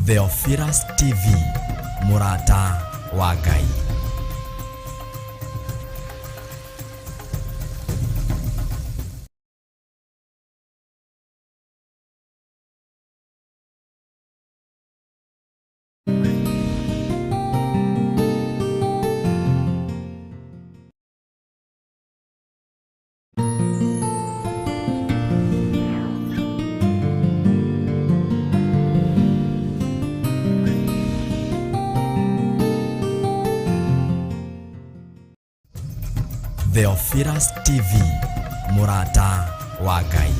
Theophilus TV, mũrata wa Ngai. Theophilus TV, mũrata wa Ngai.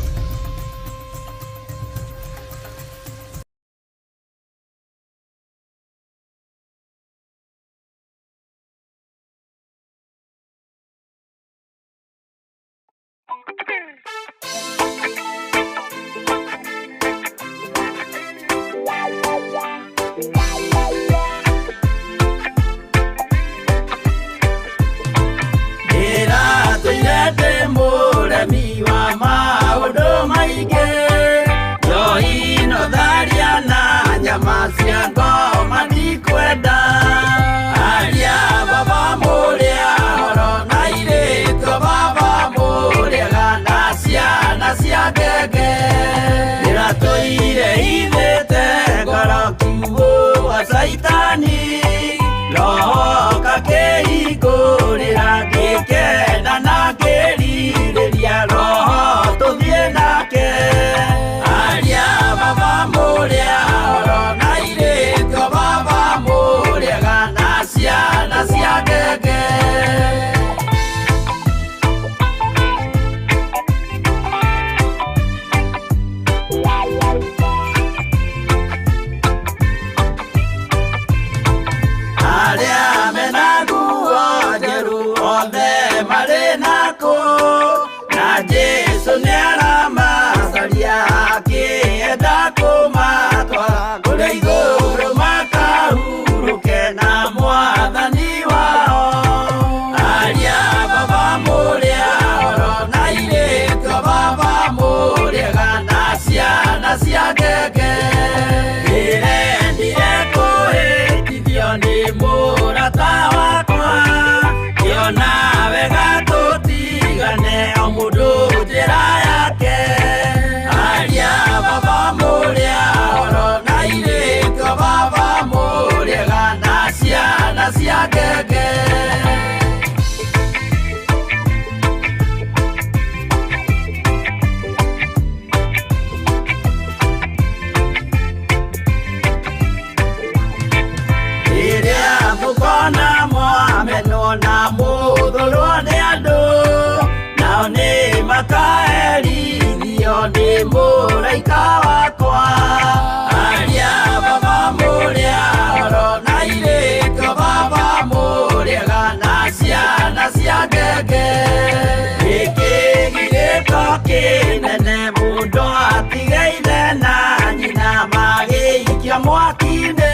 Ndĩratũire ndĩ mũremi wa maũndũ maingĩ, njohi no tharia na nyama cia ngoma ndikwenda. Aria baba mũrĩa horo na irĩtwo baba mũrĩega na ciana cia ngenge. Ndĩratũire ithĩte ngoro kiugũ wa caitani, roho kakĩhingũrĩra ngĩkena na ngĩrirĩria roho tũthiĩ nake. Aria baba mũrĩa horo na irĩtwo baba mũrĩega na ciana cia ngenge. Arĩa mena nguo njerũ othe marĩ nakũ, na Jesũ nĩaramacaria akĩenda kũmatwara kũrĩa igũrũ makahurũke na mwathani wao. Aria baba mũrĩa horo na irĩtwo baba mũrĩega na ciana cia ngenge. Ndĩrendire kũhĩtithio nĩ mũrata wakwa, ngĩona wega tũtigane o mũndũ njĩra yake. Aria baba mũrĩa horo na irĩtwo baba mũrĩega na ciana cia ngenge. Rĩrĩa mũkona mwamenwo na mũthũrwo nĩ andũ, nao nĩ makaherithio nĩ mũraika wakwa. Aria baba mũrĩa horo na irĩtwo baba mũrĩega na ciana cia ngenge. Gĩkĩ gĩgĩko kĩnene mũndũ atige ithe na nyina magĩikio mwaki-inĩ.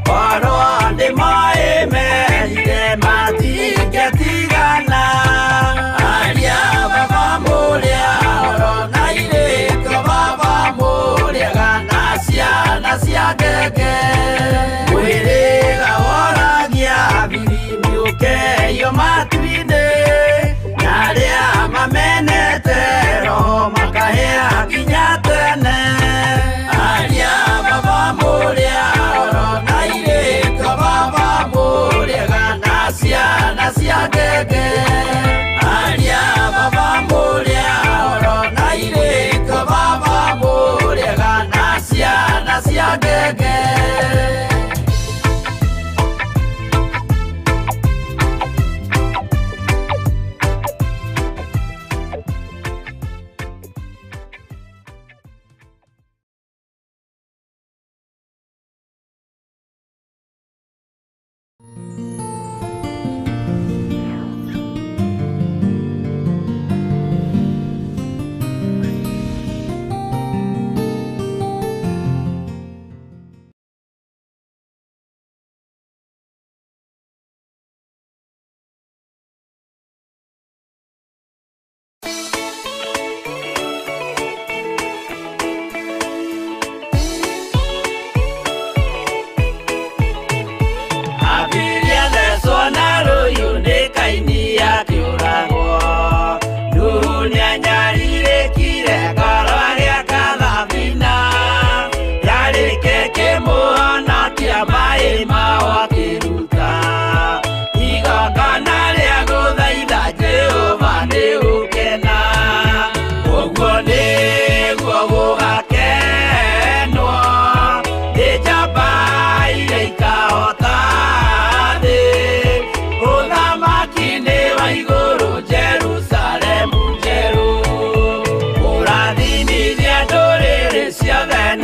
Korwo nĩ moĩ merire matingĩtigana. Aria baba mũrĩa horo na irĩtwo baba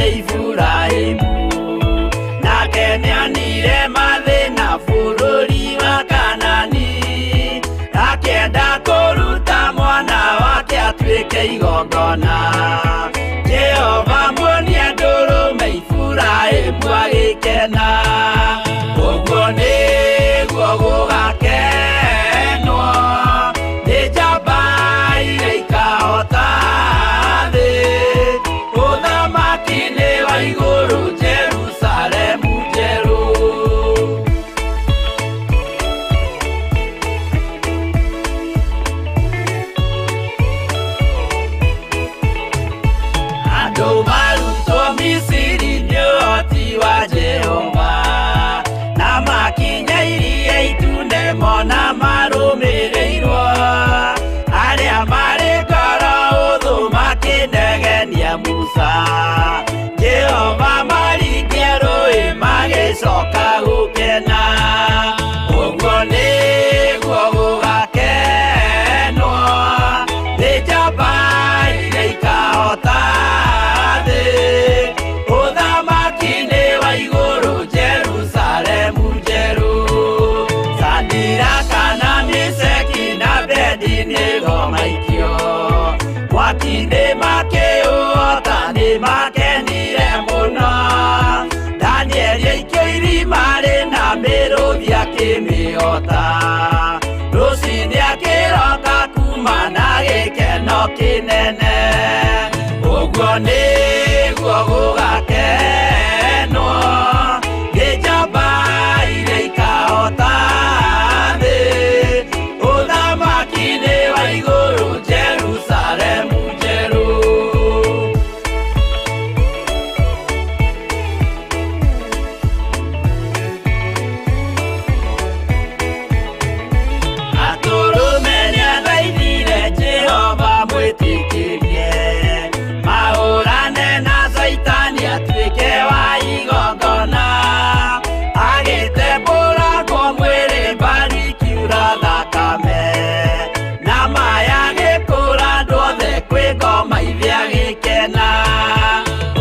nĩ Iburahĩmu. Nake nĩonire mathĩna bũrũri wa Kanani, akĩenda kũruta mwana wake atuĩke igongona. Jehova muonia ndũrũme, Iburahĩmu agĩkena. Ũguo nĩguo gũgakenwo nĩ njamba iria ikahota thĩ. Ũthamaki-inĩ wa igũrũ, Jerusalemu njerũ. Andũ marutwo Misiri nĩ ũhoti wa Jehova, na makinya Iria Itune mona marũmĩrĩirwo. Arĩa marĩ ngoro ũthũ makĩnegenia Musa, Jehova maringia rũĩ magĩcoka gũkena. Ũguo nĩguo gũgakenwo nĩ njamba iria ikahota thĩ. Ũthamaki-inĩ wa igũrũ, Jerusalemu njerũ. Sadiraka na Meshaki na Abedinego maikio mwaki-inĩ makĩũhota, nĩ makenire mũno. Danieli aikio irima rĩna mĩrũthi akĩmĩhota. Rũcinĩ akĩroka kuma na gĩkeno kĩnene. Ũguo nĩguo gũgakenwo nĩ njamba iria ikahota thĩ. Ũthamaki-inĩ wa igũrũ, Jerusalemu njerũ. Atũrũme nĩathaithire Jehova mwĩtĩkĩrie, mahũrane na Caitani atuĩke wa igongona. Agĩtembũrangwo mwĩrĩ mbari ikiura thakame, na maya agĩkũra andũ othe kwĩ ngoma ithe agĩkena.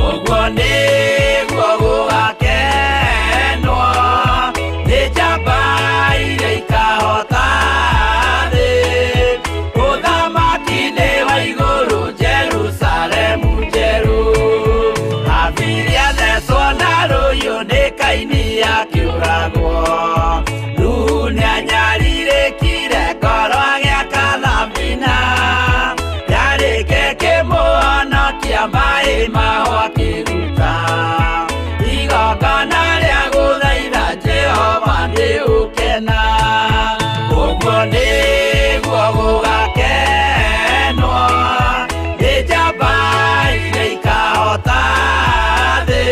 Ũguo nĩguo gũgakenwo nĩ njamba iria ikahota thĩ. Ũthamaki-inĩ wa igũrũ, Jerusalemu njerũ. Habili athecwo na rũhiũ nĩ Kaini akĩũragwo. Nuhu nĩanyarirĩkire ngoro agĩaka thabina, yarĩke kĩmũhonokia maĩ maho akĩruta. Igongona rĩa gũthaitha Jehova nĩ ũkena. Ũguo nĩguo gũgakenwo nĩ njamba iria ikahota thĩ.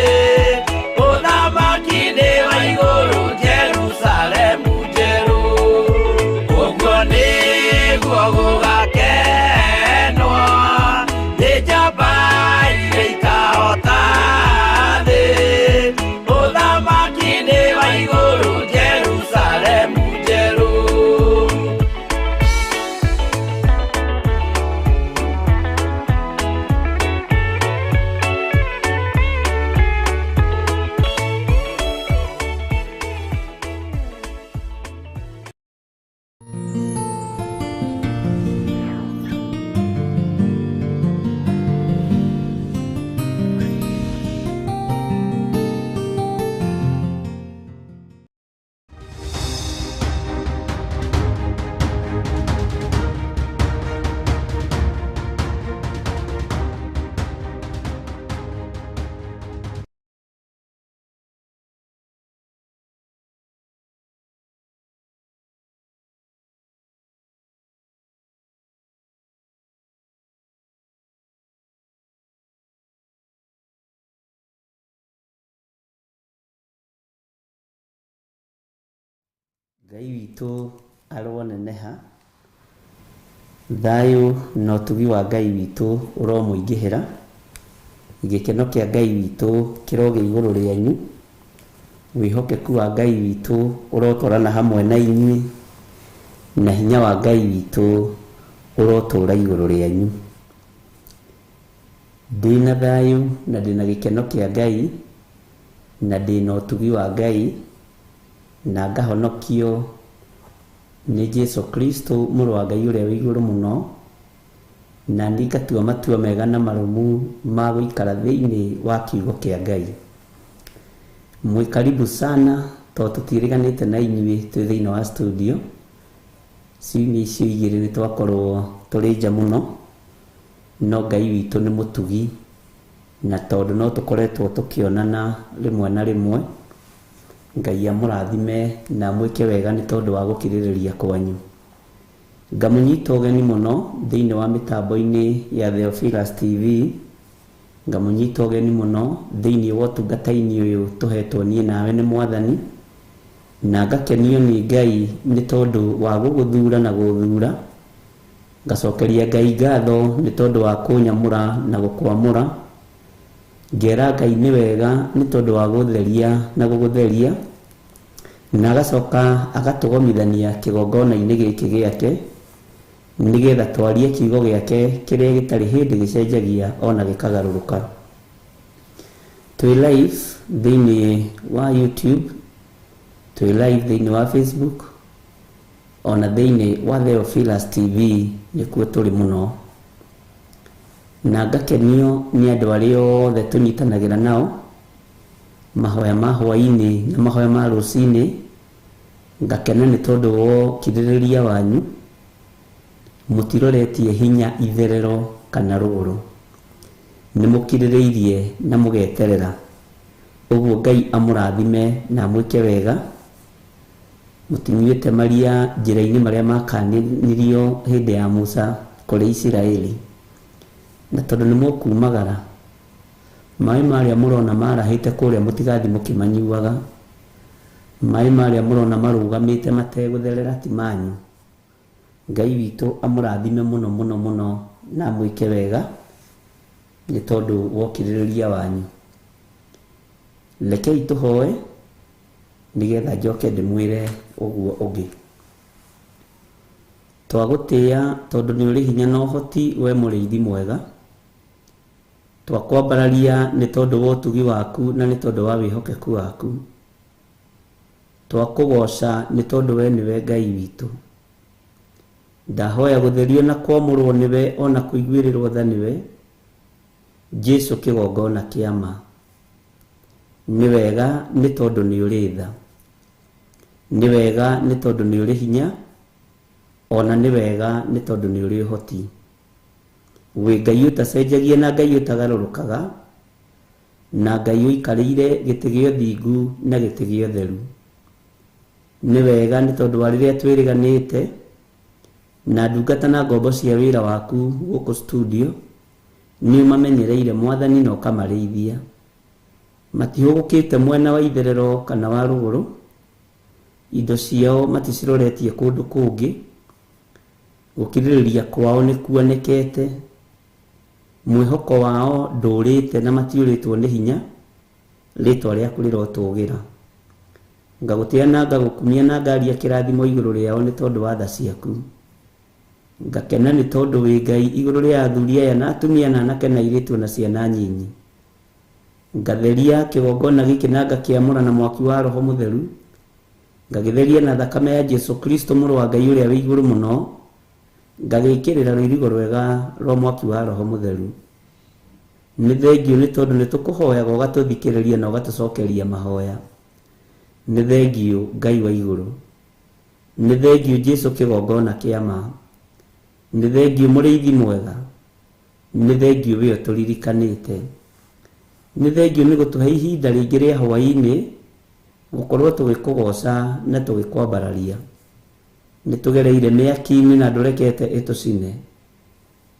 Ũthamaki-inĩ wa igũrũ, Jerusalemu njerũ. Ũguo nĩguo gũgakenwo nĩ njamba iria ikahota thĩ. Ũthamaki-inĩ wa igũrũ, Jerusalemu njerũ. Ngai witũ aroneneha, thayũ na ũtugi wa Ngai witũ ũromũingĩhĩra, gĩkeno kĩa Ngai witũ kĩrogĩa igũrũ rĩanyu, wĩhokeku wa Ngai witũ ũrotwarana hamwe na inyuĩ, na hinya wa Ngai witũ ũrotũra igũrũ rĩanyu. Ndĩna thayũ na ndĩna gĩkeno kĩa Ngai na ndĩna ũtugi wa Ngai na ngahonokio nĩ Jesu Kristo mũrũ wa Ngai ũrĩa wĩ igũrũ mũno, na niĩ ngatua matua mega na marũmu ma gũikara thĩinĩ wa kiugo kĩa Ngai. Mwĩ karibu sana tondũ tũtiĩrĩganĩte na inyuĩ twĩ thĩinĩ wa studio. Ciumia icio igĩrĩ nĩ twakorwo tũrĩ nja mũno, no Ngai witũ nĩ mũtugi, na tondũ no tũkoretwo tũkĩonana rĩmwe na rĩmwe, Ngai amũrathime na amwĩke wega nĩ tondũ wa gũkirĩrĩria kwanyu. Ngamũnyita ũgeni mũno thĩinĩ wa mĩtambo-inĩ ya Theophilus TV, ngamũnyita ũgeni mũno thĩinĩ wa ũtungata-inĩ ũyũ tũhetwo niĩ nawe nĩ Mwathani, na ngakenio nĩ Ngai nĩ tondũ wa gũgũthura na gũthura, ngacokeria Ngai ngatho nĩ tondũ wa kũnyamũra na gũkwamũra, ngera Ngai nĩ wega nĩ tondũ wa gũtheria na gũgũtheria, na agacoka agatũgomithania kĩgongona-inĩ gĩkĩ gĩake, nĩgetha twarie kiugo gĩake kĩrĩa gĩtarĩ hĩndĩ gĩcenjagia ona gĩkagarũrũka. Twĩ live thĩinĩ wa YouTube, twĩ live thĩinĩ wa Facebook, ona thĩinĩ wa Theophilus TV nĩkuo tũrĩ mũno. Na ngakenio nĩ andũ arĩa othe tũnyitanagĩra nao mahoya ma hwaĩ-inĩ na mahoya ma rũcinĩ, ngakena nĩ tondũ wa ũkirĩrĩria wanyu, mũtiroretie hinya itherero kana rũgũrũ, nĩ mũkirĩrĩirie na mũgeterera. Ũguo Ngai amũrathime na amwĩke wega. Mũtinyuĩte maria njĩra-inĩ marĩa makananirio hĩndĩ ya Musa kũrĩ Isiraeli. Na tondũ nĩ mũkumagara, maĩ marĩa mũrona marahĩte kũrĩa mũtigathiĩ mũkĩmanyuaga. Maĩ marĩa mũrona marũgamĩte mategũtherera ti manyu. Ngai witũ amũrathime mũno mũno mũno na amwĩke wega nĩ tondũ wa ũkirĩrĩria wanyu. Rekei tũhoe nĩgetha njoke ndĩmwĩre ũguo ũngĩ. Twagũtĩĩa tondũ nĩ ũrĩ hinya na ũhoti we mũrĩithi mwega. Twakwambararia nĩ tondũ wa ũtugi waku na nĩ tondũ wa wĩhokeku waku. Twakũgoca nĩ tondũ we nĩwe Ngai witũ. Ndahoya gũtherio na kwamũrwo nĩwe ona kũiguĩrĩrwo tha nĩwe, Jesu kĩgongona kĩa ma. Nĩ wega nĩ tondũ nĩ ũrĩ tha. Nĩ wega nĩ tondũ nĩ ũrĩ hinya, ona nĩ wega nĩ tondũ nĩ ũrĩ ũhoti. Wĩ Ngai ũtacenjagia na Ngai ũtagarũrũkaga, na Ngai ũikarĩire gĩtĩ gĩa ũthingu na gĩtĩ gĩa ũtheru. Nĩ wega nĩ tondũ wa rĩrĩa twĩrĩganĩte na ndungata na ngombo cia wĩra waku gũkũ studio, nĩ ũmamenyereire Mwathani na ũkamarĩithia. Matihũgũkĩte mwena wa itherero kana wa rũgũrũ, indo ciao maticiroretie kũndũ kũngĩ, gũkirĩrĩria kwao nĩ kuonekete, mwĩhoko wao ndũrĩte na matiũrĩtwo nĩ hinya, rĩtwa rĩaku rĩrotũgĩra. Ngagũtĩa na ngagũkumia na ngaria kĩrathimo igũrũ rĩao nĩ tondũ wa tha ciaku. Ngakena nĩ tondũ wĩ Ngai igũrũ rĩa athuri aya na atumia na anake na airĩtu na ciana nyinyi. Ngatheria kĩgongona gĩkĩ na ngakĩamũra na mwaki wa Roho Mũtheru, ngagĩtheria na thakame ya Jesu Kristo mũrũ wa Ngai ũrĩa wĩ igũrũ mũno, ngagĩkĩrĩra rũirigo rwega rwa mwaki wa Roho Mũtheru. Nĩ thengiũ nĩ tondũ nĩ tũkũhoyaga ũgatũthikĩrĩria na ũgatũcokeria mahoya. Nĩ thengiũ Ngai wa igũrũ. Nĩ thengiũ Jesu kĩgongona kĩa ma. Nĩ thengiũ mũrĩithi mwega. Nĩ thengiũ we ũtũririkanĩte. Nĩ thengiũ nĩ gũtũhe ihinda rĩngĩ rĩa hwaĩ-inĩ gũkorwo tũgĩkũgoca na tũgĩkwambararia. Nĩ tũgereire mĩaki-inĩ na ndũrekete ĩtũcine.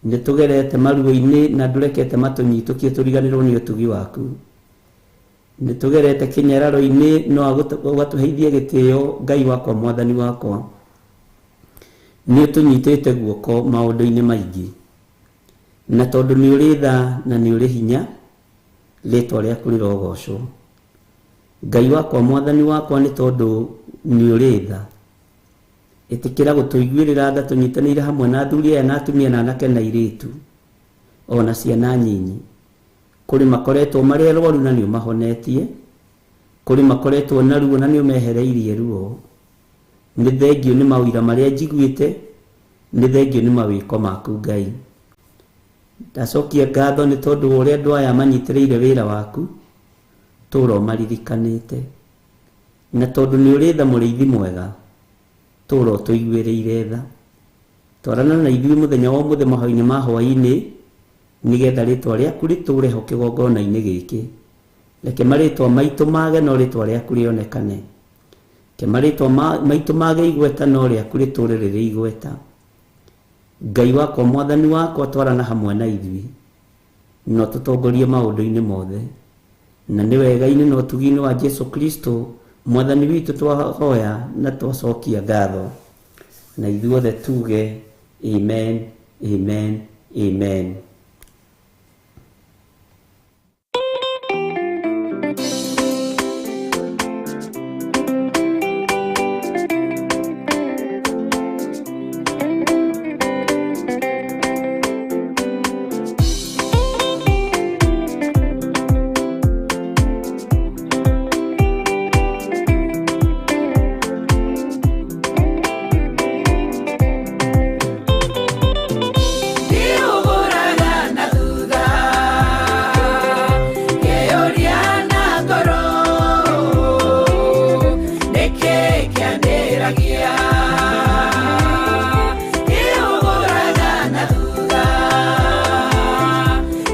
Nĩ tũgerete maruo-inĩ na ndũrekete matũnyitũkie tũriganĩrwo nĩ ũtugi waku. Nĩ tũgerete kĩnyararo-inĩ no ũgatũheithia gĩtĩo Ngai wakwa Mwathani wakwa. Nĩ ũtũnyitĩte guoko maũndũ-inĩ maingĩ. Na tondũ nĩ ũrĩ tha na nĩ ũrĩ hinya, rĩtwa rĩaku rĩrogocwo. Ngai wakwa Mwathani wakwa nĩ tondũ nĩ ũrĩ tha. Ĩtĩkĩra gũtũiguĩrĩra tha tũnyitanĩire hamwe na athuri aya na atumia na anake na airĩtu ona ciana nyinyi. Kũrĩ makoretwo marĩ arwaru na nĩ ũmahonetie. Kũrĩ makoretwo na ruo na nĩ ũmehereirie ruo. Nĩ thengiũ nĩ maũira marĩa njiguĩte, nĩ thengiũ nĩ mawĩko maku Ngai. Ndacokia ngatho nĩ tondũ wa ũrĩa andũ aya manyitĩrĩire wĩra waku, tũũra ũmaririkanĩte. Na tondũ nĩ ũrĩ tha mũrĩithi mwega, tũũra ũtũiguĩrĩire tha. Twarana na ithuĩ mũthenya wa ũmũthĩ mahoya-inĩ ma hwaĩ-inĩ, nĩgetha rĩtwa rĩaku rĩtũũre ho kĩgongona-inĩ gĩkĩ. Reke marĩtwa maitũ mage no rĩtwa rĩaku rĩonekane. Reke marĩtwa maitũ mage igweta no rĩaku rĩtũũre rĩrĩ igweta. Ngai wakwa, Mwathani wakwa, twarana hamwe na ithuĩ, na ũtũtongorie maũndũ-inĩ mothe. Na nĩ wega-inĩ na ũtugi-inĩ wa Jesu Kristo, Mwathani witũ, twahoya na twacokia ngatho. Na ithuothe tuge amen, amen, amen. Ndiũgũraga na thutha, ngĩyũria na ngoro, nĩkĩ kĩandĩragia? Ndiũgũraga na thutha,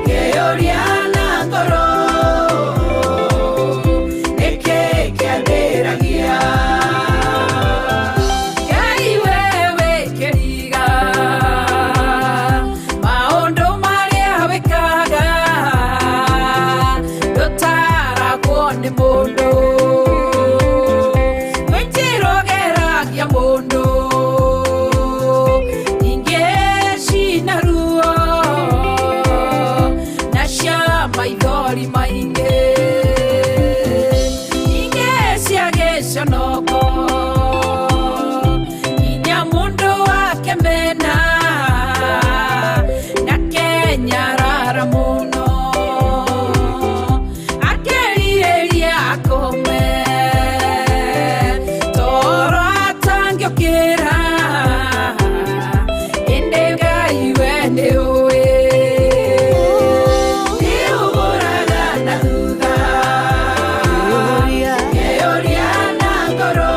ngĩyũria na ngoro, nĩkĩ kĩandĩragia? Ngai wewe kĩriga, maũndũ marĩa wĩkaga ndũtaragwo nĩ mũndũ. Kwĩ njĩra ũgeragia mũndũ, ingĩ cina ruo na cia maithori maingĩ, ingĩ cia gĩconoko, nginya mũndũ akemena na kenyarara mũno, akerirĩria akome toro atangĩũkĩra, ĩndĩ Ngai we nĩũĩ. Ndiũgũraga na thutha, ngĩyũria na ngoro,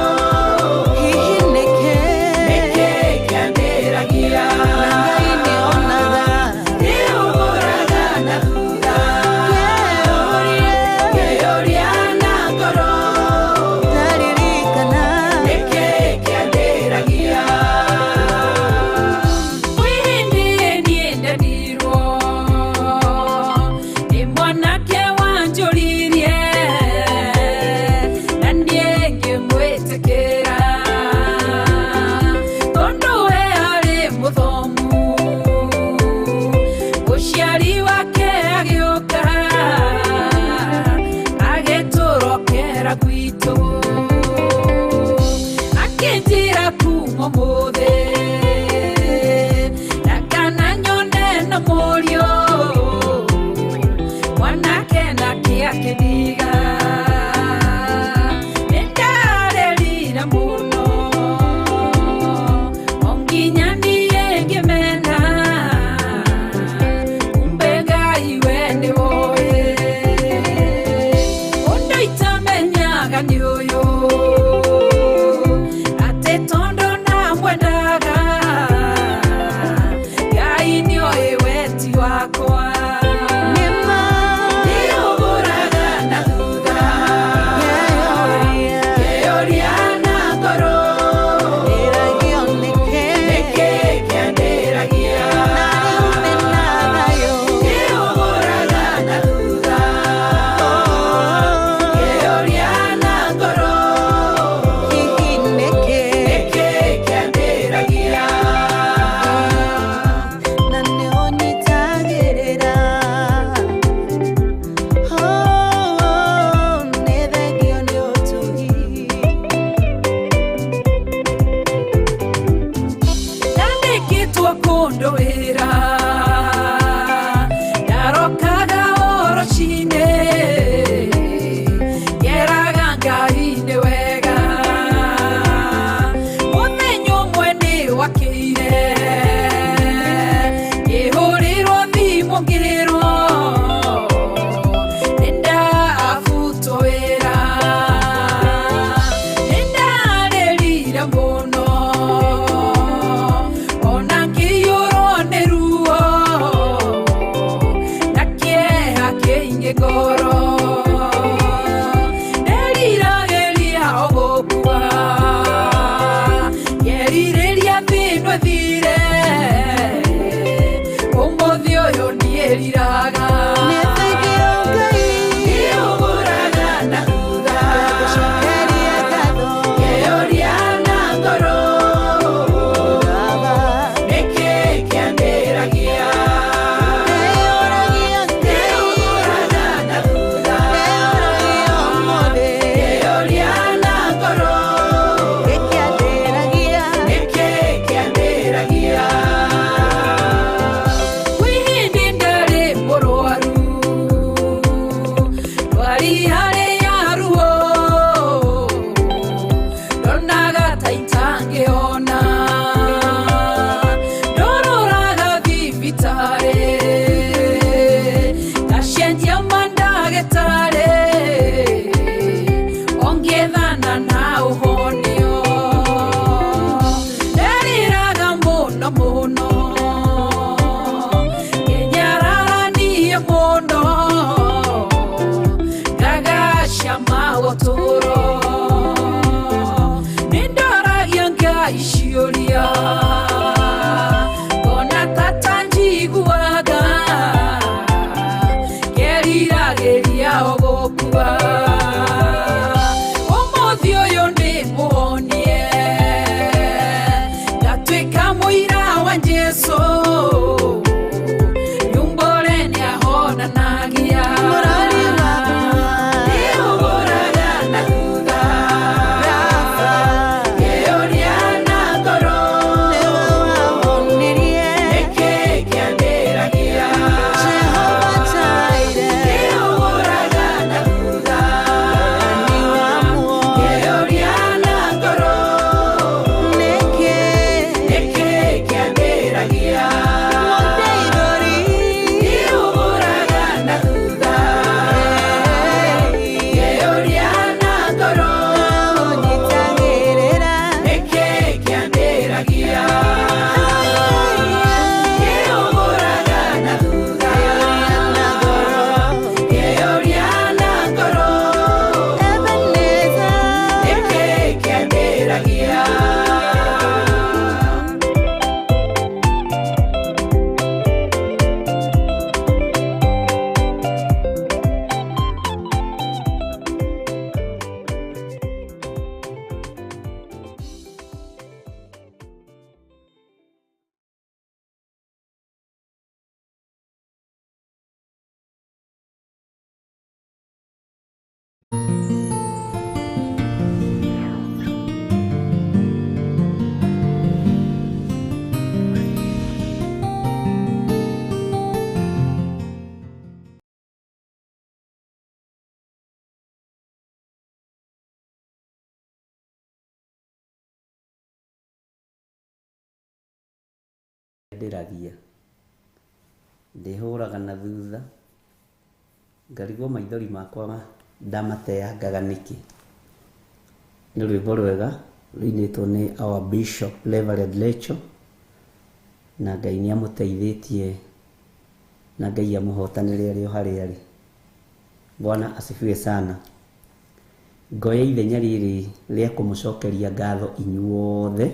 nĩkĩ kĩandĩragia? Ndiũgũraga na thutha, ngĩyũria na ngoro, nĩkĩ kĩandĩragia? Kwĩ hĩndĩ niĩ ndendirwo nĩ mwanake wanjũririe, na niĩ ngĩmwĩtĩkĩra tondũ we arĩ mũthomu. Mũciari wake agĩũka agĩtũrokera gwitũ, akĩnjĩra kuma ũmũthĩ na kana nyone na mũriũ mwanake nake akĩndiga. Nĩndarĩrire mũno o nginya niĩ ngĩmena, kumbe Ngai we nĩwoĩ. Ũndũ itamenyaga nĩ ũyũ, atĩ tondũ ndamwendaga, Ngai nĩoĩ weti wakwa. Ndiũgũraga na Ũtũũro nderiragĩria o gũkua, ngerirĩria thĩ ĩno ĩthire, ũmũthĩ ũyũ ndiĩriraga. Nĩ thengiũ Ngai. Ndĩũgũraga na thutha. Ngagũcokeria ngatho. Ngeyũria na ngoro. Baba. Nĩkĩ kĩandĩragia? Ndĩyũragia Ngai. Ndĩũgũraga na thutha. Ndĩyũragia ũmũthĩ. Ngeyũria na ngoro. Gĩkĩandĩragia. Nĩkĩ kĩandĩragia? Kwĩ hĩndĩ ndarĩ mũrwaru, ndwari yarĩ ya ruo, ndonaga ta itangĩhona, ndororaga thibitarĩ, ngacenjia mandagĩtarĩ, ongĩethana na ũhonio. Nderiraga mũno mũno, ngenyararanie mũno, ngagacama ũtũũro. Nĩndoragia Ngai ciũria, ngona ta tanjiguaga, ngeriragĩria o gũkua. Ũmũthĩ ũyũ nĩ mũhonie, ngatuĩka mũira wa Jesũ, nyumbũre nĩahonanagia. Mũrori wakwa. Ndĩũgũraga na thutha. Baba. Ngeyũria na ngoro. Nĩwe wahonirie. Nĩkĩ kĩandĩragia? Jehova Jireh. Ndĩũgũraga na thutha. Mwathani wa muoyo. Ngeyũria na ngoro. Nĩkĩ? Nĩkĩ kĩandĩragia? Mũndeithũri. Ndĩũgũraga na thutha. Ngeyũria na ngoro. Ũnyitagĩrĩra. Nĩkĩ kĩandĩragia? Ndĩũgũraga na thutha. Na ngoro. Ngeyũria na ngoro. Ebenezer. Nĩkĩ kĩandĩragia? Ndĩragia ndĩhũraga na thutha, ngarigwo maithori makwa ndamateangaga nĩkĩ. Nĩ rwĩmbo rwega rũinĩtwo nĩ our Bishop Reverend Rachel, na Ngai nĩ amũteithĩtie na Ngai amũhotanĩre arĩ o harĩa arĩ. Bwana asifiwe sana. Ngoya ithenya rĩrĩ rĩa kũmũcokeria ngatho inyuothe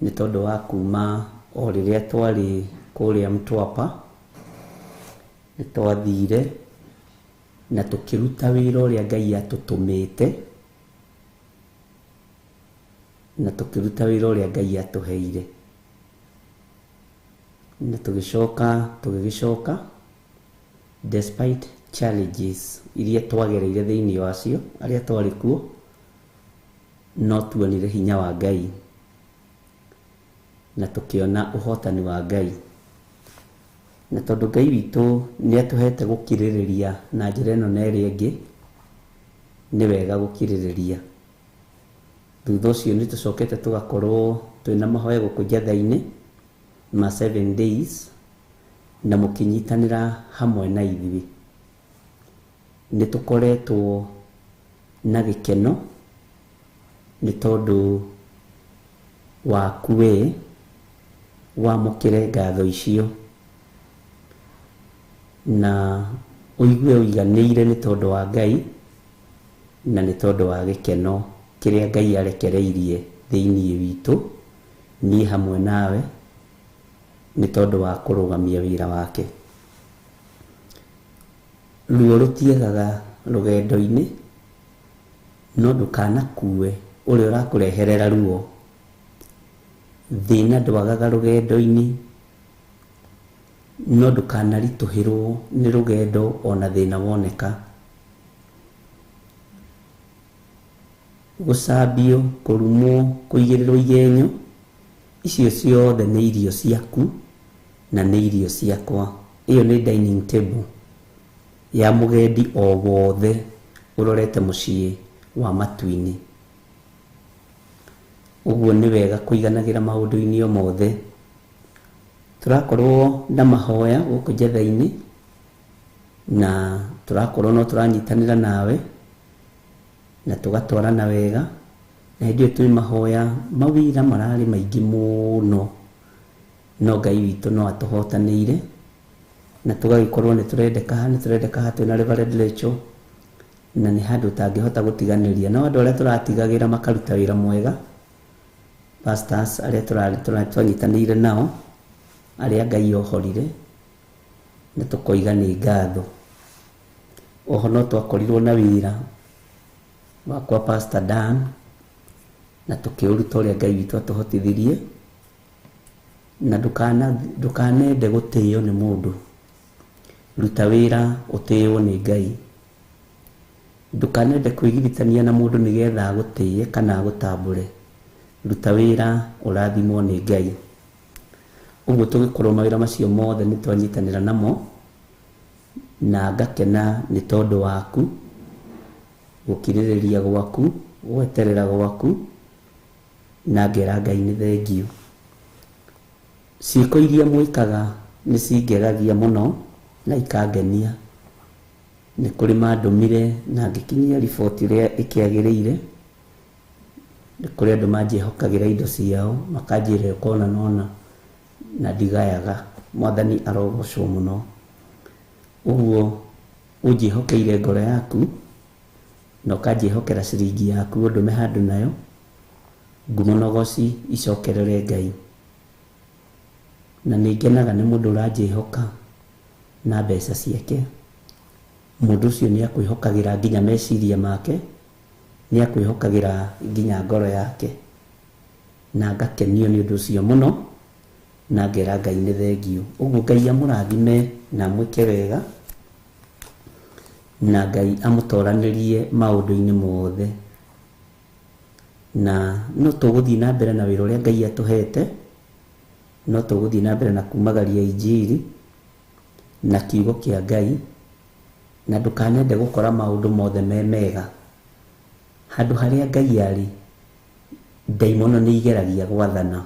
nĩ tondũ wa kuma o rĩrĩa twarĩ kũrĩa Mtwapa, nĩ twathire na tũkĩruta wĩra ũrĩa Ngai atũtũmĩte, na tũkĩruta wĩra ũrĩa Ngai atũheire, na tũgĩcoka tũgĩgĩcoka despite challenges iria twagereire thĩinĩ wacio arĩa twarĩ kuo, no tuonire hinya wa Ngai na tũkĩona ũhotani wa Ngai. Na tondũ Ngai witũ nĩ atũhete gũkirĩrĩria na njĩra ĩno na ĩrĩa ĩngĩ, nĩ wega gũkirĩrĩria. Thutha ũcio nĩ tũcokete tũgakorwo twĩna mahoya gũkũ Njatha-inĩ ma 7 days, na mũkĩnyitanĩra hamwe na ithuĩ. Nĩ tũkoretwo na gĩkeno nĩ tondũ waku we wamũkĩre ngatho icio, na Ũigue ũiganĩire nĩ tondũ wa Ngai na nĩ tondũ wa gĩkeno kĩrĩa Ngai arekereirie thĩinĩ witũ, niĩ hamwe nawe, nĩ tondũ wa kũrũgamia wĩra wake. Ruo rũtiagaga rũgendo-inĩ, no ndũkanakue ũrĩa ũrakũreherera ruo. Thĩna ndwagaga rũgendo-inĩ, no ndũkanaritũhĩrwo nĩ rũgendo ona thĩna woneka. Gũcambio, kũrumwo, kũigĩrĩrwo igenyo, icio ciothe nĩ irio ciaku na nĩ irio ciakwa. Ĩyo nĩ dining table ya mũgendi o wothe ũrorete mũciĩ wa matu-inĩ. Ũguo nĩ wega kũiganagĩra maũndũ-inĩ o mothe. Tũrakorwo na mahoya gũkũ njetha-inĩ, na tũrakorwo no tũranyitanĩra nawe na tũgatwarana wega, na hĩndĩ ĩyo twĩ mahoya mawĩra mararĩ maingĩ mũno, no Ngai witũ no atũhotanĩire, na tũgagĩkorwo nĩ tũrendeka haha, nĩ tũrendeka haha twĩna Reverend Rachel, na nĩ handũ ũtangĩhota gũtiganĩria. No andũ arĩa tũratigagĩra makaruta wĩra mwega, pastors arĩa twanyitanĩire nao, arĩa Ngai ohorire, na tũkoiga nĩ ngatho. Oho no twakorirwo na wĩra wakwa Pastor Dan, na tũkĩũruta ũrĩa Ngai witũ atũhotithirie, na ndũkanende gũtĩo nĩ mũndũ. Ruta wĩra ũtĩo nĩ Ngai. Ndũkanende kwĩgiritania na mũndũ nĩgetha agũtĩe kana agũtambũre. Ruta wĩra ũrathimwo nĩ Ngai. Ũguo tũgĩkorwo mawĩra macio mothe nĩ twanyitanĩra namo, na ngakena nĩ tondũ waku, gũkirĩrĩria gwaku, gweterera gwaku, na ngera Ngai nĩ thengiũ. Ciĩko iria mwĩkaga nĩ cingegagia mũno na ikangenia. Nĩ kũrĩ mandũmire na ngĩkinyia riboti ĩrĩa ĩkĩagĩrĩire. Nĩ kũrĩ andũ manjĩhokagĩra indo ciao, makanjĩra ũkona nona, na ndigayaga. Mwathani arogocwo mũno. Ũguo ũnjĩhokeire ngoro yaku, na ũkanjĩhokera ciringi yaku ũndũme handũ nayo, ngumo na ũgoci icokerere Ngai. Na nĩ ngenaga nĩ mũndũ ũranjĩhoka na mbeca ciake. Mũndũ ũcio nĩ akwĩhokagĩra nginya meciria make, nĩ akwĩhokagĩra nginya ngoro yake. Na ngakenio nĩ ũndũ ũcio mũno, na ngera Ngai nĩ thengiũ. Ũguo Ngai amũrathime na amwĩke wega, na Ngai amũtoranĩrie maũndũ-inĩ mothe. Na no tũgũthiĩ na mbere na wĩra ũrĩa Ngai atũhete, no tũgũthiĩ na mbere na kumagaria injiri na kiugo kĩa Ngai, na ndũkanende gũkora maũndũ mothe me mega. Handũ harĩa Ngai arĩ, ndaimono nĩ igeragia gwathana.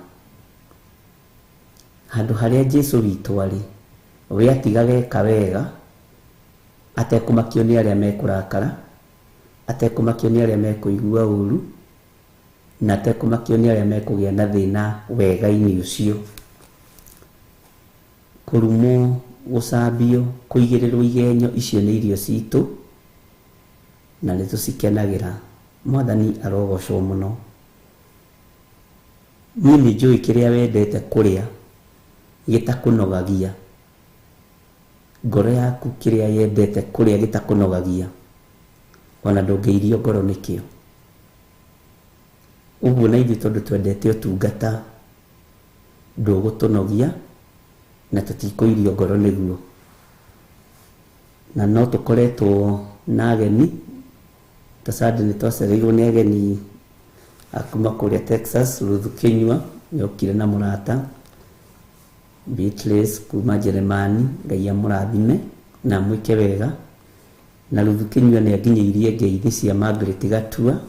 Handũ harĩa Jesũ witũ arĩ, we atigaga eka wega, atekũmakio nĩ arĩa mekũrakara, atekũmakio nĩ arĩa mekũigua ũru, na atekũmakio nĩ arĩa mekũgĩa na thĩna wega-inĩ ũcio. Kũrumwo, gũcambio, kũigĩrĩrwo igenyo, icio nĩ irio citũ, na nĩ tũcikenagĩra. Mwathani arogocwo mũno. Niĩ nĩ njũĩ kĩrĩa wendete kũrĩa gĩtakũnogagia. Ngoro yaku kĩrĩa yendete kũrĩa gĩtakũnogagia, ona ndũngĩirio ngoro nĩkĩo. Ũguo na ithuĩ tondũ twendete ũtungata, ndũgũtũnogia na tũtikũirio ngoro nĩguo. Na no tũkoretwo na ageni, ta Sunday nĩ twacereirwo nĩ ageni a kuma kũrĩa Texas, Ruth Kinyua nĩokire na mũrata, Beatrice kuma Jeremani, Ngai amũrathime na amwĩke wega. Na Ruth Kinyua nĩ anginyĩirie ngeithi cia Margaret Gatua.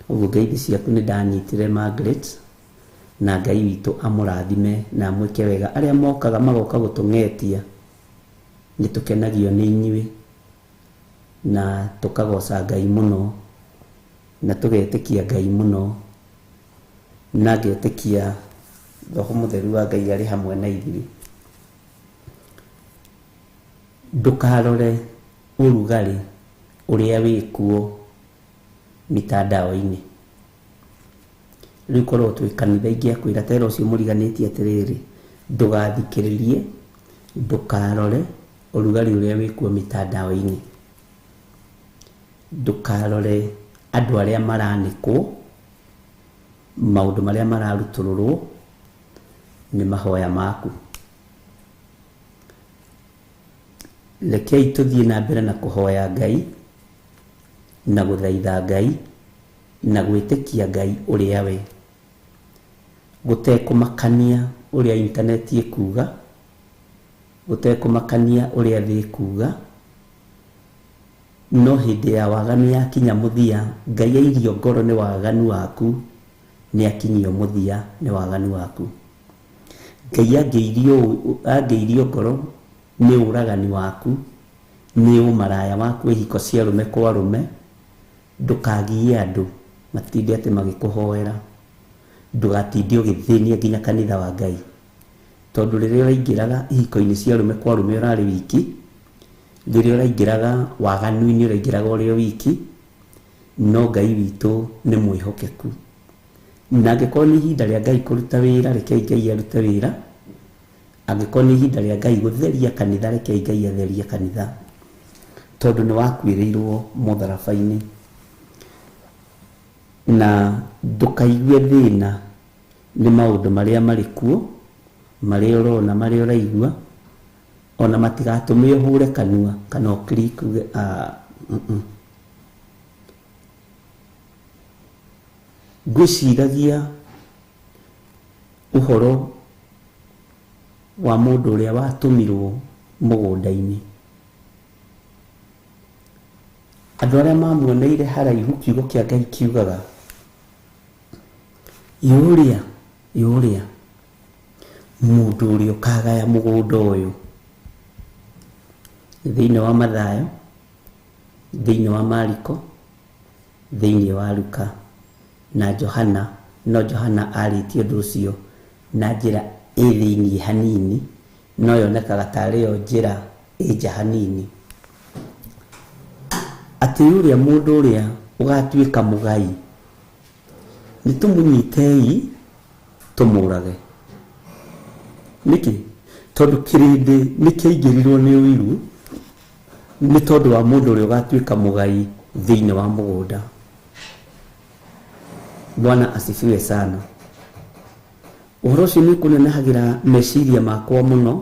Ũguo ngeithi ciaku nĩ ndanyitire Margaret, na Ngai witũ amũrathime na amwĩke wega. Arĩa mokaga magoka gũtũng'etia, nĩ tũkenagio nĩ inyuĩ, na tũkagoca Ngai mũno, na tũgetĩkia Ngai mũno, na ngetĩkia Roho Mũtheru wa Ngai arĩ hamwe na ithuĩ. Ndũkarore Ũrugarĩ ũrĩa wĩkuo mitandao-inĩ. Rĩu korwo twĩ kanitha ingĩakwĩra tera ũcio mũriganĩtie atĩrĩrĩ, ndũgathikĩrĩrie, ndũkarore ũrugarĩ ũrĩa wĩkuo mitandao-inĩ. Ndũkarore andũ arĩa maranĩkwo, maũndũ marĩa mararutũrũrwo nĩ mahoya maku. Rekei tũthiĩ na mbere na kũhoya Ngai, na gũthaitha Ngai, na gwĩtĩkia Ngai ũrĩa we, gũtekũmakania ũrĩa intaneti ĩkuga, gũtekũmakania ũrĩa thĩ ĩkuga, no hĩndĩ ya waganu yakinya mũthia, Ngai airio ngoro nĩ waganu waku, nĩ akinyio mũthia nĩ waganu waku. Ngai angĩirio ngoro nĩ ũragani waku, nĩ ũmaraya waku, ihiko cia arũme kwa arũme, ndũkagie andũ matinde atĩ magĩkũhoera, ndũgatinde ũgĩthĩnia nginya kanitha wa Ngai, tondũ rĩrĩa ũraingĩraga ihiko-inĩ cia arũme kwa arũme ũrarĩ wiki, rĩrĩa ũraingĩraga waganu-inĩ ũraingĩraga ũrĩ o wiki, no Ngai witũ nĩ mwĩhokeku. Na angĩkorwo nĩ ihinda rĩa Ngai kũruta wĩra, rekei Ngai arute wĩra. Angĩkorwo nĩ ihinda rĩa Ngai gũtheria kanitha, rekei Ngai atherie kanitha, tondũ nĩ wakuĩrĩirwo mũtharaba-inĩ. Na ndũkaigue thĩna nĩ maũndũ marĩa marĩ kuo, marĩa ũrona, marĩa ũraigua, ona matigatũme ũhũre kanua kana ũclick uge, ah, mm. Ngwĩciragia ũhoro wa mũndũ ũrĩa watũmirwo mũgũnda-inĩ. Andũ arĩa mamuoneire haraihu, kiugo kĩa Ngai kiugaga, yũrĩa yũrĩa mũndũ ũrĩa ũkagaya mũgũnda ũyũ. Thĩinĩ wa Mathayo, thĩinĩ wa Mariko, thĩinĩ wa Luka na Johana, no Johana arĩtie ũndũ ũcio na njĩra ĩ thĩinĩ hanini, no yonekaga tarĩ yo njĩra ĩ nja hanini, atĩ ũrĩa mũndũ ũrĩa ũgatuĩka mũgai, nĩ tũmũnyitei tũmũrage. Nĩkĩ? Tondũ kĩrĩndĩ nĩ kĩaingĩrirwo nĩ ũiru nĩ tondũ wa mũndũ ũrĩa ũgatuĩka mũgai thĩinĩ wa mũgũnda. Bwana asifiwe sana. Ũhoro ũcio nĩ ũkũnenehagĩra meciria makwa mũno,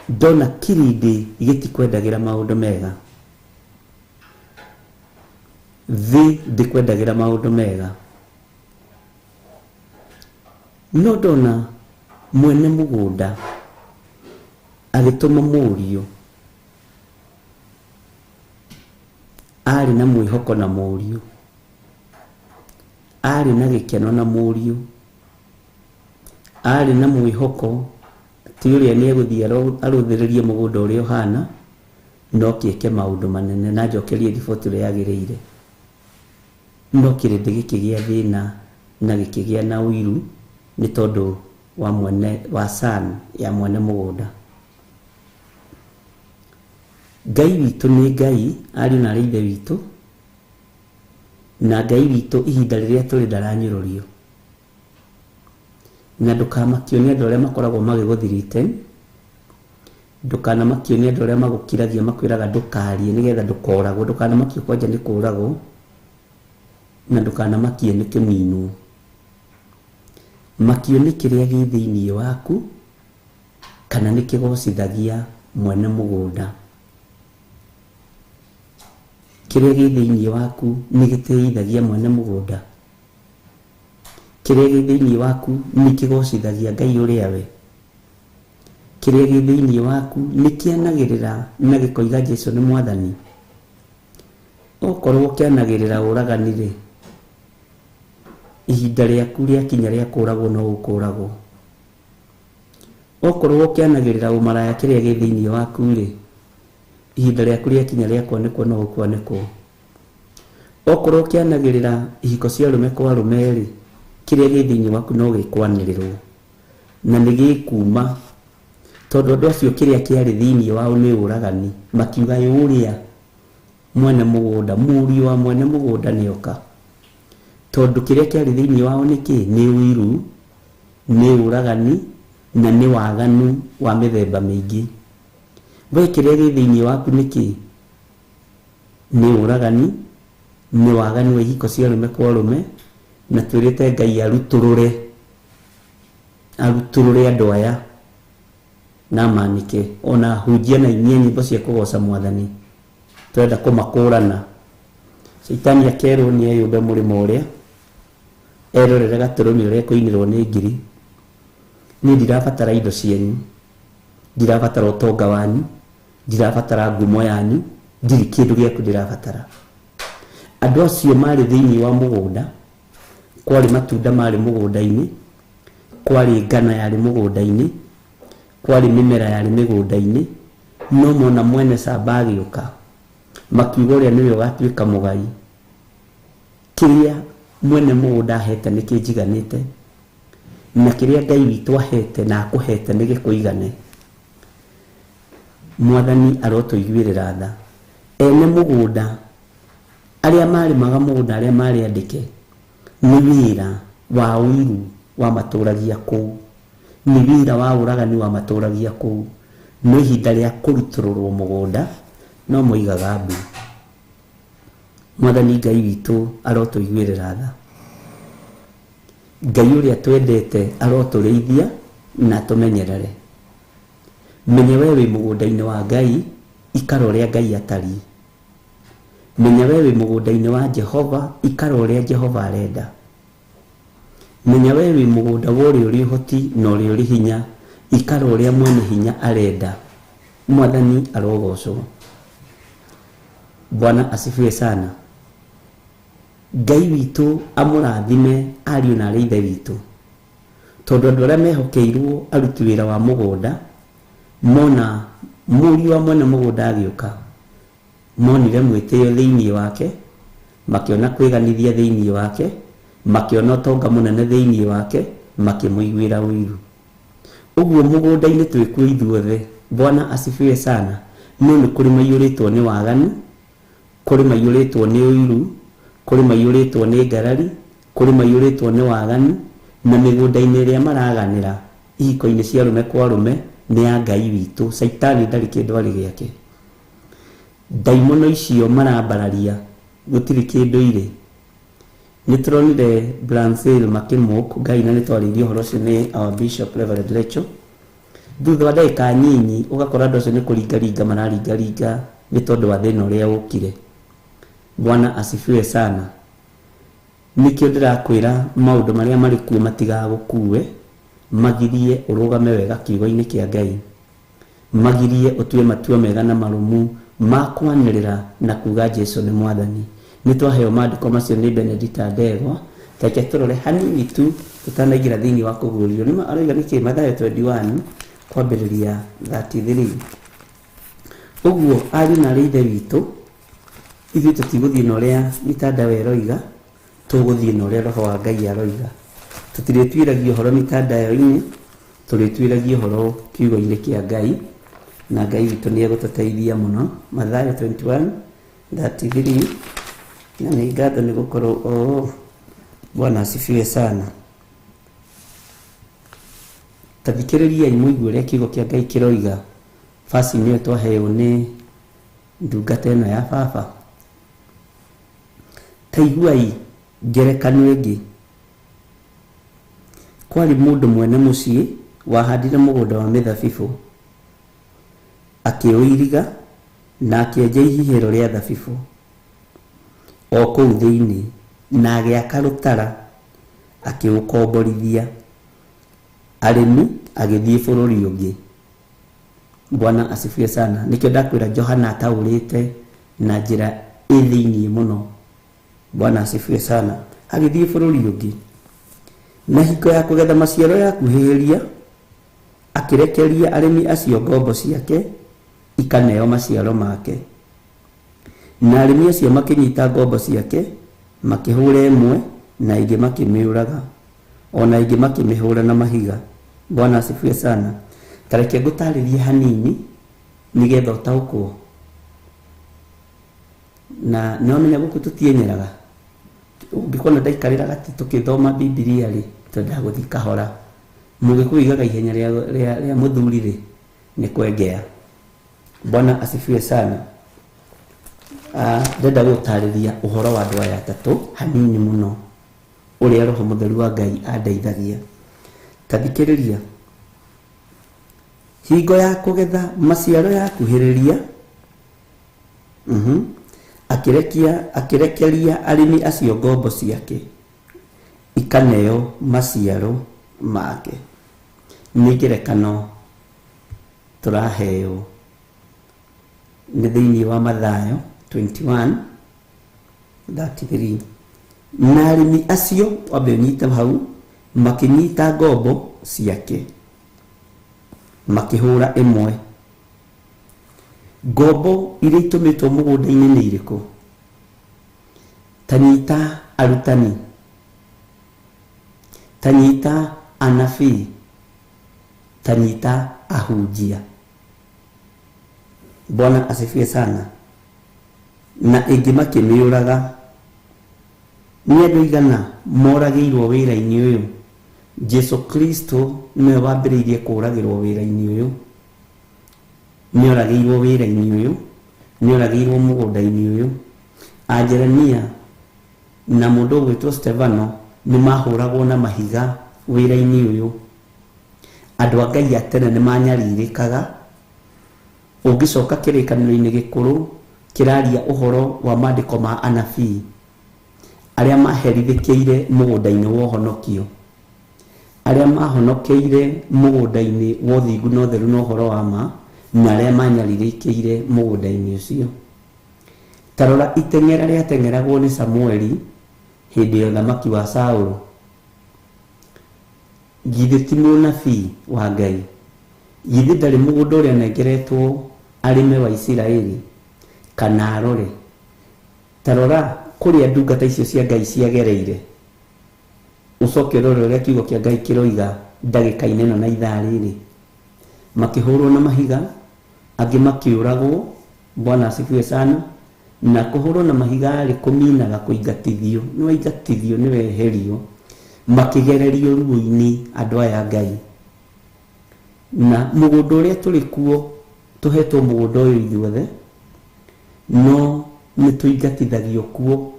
ndona kĩrĩndĩ gĩtikwendagĩra maũndũ mega, thĩ ndĩkwendagĩra maũndũ mega, no ndona mwene mũgũnda agĩtũma mũriũ, arĩ na mwĩhoko na mũriũ, arĩ na gĩkeno na mũriũ, arĩ na mwĩhoko atĩ ũrĩa nĩ egũthiĩ arũthĩrĩrie mũgũnda ũrĩa ũhana, no kĩeke maũndũ manene na njokerie riboti ũrĩa yagĩrĩire. No kĩrĩndĩ gĩkĩgĩa thĩna na gĩkĩgĩa na ũiru nĩ tondũ wa mwene wa son ya mwene mũgũnda. Ngai witũ nĩ Ngai, ariũ na arĩ ithe witũ, na Ngai witũ ihinda rĩrĩa tũrĩ ndaranyũrũrio. Na ndũkamakio nĩ andũ arĩa makoragwo magĩgũthiriten, ndũkanamakio nĩ andũ arĩa magũkiragia makwĩraga ndũkarie nĩgetha ndũkoragwo, ndũkanamakio kwanja nĩ kũragwo, na ndũkanamakie nĩ kũninwo. Makio nĩ kĩrĩa gĩ thĩinĩ waku, kana nĩ kĩgocithagia mwene mũgũnda. Kĩrĩa gĩ thĩinĩ waku nĩ gĩtĩithagia mwene mũgũnda. Kĩrĩa gĩ thĩinĩ waku nĩ kĩgocithagia Ngai ũrĩa we. Kĩrĩa gĩ thĩinĩ waku nĩ kĩanagĩrĩra na gĩkoiga Jesu nĩ mwathani. Okorwo kĩanagĩrĩra ũragani-rĩ, ihinda rĩaku rĩakinya rĩa kũragwo no ũkũragwo. Okorwo kĩanagĩrĩra ũmaraya kĩrĩa gĩ thĩinĩ waku-rĩ, ihinda rĩaku rĩakinya rĩa kwanĩkwo no ũkwanĩkwo. Okorwo kĩanagĩrĩra ihiko cia arũme kwa arũme-rĩ, kĩrĩa gĩ thĩinĩ waku no gĩkwanĩrĩrwo na nĩ gĩkuma. Tondũ andũ acio kĩrĩa kĩarĩ thĩinĩ wao nĩ ũragani, makiuga ũrĩa mwene mũgũnda, mũriũ wa mwene mũgũnda nĩoka. Tondũ kĩrĩa kĩarĩ thĩinĩ wao nĩ kĩ? Nĩ ũiru, nĩ ũragani, na nĩ waganu wa mĩthemba mĩingĩ. We kĩrĩa gĩ thĩinĩ waku nĩ kĩ? Nĩ ũragani, nĩ waganu wa ihiko cia arũme kwa arũme, na twĩrĩte Ngai arutũrũre, arutũrũre andũ aya na manĩke, ona hunjia na inie nyĩmbo cia kũgoca Mwathani. Twenda kũmakũrana. Caitani akerwo nĩ eyũmbe mũrĩmo ũrĩa, erorere gatũrũme ũrĩa kũinĩrwo nĩ ngiri. Niĩ ndirabatara indo cianyu, ndirabatara ũtonga wanyu, ndirabatara ngumo yanyu, ndirĩ kĩndũ gĩaku ndĩrabatara. Andũ acio marĩ thĩinĩ wa mũgũnda, kwarĩ matunda marĩ mũgũnda-inĩ, kwarĩ ngano yarĩ mũgũnda-inĩ, kwarĩ mĩmera yarĩ mĩgũnda-inĩ, no mona mwene camba agĩũka, makiuga ũrĩa nĩwe ũgatuĩka mũgai. Kĩrĩa mwene mũgũnda ahete nĩ kĩnjiganĩte, na kĩrĩa Ngai witũ ahete na akũhete nĩ gĩkũigane. Mwathani arotũiguĩrĩra tha. Ene mũgũnda, arĩa marĩmaga mũgũnda, arĩa marĩ andĩke, nĩ wĩra wa ũiru wamatũragia kũu, nĩ wĩra wa ũragani wamatũragia kũu. No ihinda rĩa kũrutũrũrwo mũgũnda no moigaga mbu. Mwathani Ngai witũ arotũiguĩrĩra tha. Ngai ũrĩa twendete arotũrĩithia na atũmenyerere. Menya we wĩ mũgũnda-inĩ wa Ngai, ikara ũrĩa Ngai atariĩ. Menya we wĩ mũgũnda-inĩ wa Jehova, ikara ũrĩa Jehova arenda. Menya we wĩ mũgũnda wa ũrĩa ũrĩ ũhoti na ũrĩa ũrĩ hinya, ikara ũrĩa mwene hinya arenda. Mwathani arogocwo. Bwana asifiwe sana. Ngai witũ amũrathime ariũ na arĩ ithe witũ. Tondũ andũ arĩa mehokeirwo aruti wĩra wa mũgũnda, mona mũriũ wa mwene mũgũnda agĩũka, monire mwĩtĩo thĩinĩ wake, makĩona kwĩganithia thĩinĩ wake, makĩona ũtonga mũnene thĩinĩ wake, makĩmũiguĩra ũiru. Ũguo mũgũnda-inĩ twĩkuo ithuothe. Bwana asifiwe sana. No nĩ kũrĩ maiyũrĩtwo nĩ waganu, kũrĩ maiyũrĩtwo nĩ ũiru, kũrĩ maiyũrĩtwo nĩ ngarari, kũrĩ maiyũrĩtwo nĩ waganu, na mĩgũnda-inĩ ĩrĩa maraganĩra ihiko-inĩ cia arũme kwa arũme nĩ ya Ngai witũ. Caitani ndarĩ kĩndũ arĩ gĩake. Ndaimono icio marambararia gũtirĩ kĩndũ irĩ. Nĩ tũronire Brazil makĩmũk Ngai, na nĩ twarĩirie ũhoro ũcio nĩ our Bishop Reverend Lecho. Thutha wa ndagĩka nyinyi ũgakora andũ acio nĩ kũringaringa mararingaringa nĩ tondũ wa thĩna ũrĩa ũkire. Bwana asifiwe sana. Nĩkĩo ndĩrakwĩra maũndũ marĩa marĩ kuo matigagũkue, magirie ũrũgame wega kiugo-inĩ kĩa Ngai, magirie ũtue matua mega na marũmu ma kwanĩrĩra na kuga Jesu nĩ Mwathani. Nĩ twaheo maandĩko macio nĩ Benedita Ndegwa. Reke tũrore hanini tu tũtanaingĩra thĩinĩ wa kũguũrio. Nĩ aroiga nĩkĩ? Mathayo 21 kwambĩrĩria 33. Ũguo ariũ na arĩ ithe witũ, ithuĩ tũtigũthiĩ na ũrĩa mitandao ĩroiga, tũgũthiĩ na ũrĩa Roho wa Ngai aroiga. Tũtirĩtuĩragia ũhoro mitandao-inĩ, tũrĩtuĩragia ũhoro kiugo-inĩ kĩa Ngai, na Ngai witũ nĩ egũtũteithia mũno. Mathayo 21 33. Na nĩ ngatho nĩ gũkorwo, oh, Bwana asifiwe sana. Ta thikĩrĩriai mũigue ũrĩa kiugo kĩa Ngai kĩroiga. Basi nĩyo twaheo nĩ ndungata ĩno ya baba. Ta iguai ngerekano ĩngĩ. Kwarĩ mũndũ mwene mũciĩ wahandire mũgũnda wa mĩthabibũ, akĩũiriga na akĩenja ihihĩro rĩa thabibũ o kũu thĩinĩ, na agĩaka rũtara akĩũkomborithia arĩmi, agĩthiĩ bũrũri ũngĩ. Bwana asifiwe sana. Nĩkĩo ndakwĩra Johana ataũrĩte na njĩra ĩ thĩinĩ mũno. Bwana asifiwe sana. Agĩthiĩ bũrũri ũngĩ, na hingo ya kũgetha maciaro yakuhĩhĩria, akĩrekeria arĩmi acio ngombo ciake ikaneo maciaro make. Na arĩmi acio makĩnyita ngombo ciake, makĩhũra ĩmwe, na ĩngĩ makĩmĩũraga, ona ĩngĩ makĩmĩhũra na mahiga. Bwana asifiwe sana. Ta reke ngũtarĩrie hanini nĩgetha ũtaũkwo. Na nĩwamenya gũkũ tũtienyeraga, ũngĩkona ndaikarĩra gatĩ tũkĩthoma Bibilia rĩ, twendaga gũthiĩ kahora. Mũgĩkũyũ oigaga ihenya rĩa mũthuri rĩ, nĩ kwengea. Bwana asifiwe sana. Ndĩrenda gũtarĩria ũhoro wa andũ aya atatũ hanini mũno, ũrĩa Roho Mũtheru wa Ngai andeithagia. Ta thikĩrĩria, hingo ya kũgetha maciaro yakuhĩrĩria, akĩrekeria arĩmi acio ngombo ciake ikaneo maciaro make. Nĩ ngerekano tũraheo nĩ thĩinĩ wa Mathayo 21:33. Na arĩmi acio wambe ũnyite hau, makĩnyita ngombo ciake makĩhũra ĩmwe. Ngombo iria itũmĩtwo mũgũnda-inĩ nĩ irĩkũ? Ta nyita arutani, ta nyita anabii, ta nyita ahunjia. Bwana asifiwe sana. Na ĩngĩ makĩmĩũraga. Nĩ andũ aigana moragĩirwo wĩra-inĩ ũyũ? Jesu Kristo nĩwe wambĩrĩirie kũragĩrwo wĩra-inĩ ũyũ. Nĩoragĩirwo wĩra-inĩ ũyũ, nĩoragĩirwo mũgũnda-inĩ ũyũ. A Jeremia na mũndũ ũgwĩtwo Stefano nĩmahũragwo na mahiga wĩra-inĩ ũyũ. Andũ a Ngai a tene nĩmanyarirĩkaga. Ũngĩcoka kĩrĩkanĩro-inĩ gĩkũrũ kĩraria ũhoro wa maandĩko ma anabii arĩa maherithĩkĩire mũgũnda-inĩ wa ũhonokio, arĩa mahonokeire mũgũnda-inĩ wa ũthingu na ũtheru na ũhoro wa ma, na arĩa manyarirĩkĩire mũgũnda-inĩ ũcio. Ta rora iteng'era rĩateng'eragwo nĩ Samueli hĩndĩ ya ũthamaki wa Saũlũ. Githĩ ti mũnabii wa Ngai? Githĩ ndarĩ mũgũnda ũrĩa anengeretwo arĩme wa Isiraeli kana arore? Ta rora kũrĩa ndungata icio cia Ngai ciagereire, ũcoke ũrore ũrĩa kiugo kĩa Ngai kĩroiga ndagĩka-inĩ ĩno na ithaa rĩrĩ. Makĩhũrwo na mahiga, angĩ makĩũragwo. Bwana asifiwe sana. Na kũhũrwo na mahiga rĩ, kũminaga kũingatithio, nĩ waingatithio, nĩ weherio. Makĩgererio ruo-inĩ andũ aya a Ngai. Na mũgũnda ũrĩa tũrĩ kuo, tũhetwo mũgũnda ũyũ ithuothe, no nĩ tũingatithagio kuo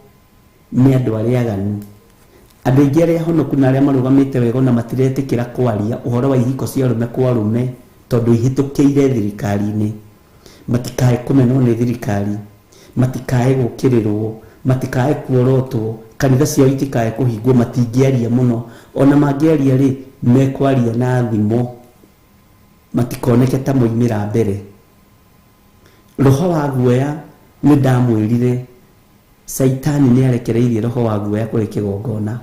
nĩ andũ arĩa aganu. Andũ aingĩ arĩa ahonoku na arĩa marũgamĩte wega ona matiretĩkĩra kwaria ũhoro wa ihiko cia arũme kwa arũme tondũ ihĩtũkĩire thirikari-inĩ. Matikae kũmenwo nĩ thirikari, matikae gũkĩrĩrwo, matikae kuorotwo, kanitha ciao itikae kũhingwo, matingĩaria mũno. Ona mangĩaria rĩ, mekwaria na thimo, matikoneke ta moimĩra mbere. Roho wa guoya, nĩ ndamwĩrire, Caitani nĩ arekereirie roho wa guoya kũrĩ kĩgongona.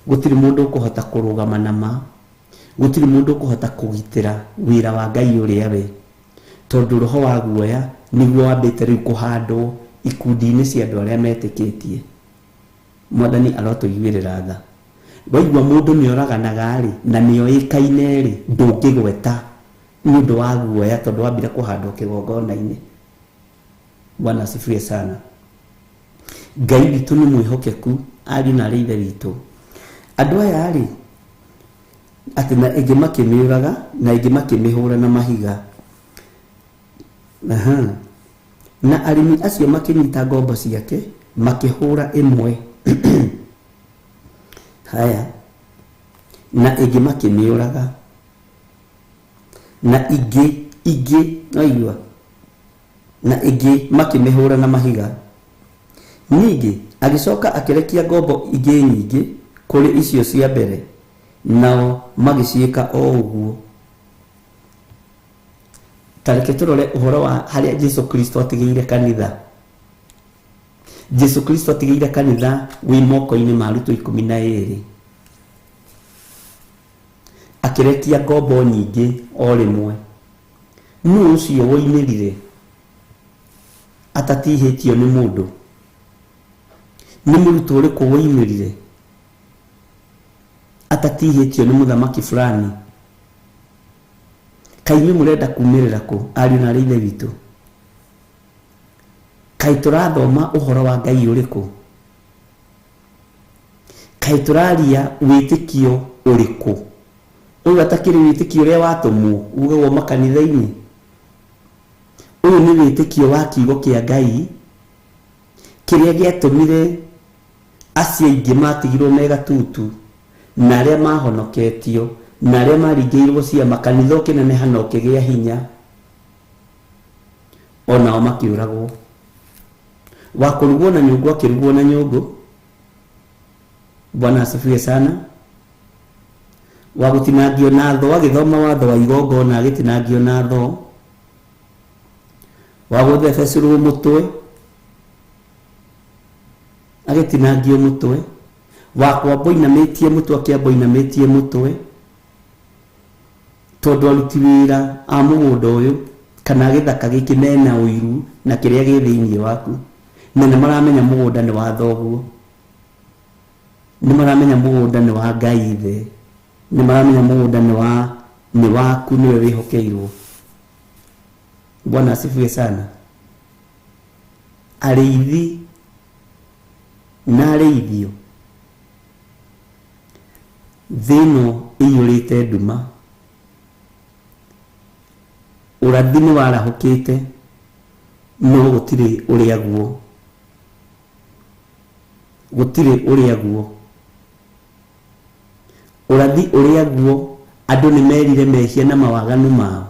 Gũtirĩ mũndũ ũkũhota kũrũgama na ma, gũtirĩ mũndũ ũkũhota kũgitĩra wĩra wa Ngai ũrĩa we, tondũ roho wa guoya nĩguo wambĩte rĩu kũhandwo ikundi-inĩ cia andũ arĩa metĩkĩtie. Mwathani arotũiguĩrĩra tha. Waigua mũndũ nĩoraganaga rĩ, na nĩoĩkaine rĩ, ndũngĩgweta nĩ ũndũ wa guoya tondũ wambire kũhandwo kĩgongona-inĩ. Bwana asifiwe sana. Ngai witũ nĩ mwĩhokeku, ariũ na arĩ ithe witũ. Andũ aya rĩ, atĩ na ĩngĩ makĩmĩũraga na ĩngĩ makĩmĩhũra na mahiga. Aha. Na arĩmi acio makĩnyita ngombo ciake makĩhũra ĩmwe, haya, na ĩngĩ makĩmĩũraga, na ingĩ waigua, na ĩngĩ makĩmĩhũra na mahiga. Ningĩ agĩcoka akĩrekia ngombo ingĩ nyingĩ kũrĩ icio cia mbere, nao magĩciĩka o ũguo. Ta reke tũrore ũhoro wa harĩa Jesu Kristo atigĩire kanitha. Jesu Kristo atigĩire kanitha wĩ moko-inĩ ma arutwo 12. Akĩrekia ngombo nyingĩ o rĩmwe. Nũ ũcio woimĩrire atatihĩtio nĩ mũndũ? Nĩ mũrutwo ũrĩkũ woimĩrire atatihĩtio nĩ mũthamaki fulani? Kaĩ inyuĩ mũrenda kumĩrĩra kũ ariũ na arĩ ithe witũ? Kaĩ tũrathoma ũhoro wa Ngai ũrĩkũ? Kaĩ tũraria wĩtĩkio ũrĩkũ? Ũyũ atakĩrĩ wĩtĩkio ũrĩa watũmwo ugagwo makanitha-inĩ. Ũyũ nĩ wĩtĩkio wa kiugo kĩa Ngai kĩrĩa gĩatũmire acio aingĩ matigirwo me gatutu na arĩa mahonoketio na arĩa maringĩirwo ciama kanitha ũkĩneneha na ũkĩgĩa hinya onao makĩũragwo. Wa kũrugwo na nyũngũ akĩrugwo na nyũngũ. Bwana asifiwe sana. Wa gũtinangio na thoo agĩthoma watho wa igongona agĩtinangio na thoo. Wa gũthebecũrwo mũtwe agĩtinangio mũtwe. Wa kwambwo inamĩtie mũtwe akĩambwo inamĩtie mũtwe tondũ aruti wĩra a mũgũnda ũyũ kana gĩthaka gĩkĩ mena ũiru na kĩrĩa gĩ thĩinĩ waku, na nĩ maramenya mũgũnda nĩ wa thoguo, nĩ maramenya mũgũnda nĩ wa Ngai ithe, nĩ maramenya mũgũnda nĩ waku, nĩwe wĩhokeirwo. Bwana asifiwe sana. Arĩithi na arĩithio, thĩ ĩno ĩiyũrĩte nduma, ũrathi nĩ warahũkĩte no gũtirĩ ũrĩa guo, gũtirĩ ũrĩa guo. Ũrathi ũrĩa guo andũ nĩ merire mehia na mawaganu mao,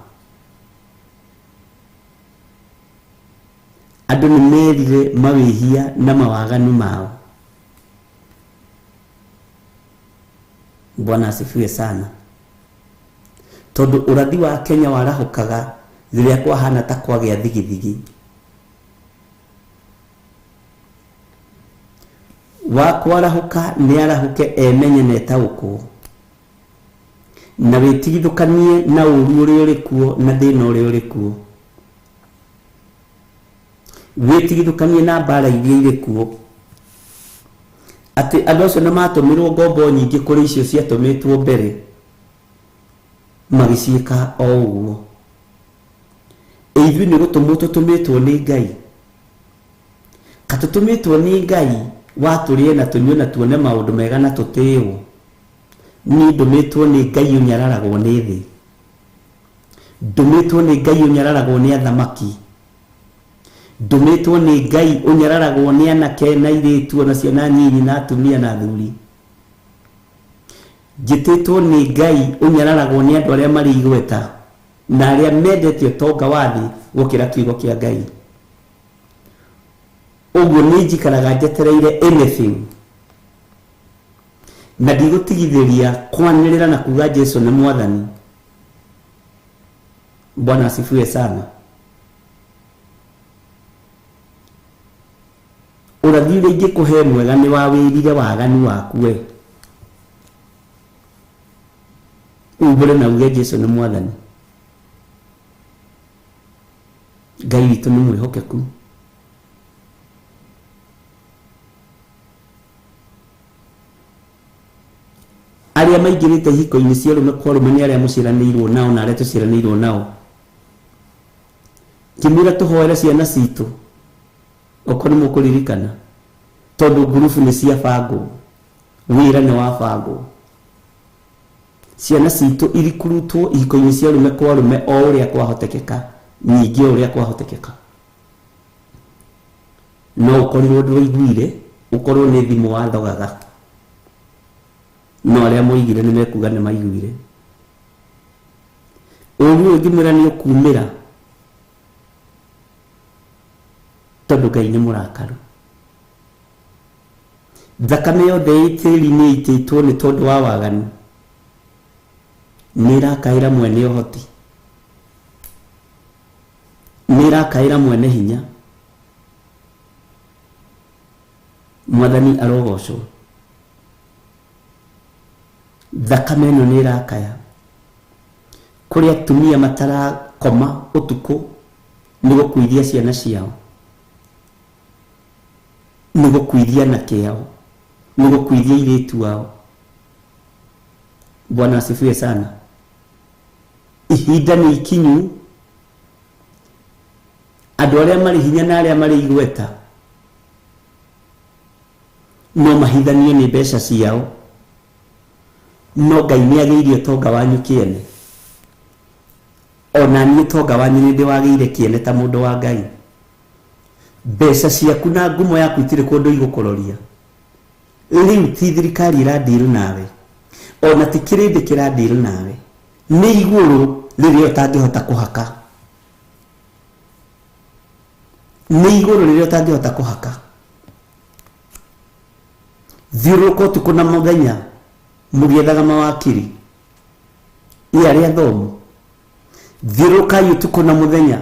andũ nĩ merire mawĩhia na mawaganu mao. Bwana asifiwe sana. Tondũ ũrathi wa Kenya warahũkaga rĩrĩa kwahana ta kwagĩa thigithigi. Wa kwarahũka nĩ arahũke emenye na etaũkwo, na wĩtigithũkanie na ũru ũrĩa ũrĩ kuo na thĩna ũrĩa ũrĩ kuo, wĩtigithũkanie na mbara iria irĩ kuo, atĩ andũ acio nĩ matũmĩrwo ngombo nyingĩ kũrĩ icio ciatũmĩtwo mbere, magĩciĩka o ũguo. Ithuĩ nĩ gũtũmwo tũtũmĩtwo nĩ Ngai, katũtũmĩtwo nĩ Ngai wa tũrĩe na tũnyue na tuone maũndũ mega na tũtĩĩwo. Niĩ ndũmĩtwo nĩ Ngai ũnyararagwo nĩ thĩ, ndũmĩtwo nĩ Ngai ũnyararagwo nĩ athamaki, ndũmĩtwo nĩ Ngai ũnyararagwo nĩ anake na airĩtu ona ciana nyinyi na atumia na athuri, njĩtĩtwo nĩ Ngai ũnyararagwo nĩ andũ arĩa marĩ igweta na arĩa mendete ũtonga wa thĩ gũkĩra kiugo kĩa Ngai. Ũguo nĩ njikaraga njetereire anything na ndigũtigithĩria kwanĩrĩra na kuga Jesu nĩ mwathani. Bwana asifiwe sana. Ũrathi ũrĩa ingĩkũhe mwega nĩ wa wĩrire waganu waku we, umbũre na uge Jesu nĩ mwathani. Ngai witũ nĩ mwĩhokeku. Arĩa maingĩrĩte ihiko-inĩ cia ũrũme kwa ũrũme nĩ arĩa mũciaranĩirwo nao na arĩa tũciaranĩirwo nao. Ngĩmwĩra tũhoere ciana citũ, okorwo nĩ mũkũririkana, tondũ ngurubu nĩ ciabangwo, wĩra nĩ wabangwo. Ciana citũ irikurutwo ihiko-inĩ cia ũrũme kwa ũrũme o ũrĩa kwahotekeka, nyingĩ o ũrĩa kwahotekeka. No ũkorirwo ndwaiguire, ũkorwo nĩ thimũ wathogaga, no arĩa moigire nĩ mekuga nĩ maiguire. Ũru ũyũ ngĩmwĩra nĩ ũkumĩra, tondũ Ngai nĩ mũrakaru. Thakame yothe ĩ tĩri-inĩ ĩitĩtwo nĩ tondũ wa waganu nĩ ĩrakaĩra mwene ũhoti, nĩ ĩrakaĩra mwene hinya. Mwathani arogocwo. Thakame ĩno nĩ ĩrakaya. Kũrĩ atumia matarakoma ũtukũ nĩ gũkuithia ciana ciao, nĩ gũkuithia anake ao, nĩ gũkuithia airĩtu ao. Bwana asifiwe sana. Ihinda nĩ ikinyu, andũ arĩa marĩ hinya na arĩa marĩ igweta no mahithanio nĩ mbeca ciao, no Ngai nĩ agĩirie ũtonga wanyu kĩene. Ona niĩ ũtonga wanyu nĩ ndĩwagĩire kĩene ta mũndũ wa Ngai. Mbeca ciaku na ngumo yaku itirĩ kũndũ igũkũroria. Rĩu ti thirikari ĩra deal nawe, ona ti kĩrĩndĩ kĩra deal nawe, nĩ igũrũ rĩrĩa ũtangĩhota kũhaka, nĩ igũrũ rĩrĩa ũtangĩhota kũhaka. Thiũrũrũka ũtukũ na mũthenya mũgĩethaga mawakiri ĩ arĩa athomu, thiũrũrũkai ũtukũ na mũthenya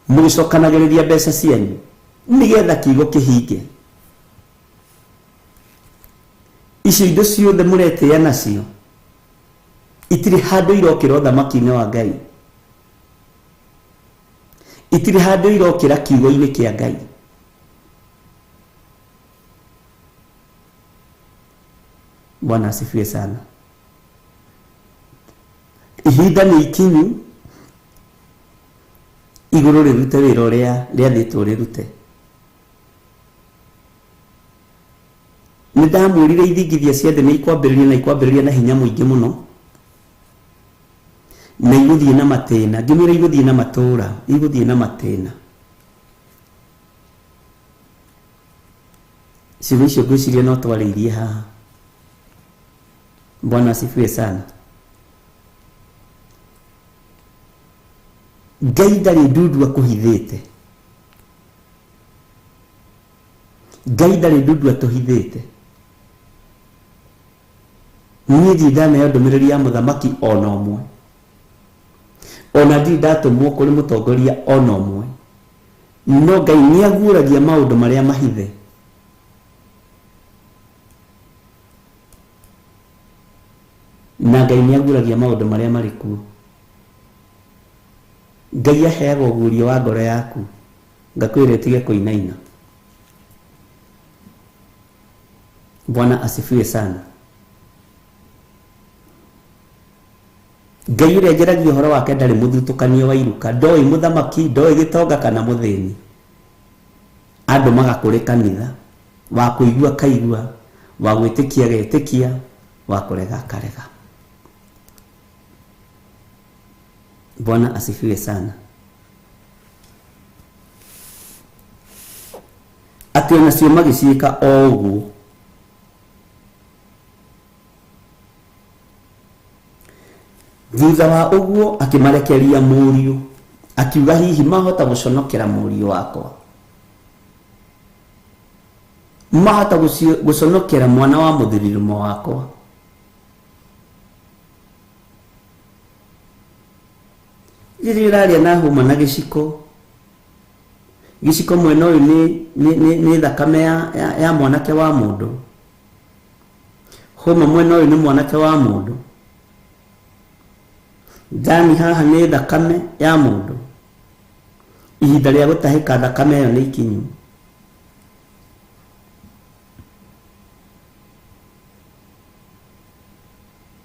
mũgĩcokanagĩrĩria mbeca cianyu nĩgetha kiugo kĩhinge. Icio indo ciothe mũretĩĩa nacio itirĩ handũ irokĩra ũthamaki-inĩ wa Ngai, itirĩ handũ irokĩra kiugo-inĩ kĩa Ngai. Bwana asifiwe sana. Ihinda nĩ ikinyu igũrũ rĩrute wĩra ũrĩa rĩathĩtwo rĩrute. Nĩ ndamwĩrire ithingithia cia thĩ nĩ ikwambĩrĩria na ikwambĩrĩria na hinya mũingĩ mũno, na igũthiĩ na matĩna. Ngĩmwĩra igũthiĩ na matũũra, igũthiĩ na matĩna. Ciugo icio ngwĩciria no twarĩirie haha. Bwana asifiwe sana. Ngai ndarĩ ndundu akũhithĩte. Ngai ndarĩ ndundu atũhithĩte. Niĩ ndirĩ ndaneo ndũmĩrĩri ya mũthamaki ona ũmwe, ona ndirĩ ndatũmwo kũrĩ mũtongoria ona ũmwe, no Ngai nĩ aguũragia maũndũ marĩa mahithe. Na Ngai nĩ aguũragia maũndũ marĩa marĩ kuo. Ngai aheaga ũguũrio wa ngoro yaku, ngakwĩra ĩtige kũinaina. Bwana asifiwe sana. Ngai ũrĩa njaragia ũhoro wake ndarĩ mũthutũkanio wa iruka, ndoĩ mũthamaki, ndoĩ gĩtonga kana mũthĩni. Andũmaga kũrĩ kanitha, wa kũigua akaigua, wa gwĩtĩkia agetĩkia, wa kũrega akarega. Bwana asifiwe sana. Atĩ onacio magĩciĩka o ũguo. Thutha wa ũguo akĩmarekeria mũriũ, akiuga hihi mahota gũconokera mũriũ wakwa, mahota gũconokera mwana wa mũthirirumo wakwa. Rĩrĩa ũraria na hũma na gĩciko, gĩciko mwena ũyũ nĩ thakame ya mwanake wa mũndũ, hũma mwena ũyũ nĩ mwanake wa mũndũ, thani haha nĩ thakame ya mũndũ. Ihinda rĩa gũtahĩka thakame ĩyo nĩ ikinyu.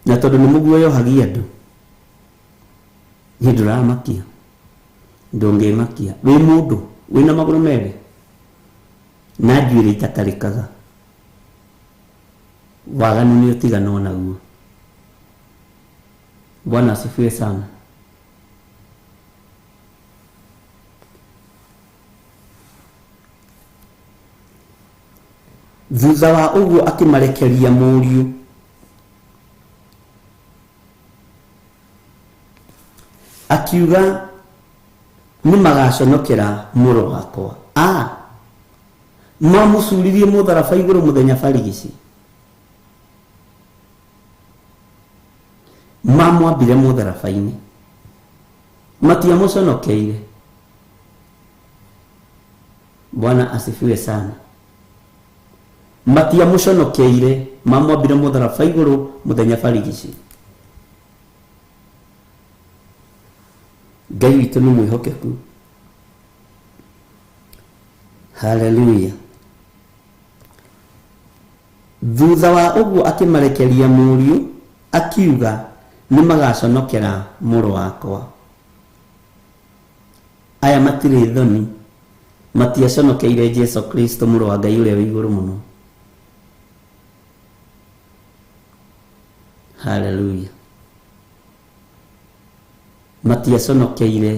Na tondũ nĩ mũguoyohagia andũ, niĩ ndũramakia, ndũngĩmakia. Wĩ mũndũ wĩna magũrũ merĩ na njuĩrĩ itatarĩkaga, waganu nĩ ũtiganwo naguo. Bwana asifiwe sana. Thutha wa ũguo akĩmarekeria mũriũ, akiuga nĩ magaconokera mũrũ wakwa. A mamũcuririe mũtharaba igũrũ mũthenya barigici, mamwambire mũtharaba-inĩ, matiamũconokeire. Bwana asifiwe sana. Matiamũconokeire, mamwambire mũtharaba igũrũ mũthenya barigici. Ngai witũ nĩ mwĩhokeku. Haleluya. Thutha wa ũguo akĩmarekeria mũriũ, akiuga Nĩ magaconokera mũrũ wakwa. Aya matirĩ thoni, matiaconokeire Jesu Kristo mũrũ wa Ngai ũrĩa wĩ igũrũ mũno. Haleluya. Matiaconokeire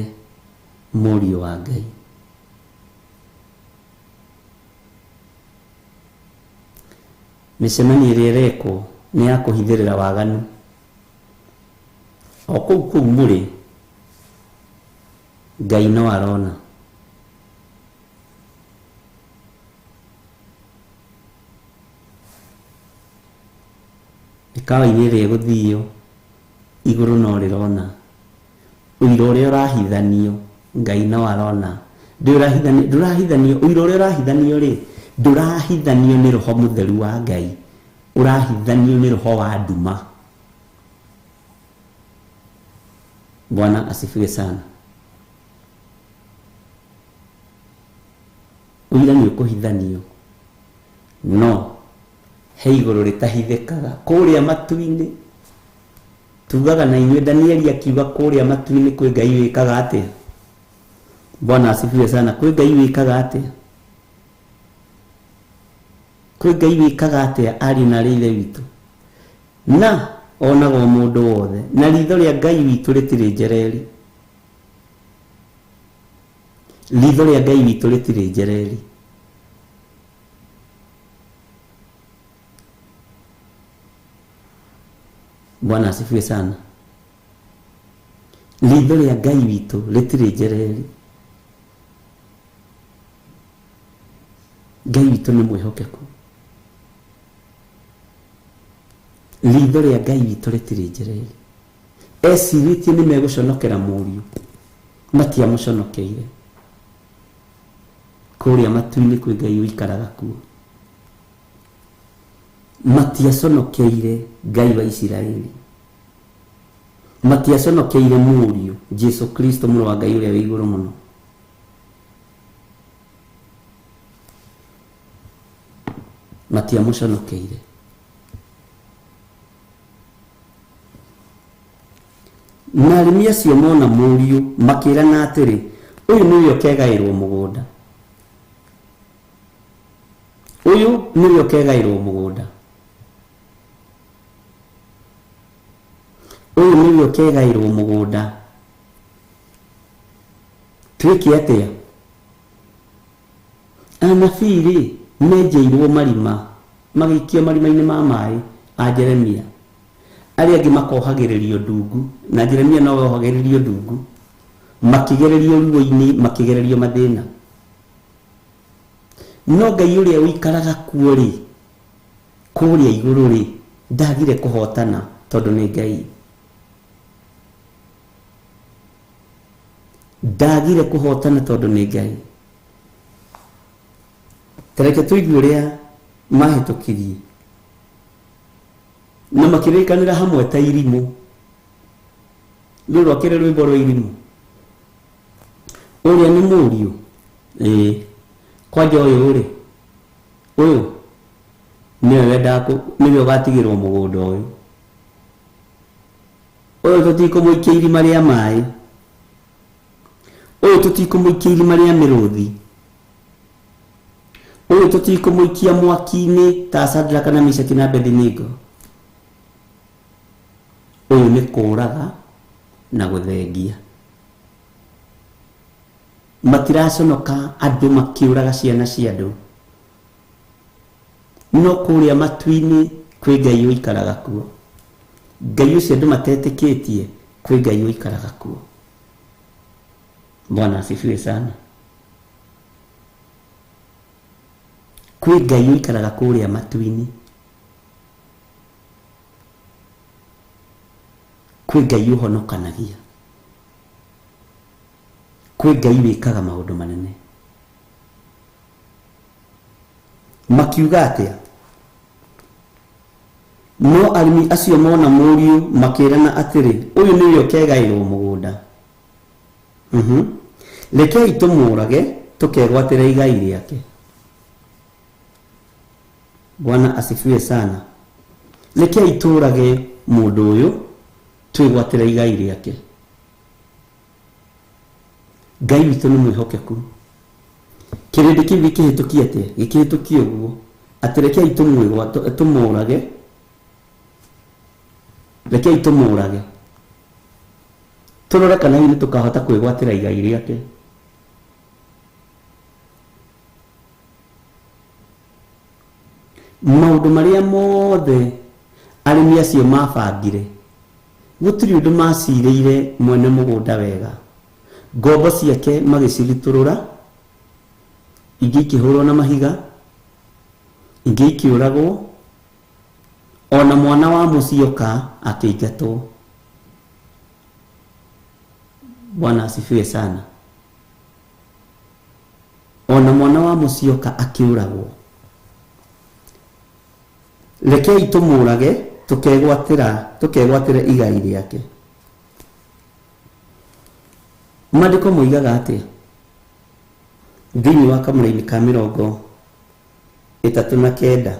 mũriũ wa Ngai. Mĩcemanio ĩrĩa ĩrekwo nĩ ya kũhithĩrĩra waganu. O kũu kũu mũrĩ, Ngai no arona. Mĩkawa-inĩ ĩrĩa ĩgũthio, igũrũ no rĩrona. Ũira ũrĩa ũrahithanio, Ngai no arona. Ndũrahithanio, ndũrahithanio, ũira ũrĩa ũrahithanio rĩ, ndũrahithanio nĩ roho mũtheru wa Ngai, ũrahithanio nĩ roho wa nduma. Bwana asifiwe sana. Ũira nĩ ũkũhithanio, no he igũrũ rĩtahithĩkaga kũrĩa matu-inĩ. Tugaga na inyuĩ Danieli akiuga kũrĩa matu-inĩ kwĩ Ngai wĩkaga atĩa? Bwana asifiwe sana. Kwĩ Ngai wĩkaga atĩa? Kwĩ Ngai wĩkaga atĩa ariũ na arĩ ithe witũ? Na onaga o mũndũ wothe, na ritho rĩa Ngai witũ rĩtirĩ njereri. Ritho rĩa Ngai witũ rĩtirĩ njereri. Bwana asifiwe sana. Ritho rĩa Ngai witũ rĩtirĩ njereri. Ngai witũ nĩ mwĩhokeku. Ritho rĩa Ngai witũ rĩtirĩ njereri. Ecirĩtie nĩ megũconokera mũriũ, matiamũconokeire. Kũrĩa matu-inĩ kwĩ Ngai ũikaraga kuo. Matiaconokeire Ngai wa Isiraeli. Matiaconokeire mũriũ Jesu Kristo mũrũ wa Ngai ũrĩa wĩ igũrũ mũno. Matiamũconokeire. Na arĩmi acio mona mũriũ makĩrana atĩrĩ, ũyũ nĩwe ũkegaĩrwo mũgũnda. Ũyũ nĩwe ũkegaĩrwo mũgũnda. Ũyũ nĩwe ũkegaĩrwo mũgũnda. Twĩke atĩa? Anabii-rĩ, menjeirwo marima, magĩikio marima-inĩ ma maĩ a Jeremia. Arĩa angĩ makohagĩrĩrio ndungu, na Jeremia nowe ohagĩrĩrio ndungu, makĩgererio ruo-inĩ, makĩgererio mathĩna. No Ngai ũrĩa ũikaraga kuo-rĩ, kũrĩa igũrũ-rĩ, ndagire kũhotana tondũ nĩ Ngai. Ndagire kũhotana tondũ nĩ Ngai. Ta reke tũigue ũrĩa mahĩtũkirie. Na makĩrĩkanĩra hamwe ta irimũ. Rũrũ rwakĩrĩ rwĩmbo rwa irimũ. Ũrĩa nĩ mũriũ. Ĩĩ. Kwanja ũyũ rĩ, ũyũ nĩwe wendaga nĩwe ũgatigĩrwo mũgũnda ũyũ. Ũyũ tũtikũmũikia irima rĩa maĩ. Ũyũ tũtikũmũikia irima rĩa mĩrũthi. Ũyũ tũtikũmũikia mwaki-inĩ ta Shadraka na Meshaki na Abednego. Ũyũ nĩ kũũraga na gũthengia. Matiraconoka andũ makĩũraga ciana cia andũ. No kũrĩa matu-inĩ kwĩ Ngai ũikaraga kuo. Ngai ũcio andũ matetĩkĩtie kwĩ Ngai ũikaraga kuo. Bwana asifiwe sana. Kwĩ Ngai ũikaraga kũrĩa matu-inĩ. Kwĩ Ngai ũhonokanagia. Kwĩ Ngai wĩkaga maũndũ manene. Makiuga atĩa? No arĩmi acio mona mũriũ makĩrana atĩrĩ, ũyũ nĩwe ũkegaĩrwo mũgũnda. Rekei tũmũũrage tũkegwatĩre igai rĩake. Bwana asifiwe sana. Rekei tũũrage mũndũ ũyũ. Twĩgwatĩre igai rĩake. Ngai witũ nĩ mwĩhokeku. Kĩrĩndĩ kĩu gĩkĩhĩtũkia atĩa? Gĩkĩhĩtũkia ũguo atĩ rekei tũmũũrage, rekei tũmũũrage, tũrore kana hihi nĩ tũkahota kwĩgwatĩra igai rĩake. Maũndũ marĩa mothe arĩmi acio mabangire, gũtirĩ ũndũ macirĩire mwene mũgũnda wega. Ngombo ciake magĩcirutũrũra, ingĩ ikĩhũrwo na mahiga, ingĩ ikĩũragwo, ona mwana wa mũcioka akĩingatwo. Bwana asifiwe sana. Ona mwana wa mũcioka akĩũragwo. Rekei tũmũũrage, tũkegwatĩra igai rĩake. Maandĩko moigaga atĩa? Thĩinĩ wa kamũraini ka 39,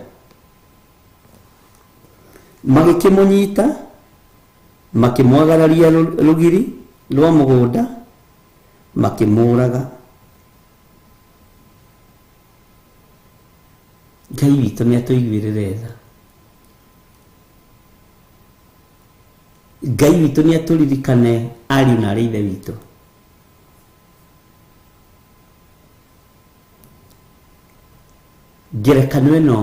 magĩkĩmũnyita, makĩmwagararia rũgiri rwa mũgũnda, makĩmũũraga. Ngai witũ nĩ atũiguĩrĩre tha. Ngai witũ nĩ atũririkane ariũ na arĩ ithe witũ. Ngerekano ĩno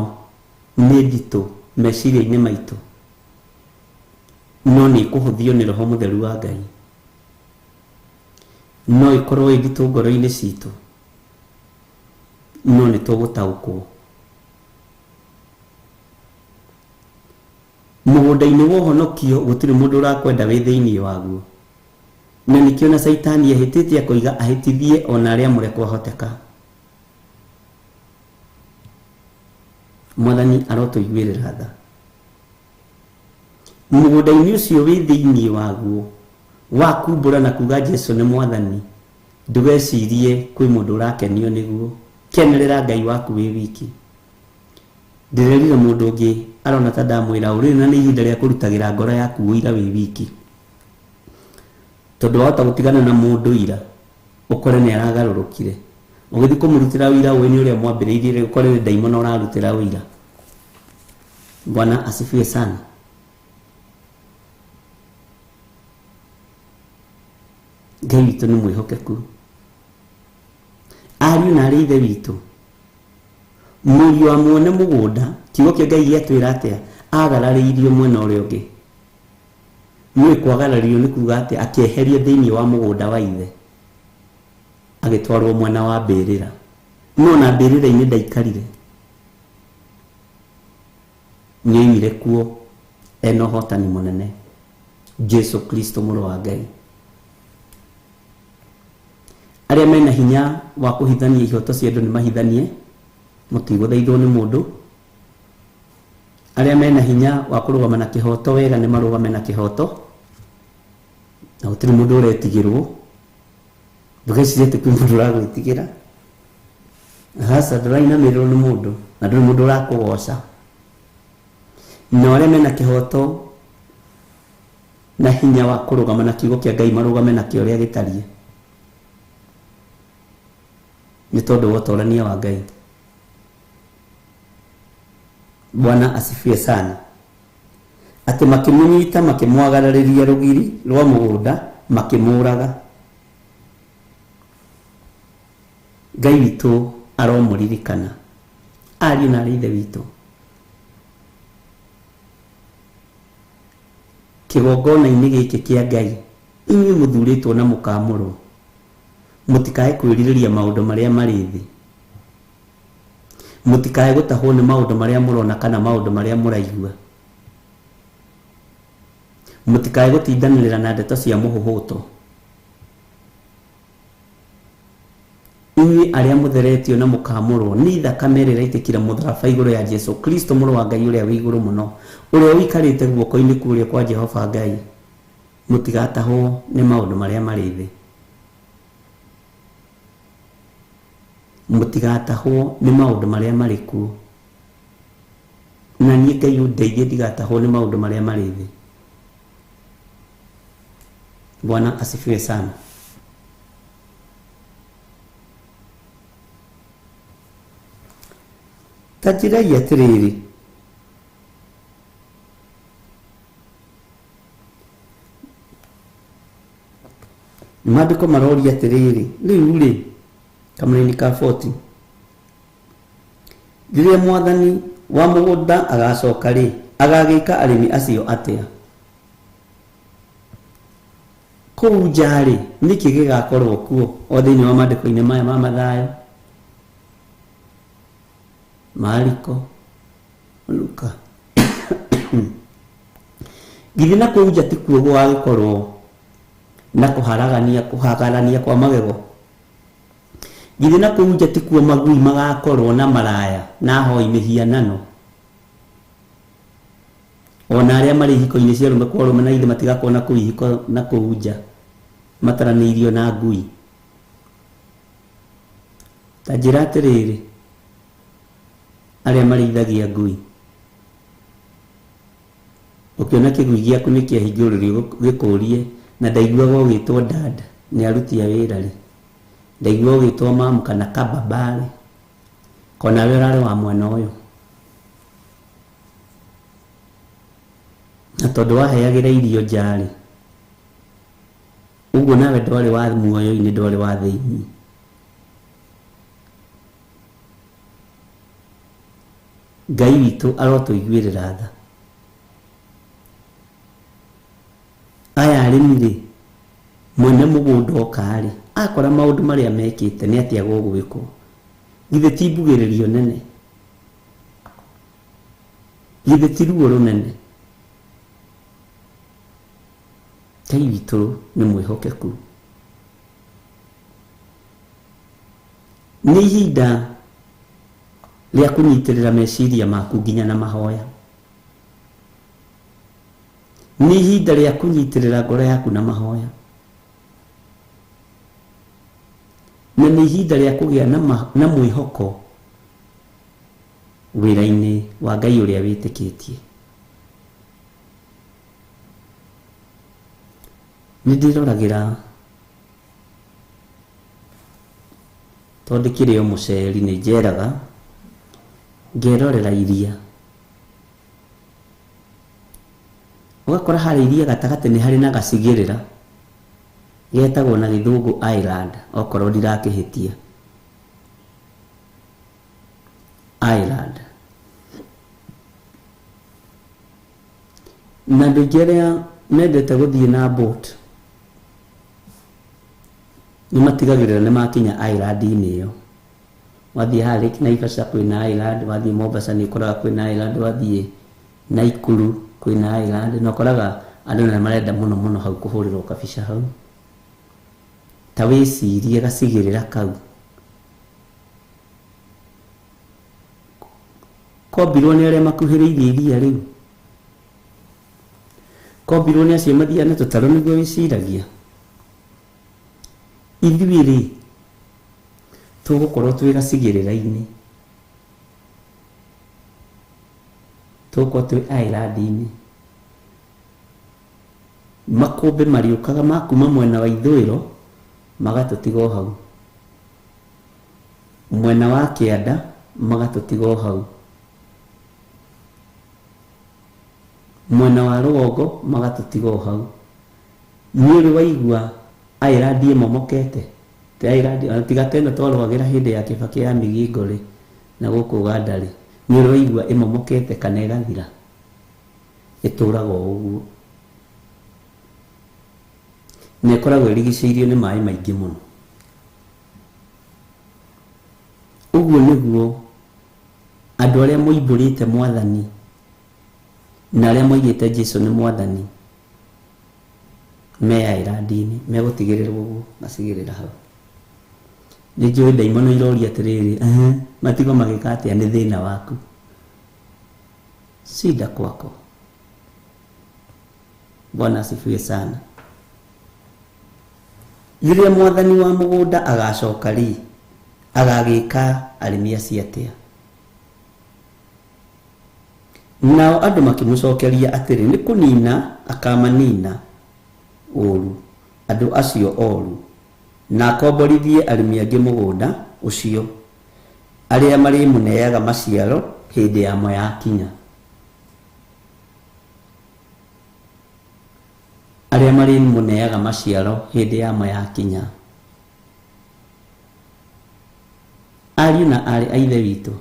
nĩ nditũ meciria-inĩ maitũ, no nĩ ĩkũhũthio nĩ Roho Mũtheru wa Ngai. No ĩkorwo ĩ nditũ ngoro-inĩ citũ, no nĩ tũgũtaũkwo. Mũgũnda-inĩ wa ũhonokio gũtirĩ mũndũ ũrakwenda wĩ thĩinĩ waguo, na nĩkĩo na Caitani ehĩtĩte akoiga ahĩtithie ona arĩa amũre kwahoteka. Mwathani arotũiguĩrĩra tha. Mũgũnda-inĩ ũcio wĩ thĩinĩ waguo wa kumbũra na kuga Jesu nĩ Mwathani, ndũgecirie kwĩ mũndũ ũrakenio nĩguo. Kenerera Ngai waku wĩ wiki. Ndĩrerire mũndũ ũngĩ arona ta ndamwĩra ũrĩ na nĩ ihinda rĩa kũrutagĩra ngoro yaku ũira wĩ wiki, tondũ wahota gũtigana na mũndũ ira ũkore nĩ aragarũrũkire, ũgĩthiĩ kũmũrutĩra ũira ũĩ nĩ ũrĩa mwambĩrĩirie, ũkore nĩ ndaimono ũrarutĩra ũira. Bwana asifiwe sana. Ngai witũ nĩ mwĩhokeku. Ariũ na arĩ ithe witũ, mũriũ wa mwene mũgũnda, kiugo kĩa Ngai gĩatwĩra atĩa? Agararĩirio mwena ũrĩa ũngĩ. Nĩũĩ kwagararĩrio nĩ kuga atĩa? Akĩeherio thĩinĩ wa mũgũnda wa ithe, agĩtwarwo mwena wa mbĩrĩra. No na mbĩrĩra-inĩ ndaikarire, nĩoimire kuo ena ũhotani mũnene, Jesu Kristo mũrũ wa Ngai. Arĩa mena hinya wa kũhithania ihoto cia andũ nĩ mahithanie, mũtigũthaithwo nĩ mũndũ. Arĩa mena hinya wa kũrũgama na kĩhoto wega nĩ marũgame na kĩhoto, na gũtirĩ mũndũ ũretigĩrwo. Ndũgecirie atĩ kwĩ mũndũ ũragwĩtigĩra. Hasa ndũrainamĩrĩrwo nĩ mũndũ, na ndũrĩ mũndũ ũrakũgoca. Na arĩa mena kĩhoto na hinya wa kũrũgama na kiugo kĩa Ngai marũgame nakĩo ũrĩa gĩtariĩ, nĩ tondũ wa ũtorania wa Ngai. Bwana asifiwe sana. Atĩ makĩmũnyita, makĩmwagararĩria rũgiri rwa mũgũnda, makĩmũũraga. Ngai witũ aromũririkana, ariũ na arĩ ithe witũ. Kĩgongona-inĩ gĩkĩ kĩa Ngai, inyuĩ mũthurĩtwo na mũkamũrwo, mũtikae kwĩrirĩria maũndũ marĩa marĩ thĩ, mũtikae gũtahwo nĩ maũndũ marĩa mũrona kana maũndũ marĩa mũraigua, mũtikae gũtindanĩrĩra na ndeto cia mũhũhũto. Inyuĩ arĩa mũtheretio na mũkamũrwo nĩ thakame ĩrĩa ĩraitĩkire mũtharaba igũrũ ya Jesu Kristo mũrũ wa Ngai ũrĩa wĩ igũrũ mũno, ũrĩa ũikarĩte guoko-inĩ kũrĩa kwa Jehova Ngai, mũtigatahwo nĩ maũndũ marĩa marĩ thĩ. Mũtigatahwo nĩ maũndũ marĩa marĩ kuo. Na niĩ Ngai ũndeithie ndigatahwo nĩ maũndũ marĩa marĩ thĩ. Bwana asifiwe sana. Ta njĩrai atĩrĩrĩ, maandĩko maroria atĩrĩrĩ, rĩu rĩ, kamũraini ka 40, rĩrĩa mwathani wa mũgũnda agacoka rĩ, agagĩka arĩmi acio atĩa? Kũu nja rĩ, nĩkĩ gĩgakorwo kuo o thĩinĩ wa maandĩko-inĩ maya ma Mathayo, Mariko, Luka? Githĩ na kũu nja tikuo gũgagĩkorwo na kũharagania, kũhagarania kwa magego? Githĩ na kũu nja tikuo magui magakorwo na maraya na ahoi mĩhianano, ona arĩa marĩ ihiko-inĩ cia arũme kwa arũme, na ithe matigakorwo na kũu ihiko na kũu nja mataranĩirio na ngui? Ta njĩra atĩrĩrĩ, arĩa marĩithagia ngui, ũkĩona kĩgui gĩaku nĩ kĩahingũrĩrio gĩkũrie, na ndaiguaga ũgĩtwo dad nĩ aruti a wĩra rĩ, ndaiguaga ũgĩtwo mamu kana kababa rĩ, konawe ũrarĩ wa mwena ũyũ, na tondũ waheagĩra irio nja rĩ, ũguo nawe ndwarĩ wa muoyo-inĩ, ndwarĩ wa thĩinĩ. Ngai witũ arotũiguĩrĩra tha. Aya arĩmi rĩ, mwene mũgũnda oka rĩ, akora maũndũ marĩa mekĩte nĩ atĩa gũgwĩkwo? Githĩ ti mbugĩrĩrio nene? Githĩ ti ruo rũnene? Ngai witũ nĩ mwĩhokeku. Nĩ ihinda rĩa kũnyitĩrĩra meciria maku nginya na mahoya. Nĩ ihinda rĩa kũnyitĩrĩra ngoro yaku na mahoya. Na nĩ ihinda rĩa kũgĩa na mwĩhoko wĩra-inĩ wa Ngai ũrĩa wĩtĩkĩtie. Nĩ ndĩroragĩra tondũ ndĩkĩrĩ o mũceri, nĩ njeraga ngerorera iria. Ũgakora harĩa iria gatagatĩ nĩ harĩ na gacigĩrĩra getagwo na gĩthũngũ island, okorwo ndirakĩhĩtia. Island. Na andũ aingĩ arĩa mendete gũthiĩ na boat nĩ matigagĩrĩra nĩ makinya island-inĩ ĩyo. Wathiĩ haha Lake Naivasha kwĩna island, wathiĩ Mombasa nĩ ũkoraga kwĩna island, wathiĩ Naikuru kwĩna island, na ũkoraga andũ nĩ marenda mũno mũno hau kũhũrĩrwo kabica hau. Ta wĩcirie gacigĩrĩra kau kombirwo nĩ arĩa makuhĩrĩirie iria rĩu, kombirwo nĩ acio mathiaga na tũtarũ nĩguo wĩciragia. Ithuĩ rĩ, tũgũkorwo twĩ gacigĩrĩra-inĩ, tũgũkorwo twĩ island-inĩ. Makũmbĩ marĩũkaga ma kuma mwena wa ithũĩro magatũtiga o hau, mwena wa kĩanda magatũtiga o hau, mwena wa rũgongo magatũtiga o hau. Nĩ ũrĩ waigua island ĩmomokete? Ti island, ona tiga ta ĩno twarũagĩra hĩndĩ ya Kĩbakĩ ya Migingo rĩ, na gũkũ Ũganda rĩ, nĩ ũrĩ waigua ĩmomokete kana ĩgathira? Ĩtũraga o ũguo. Na ĩkoragwo ĩrigicĩirio nĩ maĩ maingĩ mũno. Ũguo nĩguo andũ arĩa moimbũrĩte Mwathani na arĩa moigĩte Jesu nĩ Mwathani me island-inĩ, megũtigĩrĩrwo ũguo gacigĩrĩra hau. Nĩ njũĩ ndaimono iroria atĩrĩrĩ, ehe, matigwo magĩka atĩa? Nĩ thĩna waku, shida kwako. Bwana asifiwe sana. Rĩrĩa mwathani wa mũgũnda agacoka rĩ, agagĩka arĩmi acio atĩa? Nao andũ makĩmũcokeria atĩrĩ, nĩ kũnina akamanina ũũru. Andũ acio oru na akomborithie arĩmi angĩ mũgũnda ũcio, arĩa marĩmũneaga maciaro hĩndĩ yamo yakinya. Arĩa marĩmũneaga maciaro hĩndĩ yamo yakinya. Ariũ na aarĩ a Ithe witũ,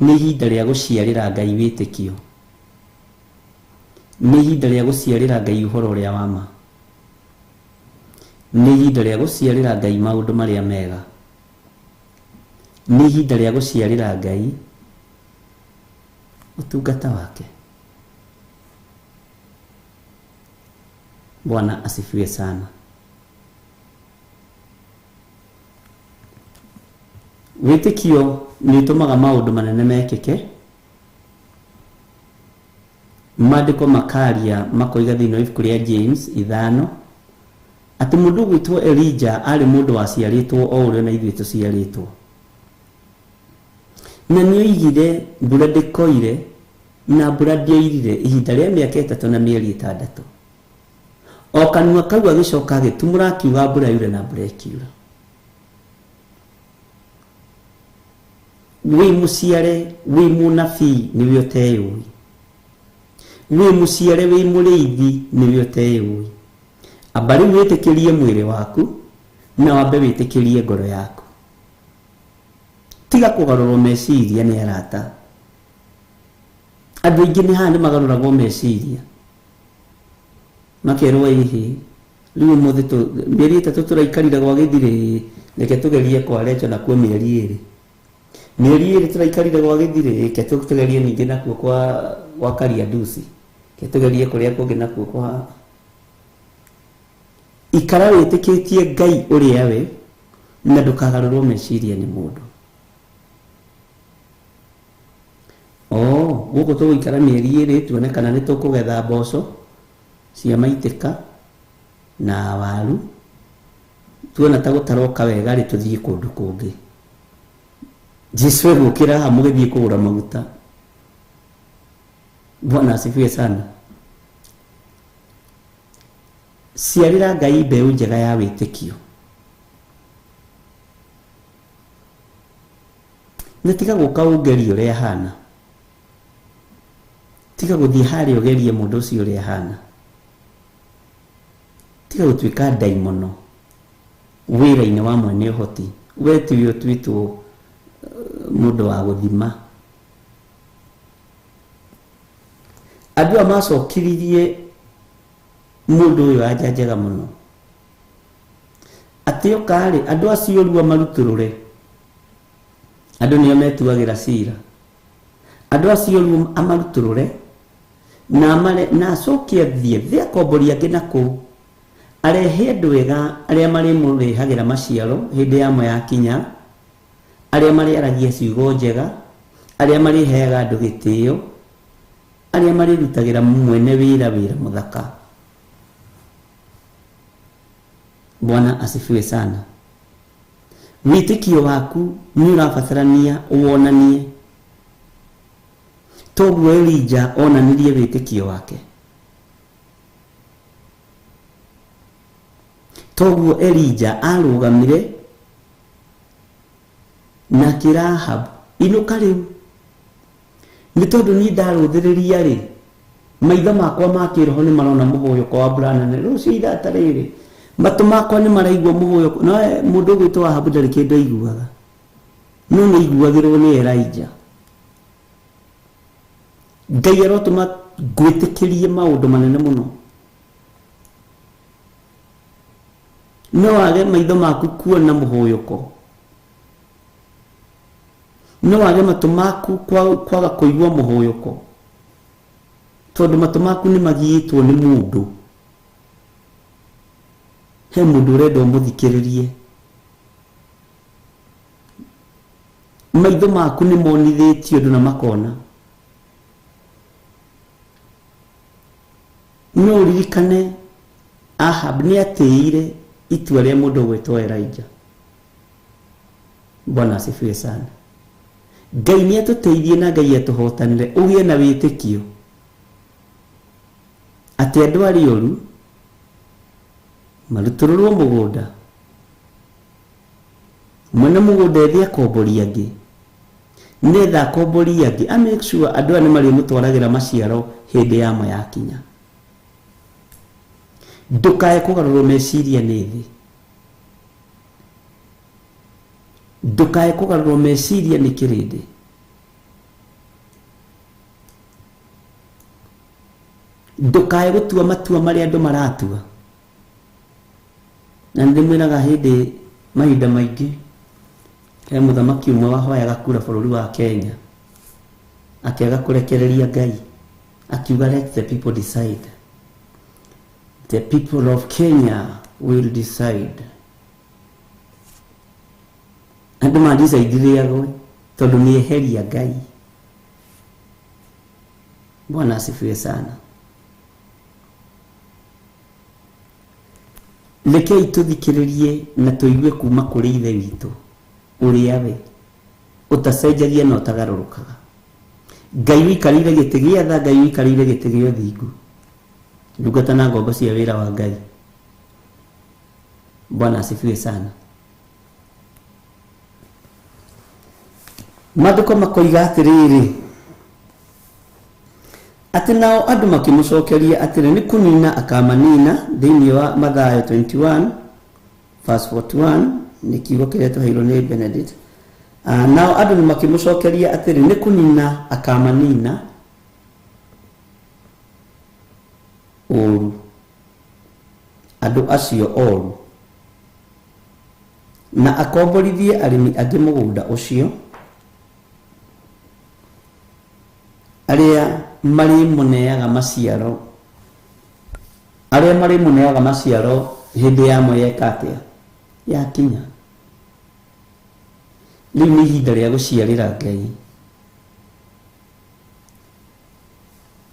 nĩ ihinda rĩa gũciarĩra Ngai wĩtĩkio. Nĩ ihinda rĩa gũciarĩra Ngai ũhoro ũrĩa wa ma. Nĩ ihinda rĩa gũciarĩra Ngai maũndũ marĩa mega. Nĩ ihinda rĩa gũciarĩra Ngai ũtungata wake. Bwana asifiwe sana. Wĩtĩkio nĩ ũtũmaga maũndũ manene mekĩke. Maandĩko makaria makoiga thĩinĩ wa ibuku rĩa James 5 atĩ mũndũ ũgwĩtwo Elija arĩ mũndũ waciarĩtwo o ũrĩa na ithuĩ tũciarĩtwo. Na nĩ oigire mbura ndĩkoire na mbura ndĩoirire ihinda rĩa mĩaka 3 na mĩeri 6. O kanua kau agĩcoka agĩtumũra akiuga mbura yure na mbura ĩkiura. Wĩ mũciare wĩ mũnabii nĩwe ũteyũĩ. Wĩ mũciare wĩ mũrĩithi nĩwe ũteyũĩ. Amba rĩu wĩtĩkĩrie mwĩrĩ waku na wambe wĩtĩkĩrie ngoro yaku. Tiga kũgarũrwo meciria nĩ arata. Andũ aingĩ nĩ haha nĩ magarũragwo meciria. Makerwo ĩhĩ rĩu ũmũthĩ mĩeri 3 tũraikarire gwa gĩthirĩ, reke tũgerie kwa Recho nakuo mĩeri 2. Mĩeri 2 tũraikarire gwa gĩthirĩ, reke tũgerie ningĩ nakuo kwa Kariandusi. Reke tũgerie kũrĩa kũngĩ nakuo kwa. Ikara wĩtĩkĩtie Ngai ũrĩa we na ndũkagarũrwo meciria nĩ mũndũ. Gũkũ tũgũikara mĩeri 2 tuone kana nĩ tũkũgetha mboco cia maitĩka na waru. Tuona ta gũtaroka wega rĩ tũthiĩ kũndũ kũngĩ. Jesu egũkĩra haha mũgĩthiĩ kũgũra maguta. Bwana asifiwe sana. Ciarĩra Ngai mbeũ njega ya wĩtĩkio. Na tiga gũka ũngerie ũrĩa ahana. Tiga gũthiĩ harĩa ũgerie mũndũ ũcio ũrĩa ahana. Tiga gũtuĩka ndaimono wĩra-inĩ wa mwene ũhoti. We tiwe ũtuĩtwo mũndũ wa gũthima. Andũ aya macokiririe mũndũ ũyũ anja njega mũno. Atĩ oka rĩ, andũ acio rua marutũrũre. Andũ nĩo metuagĩra cira. Andũ acio rua amarutũrũre na amare, na acoke athiĩ thĩ akombori angĩ na kũu. Arehe andũ ega arĩa marĩmũrehagĩra maciaro hĩndĩ yamo yakinya, arĩa marĩaragia ciugo njega, arĩa marĩheaga andũ gĩtĩo, arĩa marĩrutagĩra mwene wĩra wĩra mũthaka. Bwana asifiwe sana. Wĩtĩkio waku nĩ ũrabatarania wonanie. Toguo Elija onanirie wĩtĩkio wake. Toguo Elija arũgamire na akĩra Ahabu, inũka rĩu. Nĩ tondũ niĩ ndarũthĩrĩria rĩ, maitho makwa ma kĩroho nĩ marona mũhũyũko wa mbura nene. Rũciũ ithata rĩrĩ, matũ makwa nĩ maraigua mũhũyũko. No mũndũ ũgwĩtwo Ahabu ndarĩ kĩndũ aiguaga. No nĩ aiguagĩrwo nĩ Elija. Ngai arotũma ngwĩtĩkĩrie maũndũ manene mũno. No wage maitho maku kuona mũhũyũko. No wage matũ maku kwaga kũigua mũhũyũko. Tondũ matũ maku nĩ magiĩtwo nĩ mũndũ. He mũndũ ũrenda ũmũthikĩrĩrie. Maitho maku nĩ monithĩtio ũndũ na makona. No ũririkane Ahab nĩ atĩire itua rĩa mũndũ ũgwĩtwo Elija. Bwana asifiwe sana. Ngai nĩ atũteithie na Ngai atũhotanĩre ũgĩe na wĩtĩkio. Atĩ andũ arĩa oru marutũrũrwo mũgũnda, mwene mũgũnda ethe akombori angĩ, nĩetha akombori angĩ a make sure andũ aya nĩ marĩmũtwaragĩra maciaro hĩndĩ yamo yakinya. Ndũkae kũgarũrwo meciria nĩ thĩ, ndũkae kũgarũrwo meciria nĩ kĩrĩndĩ. Ndũkae gũtua matua marĩa andũ maratua. Na nĩ ndĩmwĩraga hĩndĩ mahinda maingĩ, he mũthamaki ũmwe wahoyaga kura bũrũri wa Kenya, akĩaga kũrekereria Ngai, akiuga let the people decide. The people of Kenya will decide. Andũ ma-decide agwe tondũ nĩ eheria Ngai. Bwana asifiwe sana. Rekei tũthikĩrĩrie na tũigue kuma kũrĩ Ithe witũ ũrĩa we ũtacenjagia na ũtagarũrũkaga. Ngai ũikarĩire gĩtĩ gĩa tha, Ngai ũikarĩire gĩtĩ gĩa ũthingu. Ndungata na ngombo cia wĩra wa Ngai. Bwana asifiwe sana. Maandĩko makoiga atĩrĩrĩ, atĩ nao andũ makĩmũcokeria atĩrĩ, nĩ kũnina akamanina. Thĩinĩ wa Mathayo 21 verse 41 nĩ kiugo kĩrĩa tũheirwo nĩ Benedict. Nao andũ makĩmũcokeria atĩrĩ, nĩ kũnina akamanina ũru, andũ acio oru, na akomborithie arĩmi angĩ mũgũnda ũcio, arĩa marĩmũneaga maciaro, arĩa marĩmũneaga maciaro hĩndĩ yamo yeka atĩa, yakinya. Rĩu nĩ ihinda rĩa gũciarĩra Ngai,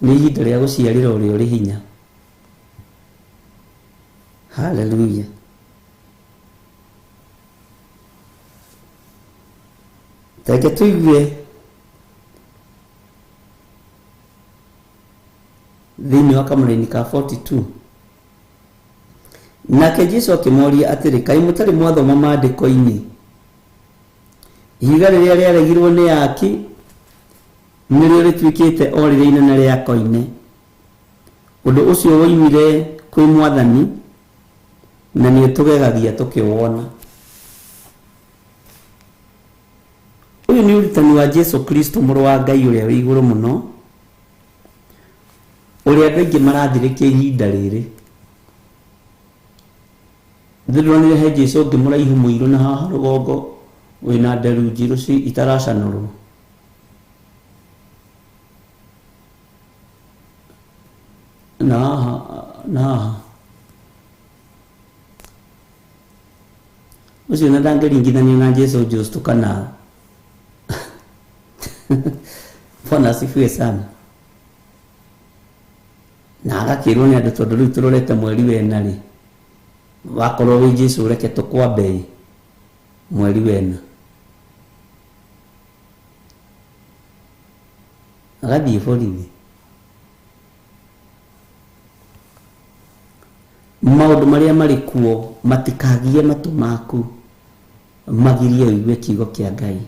nĩ ihinda rĩa gũciarĩra ũrĩa ũrĩ hinya. Haleluya. Reke tũigue thĩinĩ wa kamũraini ka 42. Nake Jesu akĩmoria atĩrĩ, kaĩ mũtarĩ mwathoma maandĩko-inĩ, ihiga rĩrĩa rĩaregirwo nĩ aaki nĩrĩo rĩtuĩkĩte o rĩrĩa inene rĩa koine. Ũndũ ũcio woimire kwĩ Mwathani, na nĩ ũtũgegagia tũkĩwona. Ũyũ nĩ ũrutani wa Jesu Kristo, mũrũ wa Ngai ũrĩa wĩ igũrũ mũno, ũrĩa andũ aingĩ marathirĩkia ihinda rĩrĩ. Ndĩronire he Jesu ũngĩ mũraihu mũirũ na haha rũgongo wĩna nderu njirũ itaracanũrwo. Na haha, na haha. Ũcio na ndangĩringithanio na Jesu Justo kana. Bwana asifiwe sana. Na agakĩrwo nĩ andũ tondũ rĩu tũrorete mweri wena rĩ, wakorwo wĩ Jesu reke tũkwambe mweri wena. Agathiĩ borithi. Maũndũ marĩa marĩ kuo matikagie matũ maku magirie ũigue kiugo kĩa Ngai.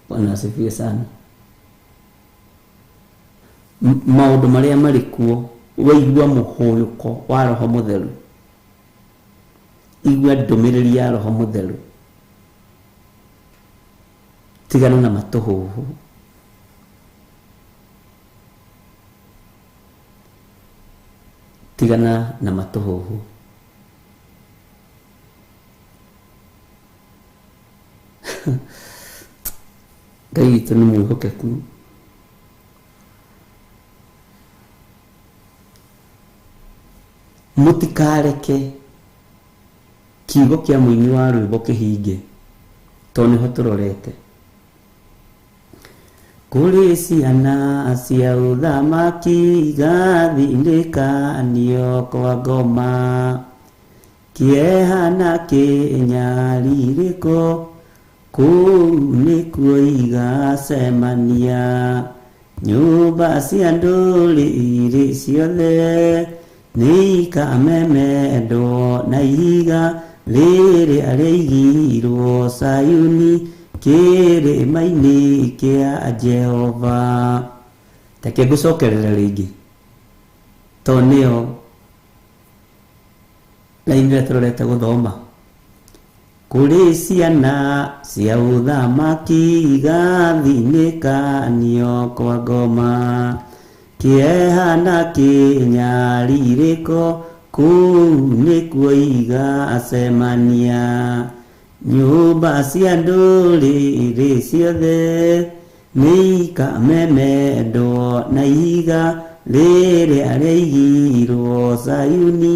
Bwana asifiwe sana. Maũndũ marĩa marĩ kuo, waigua mũhũyũko wa Roho Mũtheru, igua ndũmĩrĩri ya Roho Mũtheru, tigana na matũhũhũ. Tigana na matũhũhũ. Ngai witũ nĩ mwĩhokeku. Mũtikareke kiugo kĩa mũini wa rwĩmbo kĩhinge, tondũ nĩho tũrorete. Kũrĩ ciana cia ũthamaki igathindĩkanio kwa ngoma, kĩeha na kĩnyarirĩko kũu nĩkuo igacemania. Nyũmba cia ndũrĩrĩ ciothe nĩikamemendwo na ihiga rĩrĩa rĩigirwo Sayuni kĩrĩma-inĩ kĩa Jehova. Reke ngũcokerere rĩngĩ tondũ nĩyo raini ĩrĩa tũrorete gũthoma. Kũrĩ ciana cia ũthamaki igathinĩkanio kwa ngoma, kĩeha na kĩnyarirĩko kũu nĩkuo igacemania. Nyũmba cia ndũrĩrĩ ciothe nĩikamemendwo na ihiga rĩrĩa rĩigirwo Sayuni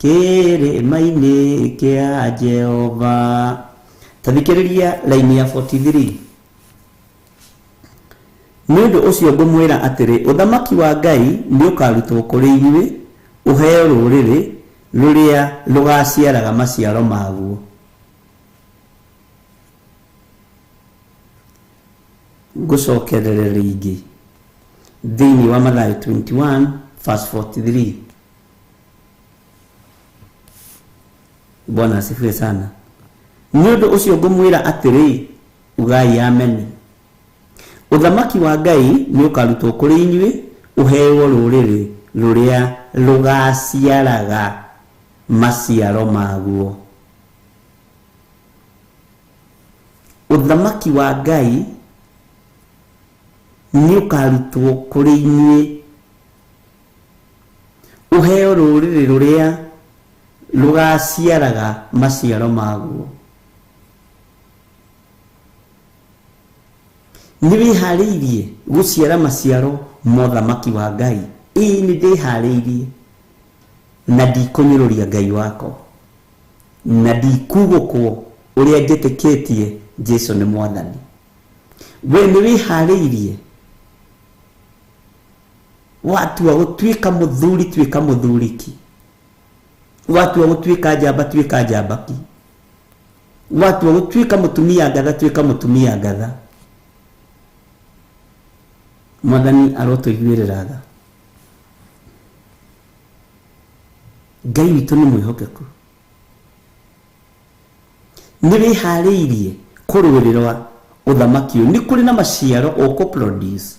kĩrĩma-inĩ kĩa Jehova. Ta thikĩrĩria raini ya 43. Nĩ ũndũ ũcio ngũmwĩra atĩrĩ, ũthamaki wa Ngai nĩũkarutwo kũrĩ inyuĩ ũheo rũrĩrĩ rũrĩa rũgaciaraga maciaro maguo. Ngũcokerere rĩngĩ thĩinĩ wa Mathayo 21 verse 43. Bwana asifiwe sana. Nĩ ũndũ ũcio ngũmwĩra atĩrĩ, ugai ameni. Ũthamaki wa Ngai nĩ ũkarutwo kũrĩ inyuĩ ũheo rũrĩrĩ rũrĩa rũgaciaraga maciaro maguo. Ũthamaki wa Ngai nĩ ũkarutwo kũrĩ inyuĩ ũheo rũrĩrĩ rũrĩa rũgaciaraga maciaro maguo. Nĩ wĩharĩirie gũciara maciaro ma ũthamaki wa Ngai? Ĩĩ nĩ ndĩharĩirie, na ndikũnyũrũria Ngai wakwa, na ndikugũkwo ũrĩa njĩtĩkĩtie Jesu nĩ Mwathani. We nĩ wĩharĩirie? Watua gũtuĩka mũthuri, tuĩka mũthuri ki. Watua gũtuĩka njamba, tuĩka njamba ki. Watua gũtuĩka mũtumia ngatha, tuĩka mũtumia ngatha. Mwathani arotũiguĩrĩra tha. Ngai witũ nĩ mwĩhokeku. Nĩ wĩharĩirie kũrũĩrĩra ũthamaki ũyũ? Nĩ kũrĩ na maciaro ũkũ produce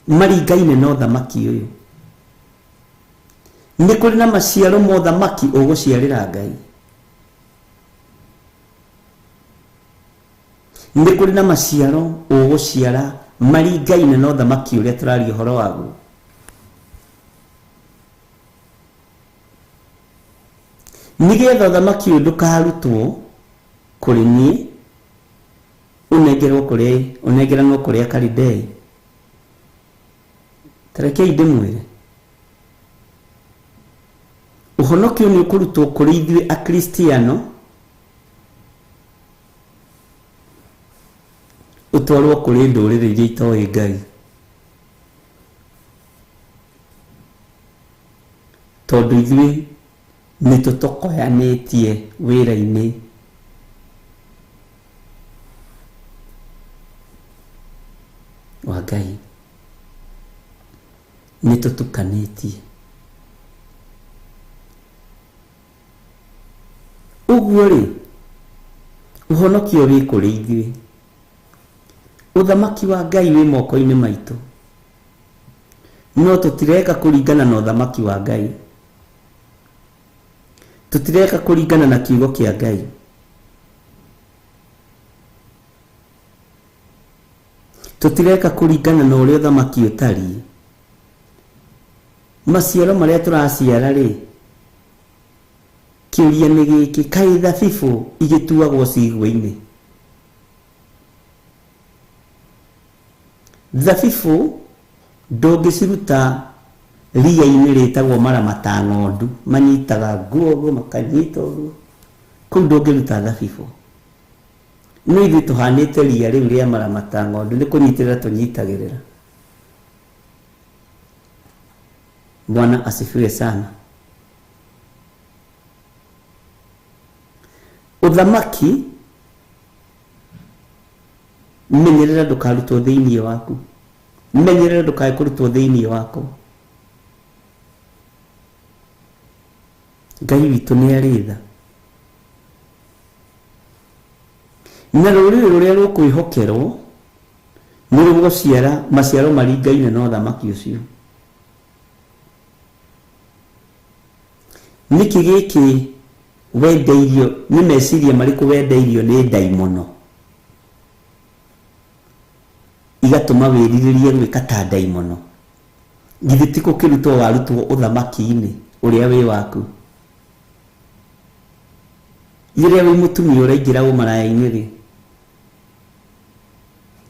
maringaine na ũthamaki ũyũ. Nĩ kũrĩ na maciaro ma ũthamaki ũgũciarĩra Ngai. Nĩ kũrĩ na maciaro ũgũciara maringaine na ũthamaki ũrĩa tũraria ũhoro waguo. Nĩgetha ũthamaki ũyũ ndũkarutwo kũrĩ niĩ, ũnengerwo kũrĩ, ũnengeranwo kũrĩ Akalidei. Ta rekei ndĩmwĩre, ũhonokio nĩ ũkũrutwo kũrĩ ithuĩ Akristiano, ũtwarwo kũrĩ ndũrĩrĩ iria itoĩ Ngai. Tondũ ithuĩ nĩ tũtokoyanĩtie wĩra-inĩ wa Ngai, nĩ tũtukanĩtie. Ũguo rĩ, ũhonokio wĩ kũrĩ ithuĩ, ũthamaki wa Ngai wĩ moko-inĩ maitũ, no tũtireka kũringana na ũthamaki wa Ngai, tũtireka kũringana na kiugo kĩa Ngai. Tũtireka kũringana na ũrĩa ũthamaki ũtariĩ. Maciaro marĩa tũraciara rĩ, kĩũria nĩ gĩkĩ, kaĩ thabibũ igĩtuagwo cigua-inĩ? Thabibũ ndũngĩciruta ria-inĩ rĩtagwo maramata ng'ondu, manyitaga nguo ũguo, makanyita ũguo, kũu ndũngĩruta thabibũ. No ithuĩ tũhanĩte ria rĩu rĩa maramata ng'ondu, nĩ kũnyitĩrĩra tũnyitagĩrĩra. Bwana asifiwe sana. Ũthamaki, menyerera ndũkarutwo thĩinĩ waku. Menyerera ndũkae kũrutwo thĩinĩ wako. Ngai witũ nĩ arĩ tha. Na rũrĩrĩ rũrĩa rũkwĩhokerwo nĩ rũgũciara maciaro maringaine na ũthamaki ũcio. Nĩkĩ gĩkĩ wendeirio, nĩ meciria marĩkũ wendeirio nĩ ndaimono igatũma wĩrirĩrie gwĩka ta ndaimono? Githĩ ti gũkĩrutwo warutwo ũthamaki-inĩ ũrĩa wĩ waku? Rĩrĩa wĩ mũtumia ũraingĩra ũmaraya-inĩ rĩ,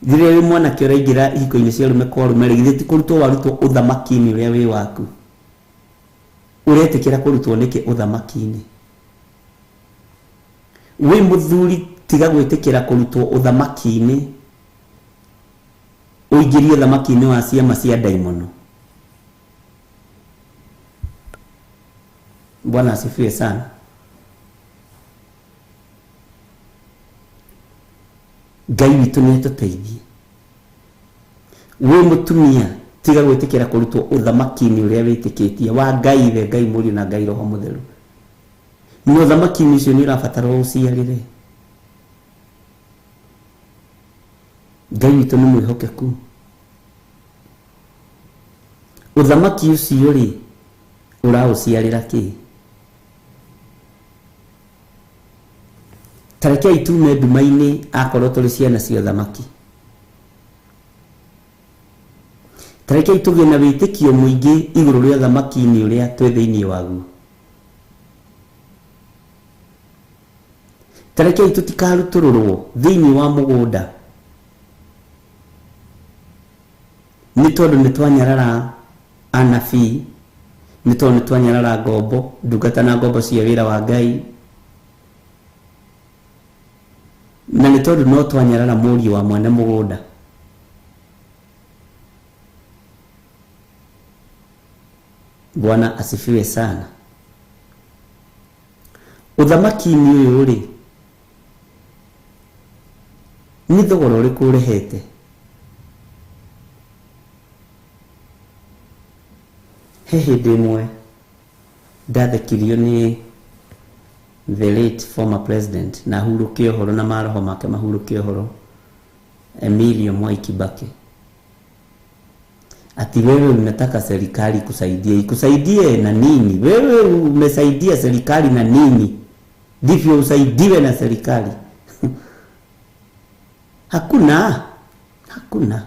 rĩrĩa wĩ mwanake ũraingĩra ihiko-inĩ cia arũme kwa arũme rĩ, githĩ ti kũrutwo warutwo ũthamaki-inĩ ũrĩa wĩ waku? Ũretĩkĩra kũrutwo nĩkĩ ũthamaki-inĩ? Wĩ mũthuri tiga gwĩtĩkĩra kũrutwo ũthamaki-inĩ, ũingĩrie ũthamaki-inĩ wa ciama cia ndaimono. Bwana asifiwe sana. Ngai witũ nĩ atũteithie. Wĩ mũtumia tiga gwĩtĩkĩra kũrutwo ũthamaki-inĩ ũrĩa wĩtĩkĩtie wa Ngai Ithe, Ngai Mũriũ na Ngai Roho Mũtheru. Na ũthamaki-inĩ ũcio nĩ ũrabatara ũciarĩre. Ngai witũ nĩ mwĩhokeku. Ũthamaki ũcio rĩ, ũraũciarĩra kĩ? Ta rekei tume nduma-inĩ akorwo tũrĩ ciana cia ũthamaki. Ta rekei tũgĩe na wĩtĩkio mũingĩ igũrũ rĩa ũthamaki-inĩ ũrĩa twĩ thĩinĩ waguo. Ta rekei tũtikarutũrũrwo thĩinĩ wa mũgũnda nĩ tondũ nĩ twanyarara anabii, nĩ tondũ nĩ twanyarara ngombo, ndungata na ngombo cia wĩra wa Ngai, na nĩ tondũ no twanyarara mũriũ wa mwene mũgũnda. Bwana asifiwe sana. Ũthamaki-inĩ ũyũ rĩ, nĩ thogora ũrĩkũ ũrehete? He hĩndĩ ĩmwe ndathekirio nĩ the late former president na ahurũke ũhoro na maroho make mahurũke ũhoro, Emilio Mwai Kibaki. Ati wewe unataka serikali ikusaidie, ikusaidie na nini? Wewe umesaidia serikali na nini? Ndivyo usaidiwe na serikali. Hakuna, hakuna.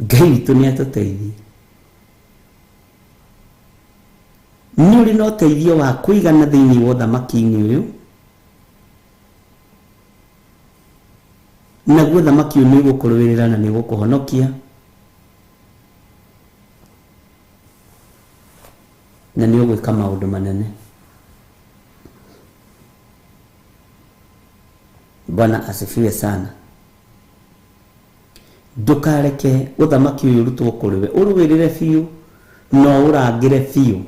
Ngai witũ nĩ atũteithie. Nĩ ũrĩ na ũteithio wa kũigana thĩinĩ wa ũthamaki-inĩ ũyũ, naguo ũthamaki ũyũ nĩ ũgũkũrũĩrĩra na nĩ ũgũkũhonokia na nĩ ũgwĩka maũndũ manene. Bwana asifiwe sana. Ndũkareke ũthamaki ũyũ ũrutwo kũrĩ we, ũrũĩrĩre biũ na ũrangĩre biũ.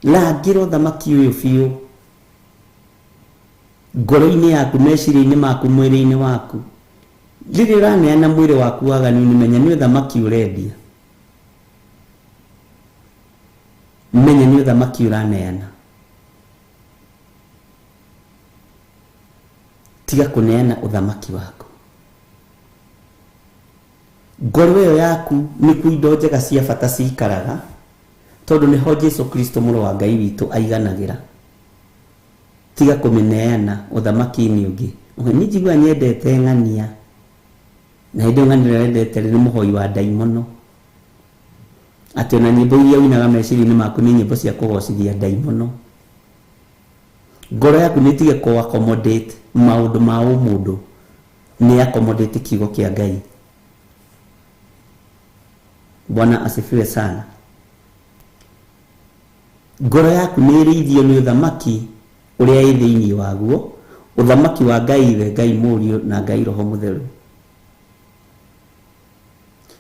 Rangĩra ũthamaki ũyũ biũ ngoro-inĩ yaku, meciria-inĩ maku, mwĩrĩ-inĩ waku. Rĩrĩa ũraneana mwĩrĩ waku waganu-inĩ, menya nĩ ũthamaki ũrendia, menya nĩ ũthamaki ũraneana. Tiga kũneana ũthamaki waku. Ngoro ĩyo yaku nĩkuo indo njega cia bata cikaraga, tondũ nĩho Jesu Kristo mũrũ wa Ngai witũ aiganagĩra. Tiga kũmĩneana ũthamaki-inĩ ũngĩ. Niĩ njiguaga nyendete ng'ania, na hĩndĩ ĩyo ng'ania ĩrĩa wendete rĩ, nĩ mũhoi wa ndaimono. Atĩ ona nyĩmbo iria ũinaga meciria-inĩ maku nĩ nyĩmbo cia kũgocithia ndaimono. Ngoro yaku nĩ ĩtige kũ accommodate maũndũ ma ũmũndũ, nĩ accommodate kiugo kĩa Ngai. Bwana asifiwe sana. Ngoro yaku nĩ ĩrĩithio nĩ ũthamaki ũrĩa ĩ thĩinĩ waguo, ũthamaki wa Ngai Ithe, Ngai Mũriũ na Ngai Roho Mũtheru.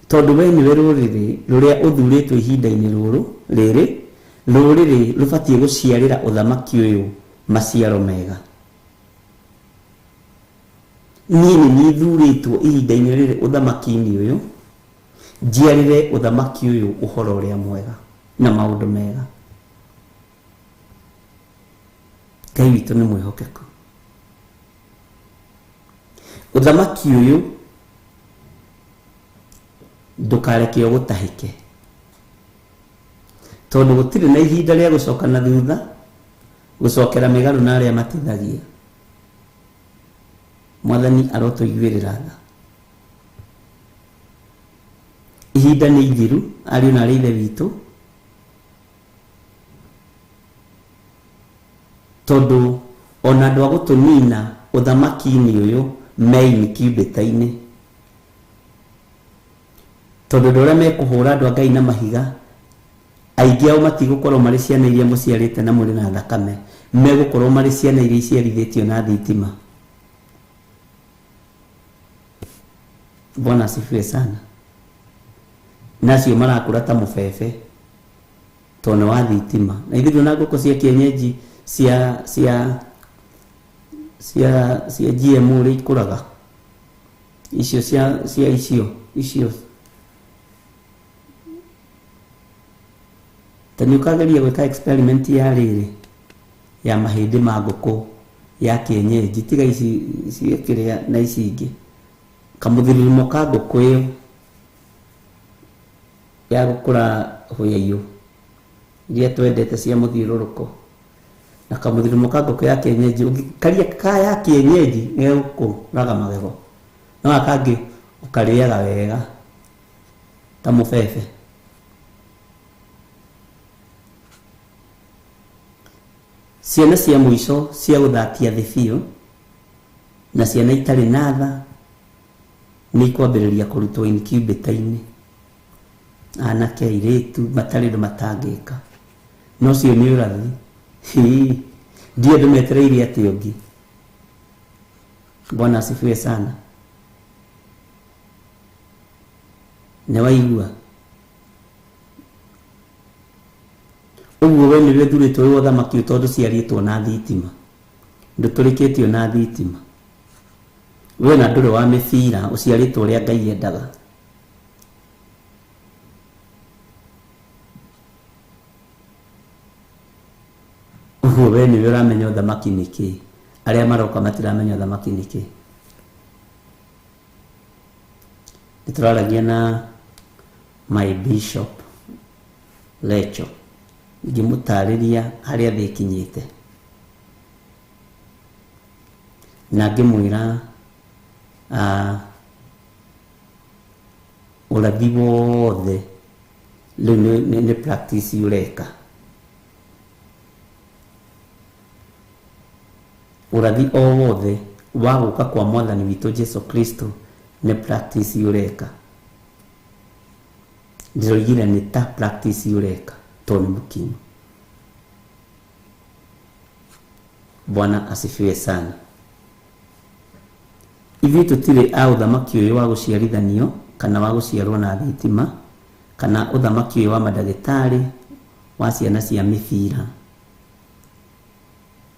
Tondũ we nĩwe rũrĩrĩ rũrĩa ũthurĩtwo ihinda-inĩ rũrũ rĩrĩ, rũrĩrĩ rũbatiĩ gũciarĩra ũthamaki ũyũ maciaro mega. Niĩ nĩ niĩ thurĩtwo ihinda-inĩ rĩrĩ ũthamaki-inĩ ũyũ, njiarĩre ũthamaki ũyũ ũhoro ũrĩa mwega na maũndũ mega. Ngai witũ nĩ mwĩhokeku. Ũthamaki ũyũ ndũkareke ũgũtahĩke, tondũ gũtirĩ na ihinda rĩa gũcoka na thutha, gũcokera mĩgarũ na arĩa matithagia. Mwathani arotũiguĩrĩra tha. Ihinda nĩ ithiru, ariũ na arĩ ithe witũ, tondũ ona andũ a gũtũnina ũthamaki-inĩ ũyũ me incubator-inĩ, tondũ andũ arĩa mekũhũra andũ a Ngai na mahiga, aingĩ ao matigũkorwo marĩ ciana iria mũciarĩte na mũrĩ na thakame, megũkorwo marĩ ciana iria iciarithĩtio na thitima. Bwana asifiwe sana. Na acio marakũra ta mũbebe tondũ nĩ wa thitima. Na ithuĩ ndũna ngũkũ cia kienyeji cia cia cia cia GMO ũrĩa ikũraga, icio cia cia icio icio ta nĩ ũkageria gwĩka experiment ya rĩrĩ ya mahĩndĩ ma ngũkũ ya kienyeji, tiga ici cia kĩrĩa na ici ingĩ, kamũthirirumo ka ngũkũ ĩyo ya gũkũra hũyaiyũ iria twendete cia mũthiũrũrũko, na kamũthiũrũrũko ka ngũkũ ya kienyeji, ũngĩkaria ka ya kienyeji nĩ gegũkũraga magego, no gaka kangĩ ũkarĩaga wega ta mũbebe. Ciana cia mũico cia gũthatia thĩ biũ na ciana itarĩ na tha nĩ ikwambĩrĩria kũrutwo incubator-inĩ, anake airĩtu matarĩ ũndũ matangĩka. No ũcio nĩ ũrathi. Hii, ndiũĩ andũ metereire atĩa ũngĩ. Bwana asifiwe sana. Nĩ waigua? Ũguo we nĩwe ũthurĩtwo wĩ ũthamaki ũyũ tondũ ciarĩtwo na thitima. Ndũtũrĩkĩtio na thitima. We na ndũrĩ wa mĩbira, ũciarĩtwo ũrĩa Ngai endaga. Ũguo we nĩwe ũramenya ũthamaki nĩ kĩĩ. Arĩa maroka matiramenya ũthamaki nĩ kĩĩ. Nĩ tũraragia na my bishop Lecho, ngĩmũtarĩria harĩa thĩ ĩkinyĩte, na ngĩmwĩra ũrathi wothe rĩu nĩ practice ũreka. Ũrathi o wothe wa gũka kwa Mwathani witũ Jesu Kristo nĩ practice ũreka. Ndĩroigire nĩ ta practice ũreka tondũ nĩ mũkinyu. Bwana asifiwe sana. Ithuĩ tũtirĩ a ũthamaki ũyũ wa gũciarithanio kana wa gũciarwo na thitima kana ũthamaki ũyũ wa mandagĩtarĩ wa ciana cia mĩbira.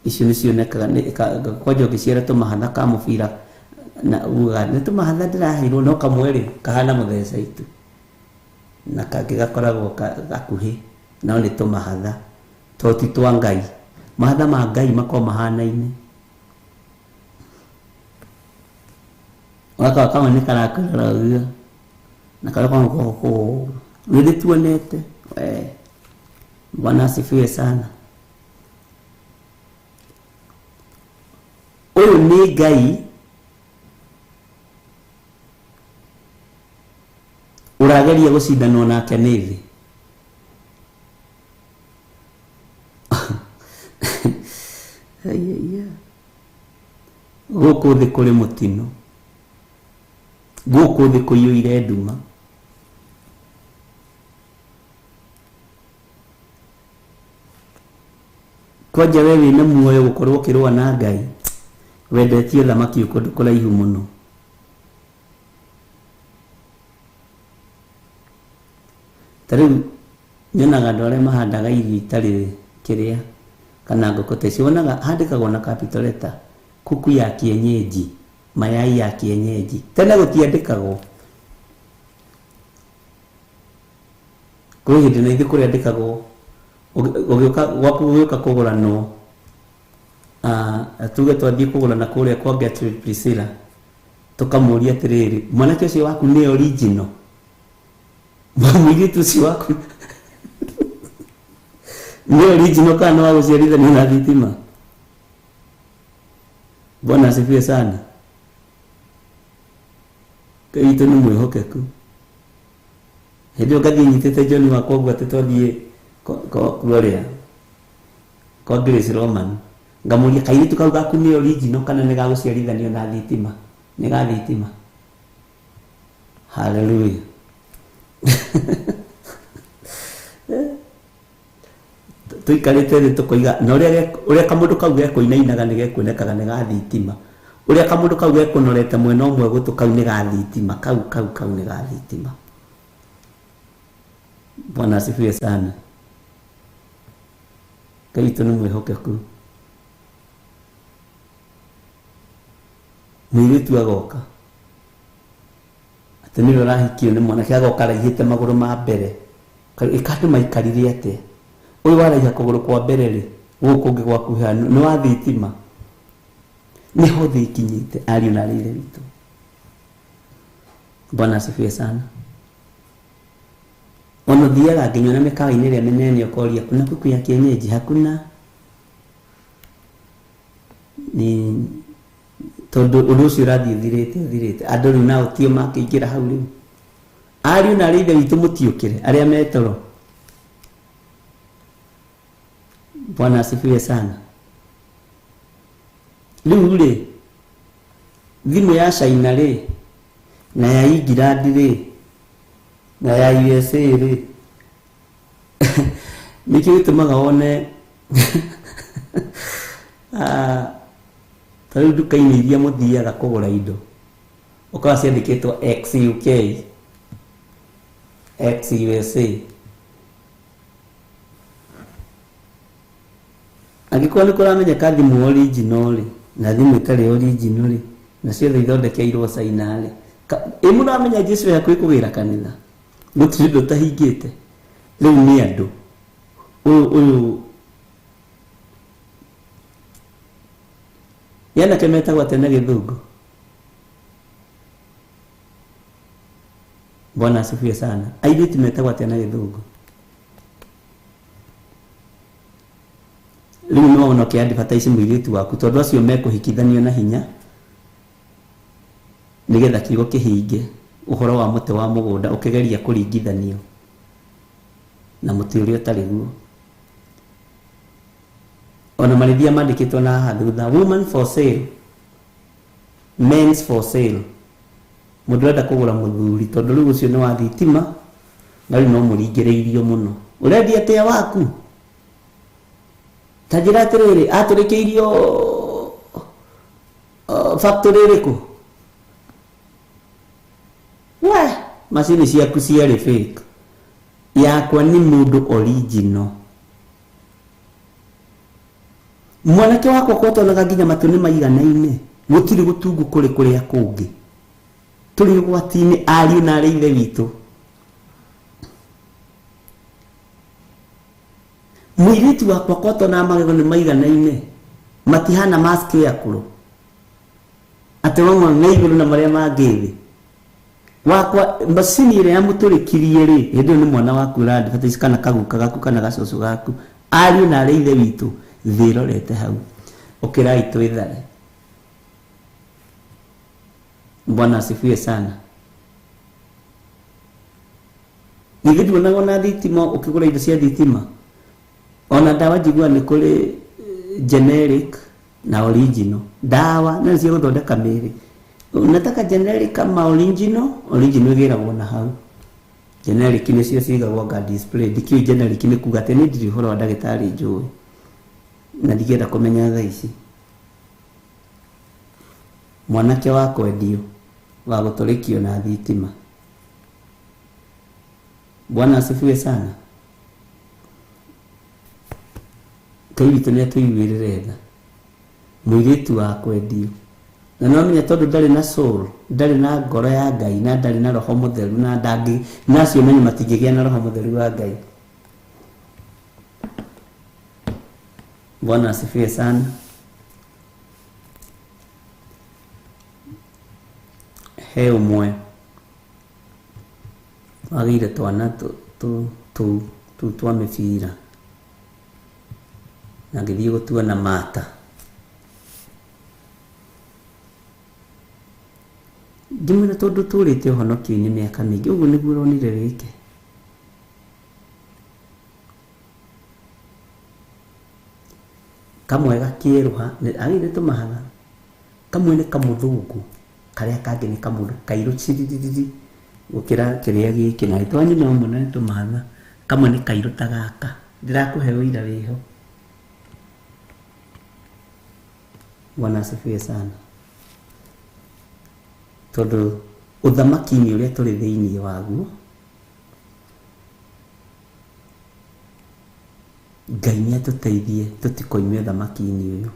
Icio nĩ cionekaga kwanja ũngĩciara tũmahatha ka mũbira na ugaga nĩ tũmahatha ndĩraheirwo, no kamwe rĩ kahana mũtheca itu na kangĩ gakoragwo gakuhĩ, no nĩ tũmahatha to ti twa Ngai. Mahatha ma Ngai makoragwo mahanaine. Gaka kamwe nĩ karakũrora ũguo na karĩa kamwe goko nĩ ndĩtuonete. We Bwana asifiwe sana. Ũyũ nĩ Ngai ũrageria gũcindanwo nake nĩ thĩ. Gũkũ thĩ kũrĩ mũtino, gũkũ thĩ kũiyũire nduma. Kwanja we wĩna muoyo gũkorwo ũkĩrũa na Ngai, wendetie ũthamaki ũyũ kũndũ kũraihu mũno. Ta rĩu nyonaga andũ arĩa mahandaga irio itarĩ kĩrĩa kana ngũkũ ta icio, wonaga handĩkagwo na capital letter, kuku ya kienyeji. Mayai ya kienyeji. Tene gũtiandĩkagwo. Kwĩ hĩndĩ na ithuĩ kũrĩandĩkagwo ũgĩũka gwaku ũgĩũka kũgũranwo, tuge twathiĩ kũgũrana kũrĩa kwa Gertrude Priscilla, tũkamũria atĩrĩrĩ, mwanake ũcio waku nĩ original? Mũirĩtu ũcio waku nĩ original kana nĩ wa gũciarithanio na thitima? Bwana asifiwe sana. Ngai witũ nĩ mwĩhokeku. Hĩndĩ ĩyo ngathiĩ nyitĩte John wakwa ũguo atĩ twathiĩ kuoria kwa Grace Roman, ngamũria kairĩtu kau gaku nĩ original kana nĩ gagũciarithanio na thitima? Nĩ ga thitima. Hallelujah. Tũikarĩte thĩ tũkoiga na ũrĩa kamũndũ kau gekũinainaga nĩ gekuonekaga nĩ ga thitima, ũrĩa kamũndũ kau gekũnorete mwena ũmwe gũtũ kau nĩ ga thitima, kau kau kau nĩ ga thitima. Bwana asifiwe sana. Ngai witũ nĩ mwĩhokeku. Mũirĩtu agoka atĩ nĩwe ũrahikio nĩ mwanake, agoka araihĩte magũrũ ma mbere. Ĩka andũ maikarire atĩa? Ũyũ waraiha kũgũrũ kwa mbere rĩ, gũkũ kũngĩ gwakuhĩha nĩ wa thitima. Nĩho thĩ ĩkinyĩte, ariũ na arĩ ithe witũ. Bwana asifiwe sana. Ona ũthiaga nginya ona mĩkawa-inĩ ĩrĩa mĩnene ũkoria kuna kuku ya kienyeji? Hakuna. Ni tondũ ũndũ ũcio ũrathiĩ ũthirĩte ũthirĩte, andũ rĩu nao tio makĩingĩra hau rĩu. Ariũ na arĩ ithe witũ, mũtiũkĩre arĩa metoro. Bwana asifiwe sana. Rĩu rĩ, thimũ ya China rĩ, na ya England rĩ, na ya USA rĩ, nĩkĩo gĩtũmaga wone ta rĩu nduka-inĩ iria mũthiaga kũgũra indo, ũkora ciandĩkĩtwo XUK, XUSA. Angĩkorwo nĩ kũramenyeka thimũ original rĩ, na thimũ ĩtarĩ original rĩ, na ciothe ithondekeirwo China rĩ, ĩ mũramenya Jesu e hakuhĩ kũgĩra kanitha, gũtirĩ ũndũ ũtahingĩte. Rĩu nĩ andũ ũyũ ũyũ nĩ anake metagwo atĩa na gĩthũngũ? Bwana asifiwe sana. Airĩtu metagwo atĩa na gĩthũngũ? Rĩu nĩ wona ũkĩ advertise mũirĩtu waku, tondũ acio mekũhikithanio na hinya nĩgetha kiugo kĩhinge. Ũhoro wa mũtĩ wa mũgũnda ũkĩgeria kũringithanio na mũtĩ ũrĩa ũtarĩ guo. Ona marĩthia mandĩkĩtwo na haha thutha, woman for sale, men's for sale. Mũndũ ũrenda kũgũra mũthuri, tondũ rĩu ũcio nĩ wa thitima na rĩu no mũringĩrĩirio mũno. Ũrendia atĩa waku? Ta njĩra atĩrĩrĩ, atũrĩkĩirio factory ĩrĩkũ? We macini ciaku ciarĩ fake, yakwa nĩ mũndũ original. Mwanake wakwa kotonaga nginya matũ nĩ maiganaine, gũtirĩ gũtungu kũrĩ kũrĩa kũngĩ. Tũrĩ ũgwati-inĩ, ariũ na arĩ ithe witũ. Mũirĩtu wakwa kotonaga magego nĩ maiganaine, matihana mask ya kũrũ atĩ mamwe me igũrũ na marĩa mangĩ thĩ. Wakwa macini ĩrĩa yamũtũrĩkirie rĩ, hĩndĩ ĩyo nĩ mwana waku ũra-advertise, kana kaguka gaku kana gacũcũ gaku. Ariũ na arĩ ithe witũ, thĩ ĩrorete hau. Ũkĩrai twĩthare. Bwana asifiwe sana. Githĩ nduonaga ona thitima ũkĩgũra indo cia thitima, ona ndawa njigua nĩ kũrĩ generic na original. Ndawa na cia gũthondeka mĩĩrĩ, unataka generic ama original? Original ĩgĩragwo na hau, generic nĩcio cigagwo nga display. Ndikĩũĩ generic nĩ kuga atĩ nĩ ndirĩ ũhoro wa ndagĩtarĩ njũĩ na ndingĩenda kũmenya thaa ici. Mwanake wa kwendio wa gũtũrĩkio na thitima. Bwana asifiwe sana. Ngai witũ nĩ atũiguĩrĩre tha. Mũirĩtu wa kwendio Na no menya tondu ndari na soul, ndari na ngoro ya Ngai na ndari na roho mutheru na ndangi na acio menye matingĩgĩa na roho mutheru wa Ngai. Bwana asifiwe sana. He ũmwe wagĩire twana tu twa mĩbira na ngĩthiĩ gũtua na mata. Ngĩmwĩra tondũ tũrĩte ũhonokio-inĩ mĩaka mĩingĩ ũguo nĩguo ũronire wĩke. Kamwe gakĩerũha agĩire tũmahatha, kamwe nĩ kamũthũngũ karĩa kangĩ nĩ kamũndũ kairũ ciririri gũkĩra kĩrĩa gĩkĩ na twa nyina ũmwe na tũmahatha, kamwe nĩ kairũ ta gaka. Ndĩrakũhe ũira wĩho. Bwana asifiwe sana. Tondũ ũthamaki-inĩ ũrĩa tũrĩ thĩinĩ waguo Ngai nĩ atũteithie tũtikoime ũthamaki-inĩ ũyũ.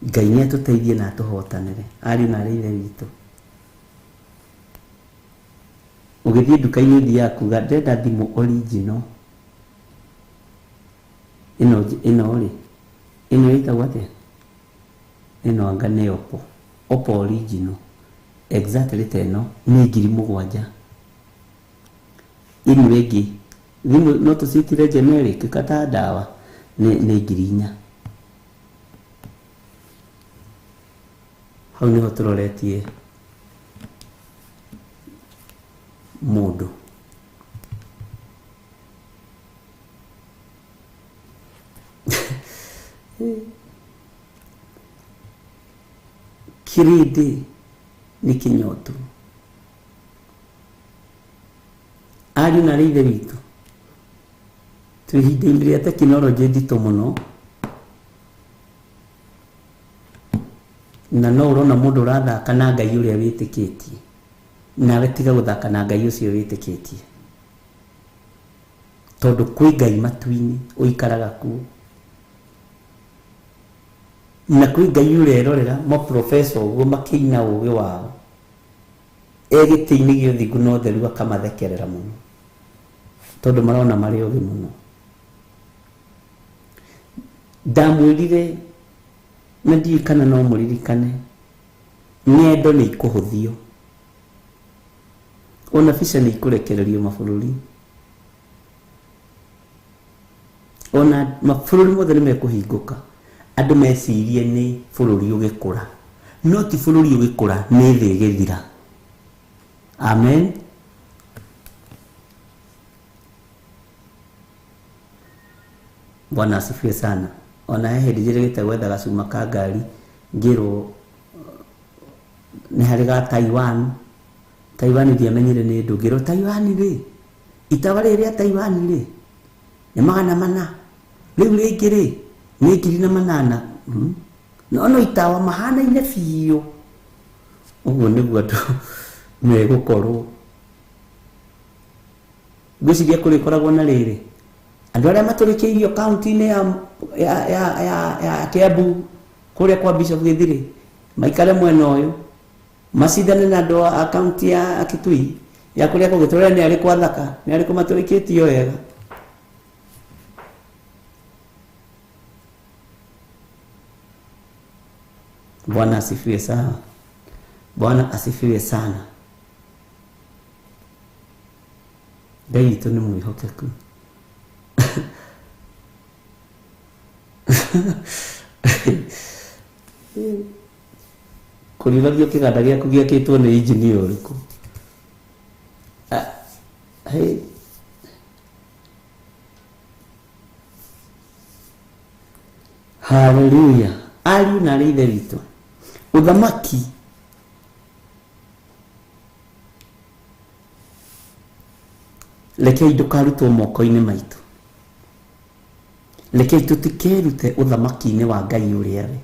Ngai nĩ atũteithie na atũhotanĩre ariũ na arĩ ithe witũ. Ũgĩthiĩ nduka-inĩ ũthiaga kuga ndĩrenda thimũ original ĩno ĩno rĩ ĩno ĩtagwo atĩa? Ĩno anga nĩ Oppo. Oppo original exactly ta ĩno nĩ 7,000. Ĩno ĩngĩ thimũ no tũciĩtire generic kata ndawa nĩ 4,000. Hau nĩho tũroretie mũndũ. Kĩrĩndĩ nĩ kĩnyotu. Ariũ na arĩ ithe witũ twĩ ihinda-inĩ rĩa tekinoronjĩ nditũ mũno na no ũrona mũndũ ũrathaka na Ngai ũrĩa wĩtĩkĩtie nawe tiga gũthaka na Ngai ũcio wĩtĩkĩtie tondũ kwĩ Ngai matu-inĩ ũikaraga kuo na kwĩ Ngai ũrerorera maprofesa ũguo makĩina ũgĩ wao e gĩtĩ-inĩ gĩa ũthingu na ũtheru akamathekerera mũno tondũ marona marĩ ogĩ mũno. Ndamwĩrire na ndiũĩ kana no mũririkane ng'endo nĩ ikũhũthio ona bica nĩ ikũrekererio mabũrũri ona mabũrũri mothe nĩ mekũhingũka andũ mecirie nĩ bũrũri ũgĩkũra no ti bũrũri ũgĩkũra nĩ thĩ ĩgĩthira. Amen. Bwana asifiwe sana. Ona he hĩndĩ njĩrĩgĩte gwetha gacuma ka ngari ngĩrwo nĩ harĩ ga Taiwan. Taiwan ndiamenyire nĩ ndũ ngĩrwo Taiwan rĩ itawa rĩrĩ rĩa Taiwan rĩ nĩ 400 rĩu rĩngĩ rĩ nĩ 1,800. No no itawa mahanaine biũ. Ũguo nĩguo andũ megũkorwo. Ngwĩciria kũrĩkoragwo na rĩrĩ andũ arĩa matũrĩkĩirio kaunti-inĩ ya Kiambu kũrĩa kwa Bishop Gĩthirĩ maikare mwena ũyũ macindane na andũ a kaunti ya Kitui ya kũrĩa kũngĩ tũrore nĩ arĩkũ athaka nĩ arĩkũ matũrĩkĩtio wega. Bwana asifiwe sana. Bwana asifiwe sana. Ngai witũ nĩ mwĩhokeku. Kũrigagio kĩganda gĩaku gĩakĩtwo nĩ injinia ũrĩkũ? Haleluya. Ariũ na arĩ ithe witũ ũthamaki rekei ndũkarutwo moko-inĩ maitũ. Rekei tũtikerute ũthamaki-inĩ wa Ngai ũrĩa we.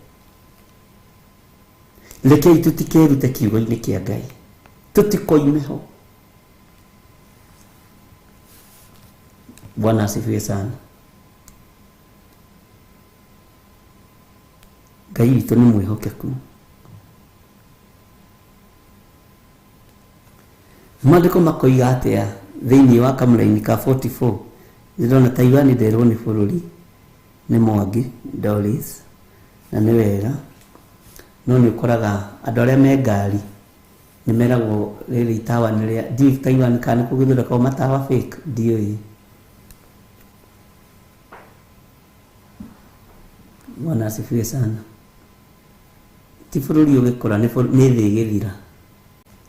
Rekei tũtikerute kiugo-inĩ kĩa Ngai tũtikoime ho. Bwana asifiwe sana. Ngai witũ nĩ mwĩhokeku. Maandĩko makoiga atĩa thĩinĩ wa kamũraini ka 44? Ndĩrona Taiwan nderwo nĩ bũrũri nĩ Mwangi Doris, na nĩ wega, no nĩ ũkoraga andũ arĩa me ngari nĩ meragwo rĩrĩ itawa nĩ rĩa ndiũĩ Taiwan kana nĩ kũgĩthondekagwo matawa fake, ndiũĩ. Bwana asifiwe sana. Ti bũrũri ũgĩkũra, nĩ thĩ ĩgĩthira.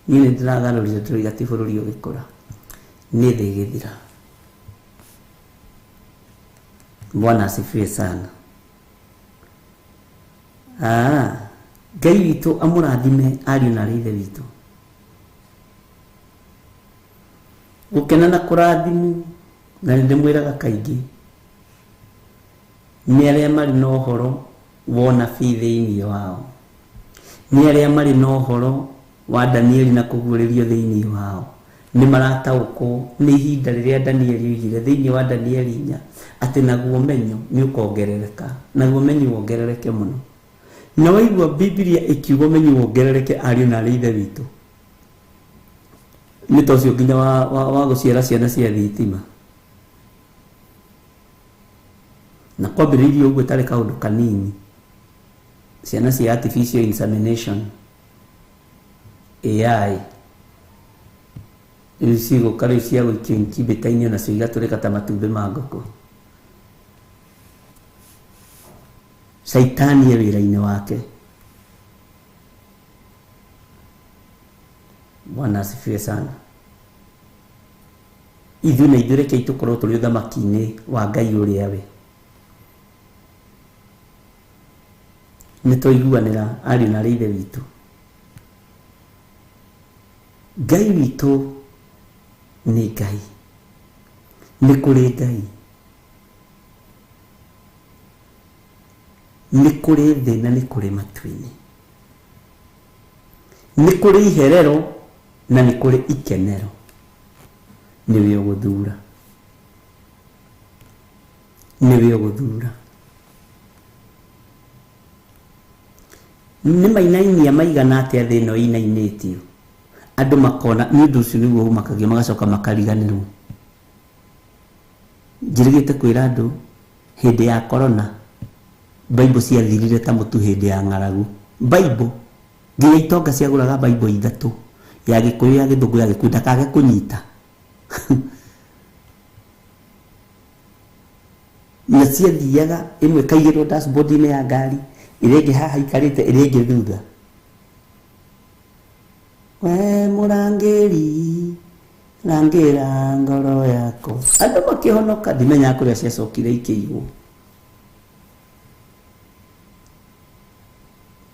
Niĩ nĩ ndĩragarũrire ndĩroiga ti bũrũri ũgĩkũra, nĩ thĩ ĩgĩthira. Bwana asifiwe sana. Ngai witũ amũrathime ariũ na arĩ ithe witũ. Gũkena na kũrathimwo, na nĩ ndĩmwĩraga kaingĩ, nĩ arĩa marĩ na ũhoro wa ũnabii thĩinĩ wao, nĩ arĩa marĩ na ũhoro wa Danieli na kũguũrĩrio thĩinĩ wao, nĩ marataũkwo nĩ ihinda rĩrĩa Danieli oigire thĩinĩ wa Danieli 4 atĩ naguo ũmenyo nĩ ũkongerereka, naguo ũmenyo wongerereke mũno. Na waigua Bibilia ĩkiuga ũmenyo wongerereke ariũ na arĩ ithe witũ, nĩ ta ũcio nginya wa gũciara ciana cia thitima. Na kwambĩrĩirie ũguo ĩtarĩ kaũndũ kanini, ciana cia artificial insemination AI rĩu cigũka rĩu cia gũikio incubator-inĩ onacio igatũrĩka ta matumbĩ ma ngũkũ. Caitani e wĩra-inĩ wake. Bwana asifiwe sana. Ithuĩ na ithuĩ rekei tũkorwo tũrĩ ũthamaki-inĩ wa Ngai ũrĩa we. Nĩ twaiguanĩra ariũ na arĩ ithe witũ. Ngai witũ nĩ Ngai. Nĩ kũrĩ Ngai. Nĩ kũrĩ thĩ na nĩ kũrĩ matu-inĩ. Nĩ kũrĩ iherero na nĩ kũrĩ ikenero. Nĩwe ũgũthura. Nĩwe ũgũthura. Nĩ mainainia maigana atĩa thĩ ĩno ĩinainĩtio, andũ makona nĩ ũndũ ũcio nĩguo ũmakagia, magacoka makariganĩrwo. Njĩrĩgĩte kwĩra andũ hĩndĩ ya corona Bible ciathirire ta mũtu hĩndĩ ya ng'aragu. Bible nginya itonga ciagũraga Bible ithatũ, ya Gĩkũyũ, ya Gĩthũngũ, ya Gĩkũyũ, ndakage kũnyita. Na ciathiaga ĩmwe ĩkaigĩrwo dashboard-inĩ ya ngari, ĩrĩa ĩngĩ haha ikarĩte, ĩrĩa ĩngĩ thutha. We mũrangĩri, rangĩra ngoro yakwa. Andũ makĩhonoka, ndimenyaga kũrĩa ciacokire ikĩigwo.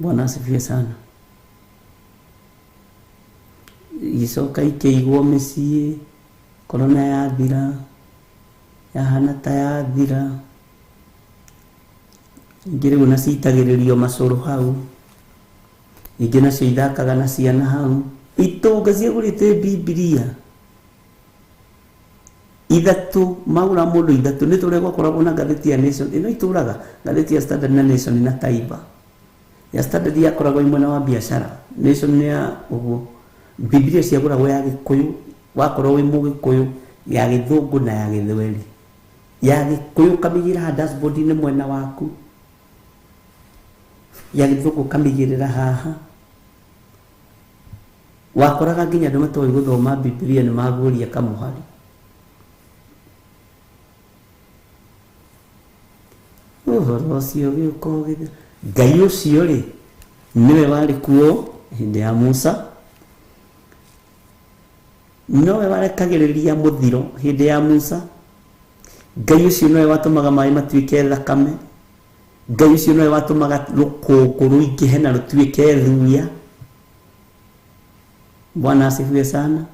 Bwana asifiwe sana. Igĩcoka ikĩigwo mĩciĩ, corona yathira, yahana ta yathira. Ingĩ rĩu ona citagĩrĩrio macũrũ hau, ingĩ nacio ithakaga na ciana hau. Itonga ciagũrĩte Bibilia ithatũ, magũra mũndũ ithatũ. Nĩ tũrĩa gwakoragwo na ngathĩti ya Nation, ĩno itũraga ngathĩti ya Standard na Nation na Taifa. Ya Standard yakoragwo ĩ mwena wa biacara, Nation nĩ ya ũguo. Bibilia ciagũragwo ya Gĩkũyũ, wakorwo wĩ Mũgĩkũyũ, ya Gĩthũngũ na ya Gĩthweri. Ya Gĩkũyũ ũkamĩigĩra haha dashboard-inĩ mwena waku, ya Gĩthũngũ ũkamĩigĩrĩra haha. Wakoraga nginya andũ matoĩ gũthoma Bibilia nĩ maguũria kamũhari. Ũhoro ũcio ũgĩũka ũgĩthira. Ngai ũcio rĩ, nĩwe warĩ kuo hĩndĩ ya Musa, nowe warekagĩrĩria mũthiro hĩndĩ ya Musa. Ngai ũcio nowe watũmaga maĩ matuĩke thakame. Ngai ũcio nowe watũmaga rũkũngũ rũingĩhe na rũtuĩke thuya. Bwana asifiwe sana.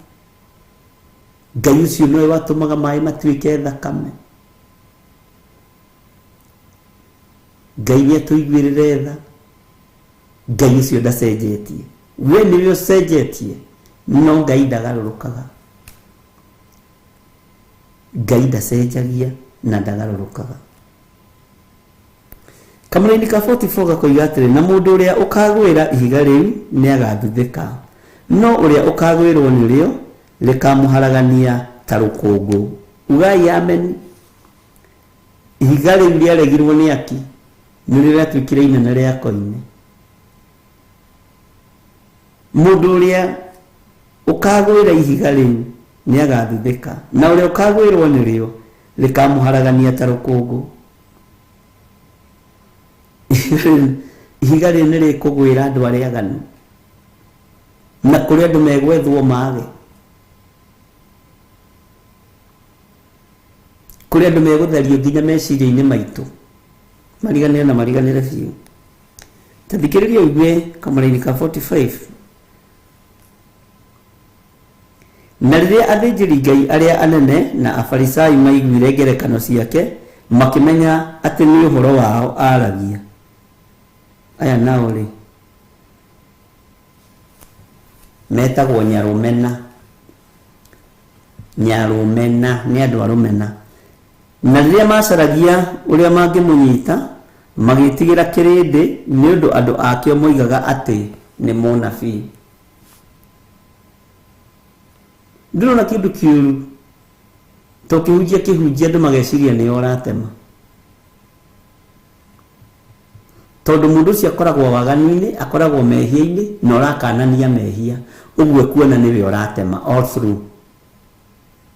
Ngai ũcio nowe watũmaga maĩ matuĩke thakame. Ngai nĩ atũiguĩrĩre tha. Ngai ũcio ndacenjetie. We nĩwe ũcenjetie, no Ngai ndagarũrũkaga. Ngai ndacenjagia na ndagarũrũkaga. Kamũraini ka 44 gakoiga atĩrĩ, na mũndũ ũrĩa ũkagwĩra ihiga rĩu nĩagathuthĩka, no ũrĩa ũkagwĩrwo nĩrĩo rĩkamũharagania ta rũkũngũ. Ugai ameni. Ihiga rĩu rĩaregirwo nĩ aki nĩrĩo rĩatuĩkire inene rĩa koine. Mũndũ ũrĩa ũkagwĩra ihiga rĩu nĩagathuthĩka, na ũrĩa ũkagwĩrwo nĩrĩo rĩkamũharagania ta rũkũngũ. Ihiga rĩu nĩ rĩkũgwĩra andũ arĩa aganu, na kũrĩ andũ megwethwo mage. Kũrĩ andũ megũtherio nginya meciria-inĩ maitũ, mariganĩre na mariganĩre biũ. Ta thikĩrĩria ũigue kamũraini ka 45. Na rĩrĩa athĩnjĩri-Ngai arĩa anene na Afarisai maiguire ngerekano ciake, makĩmenya atĩ nĩ ũhoro wao aaragia. Aya nao-rĩ, metagwo nyarũmena. Nyarũmena nĩ andũ a rũmena. Na rĩrĩa maacaragia ũrĩa mangĩmũnyita, magĩĩtigĩra kĩrĩndĩ, nĩ ũndũ andũ akĩo moigaga atĩ nĩ mũnabii. Ndũrona kĩndũ kĩũru ta ũkĩhunjia kĩhunjia andũ mageciria nĩo ũratema. Tondũ mũndũ ũcio akoragwo waganu-inĩ, akoragwo mehia-inĩ na ũrakanania mehia, ũguo ekuona nĩwe ũratema all through.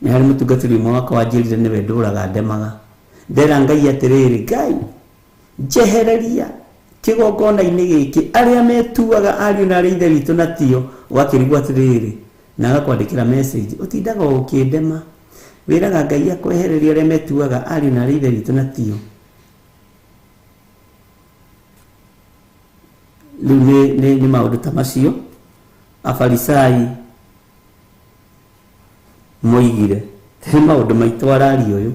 Nĩ harĩ mũtungatĩri ũmwe wakwa wanjĩrire nĩwe ndũraga ndemaga. Ndera Ngai atĩrĩrĩ, Ngai njehereria kĩgongona-inĩ gĩkĩ arĩa metuaga ariũ na arĩ ithe witũ na tio, ũgakĩrigwo atĩrĩrĩ, na agakwandĩkĩra message, ũtindaga o ũkĩndema. Wĩraga Ngai akwehererie arĩa metuaga ariũ na arĩ ithe witũ na tio. Rĩu nĩ maũndũ ta macio Afarisai moigire. Nĩ maũndũ maitũ araria ũyũ.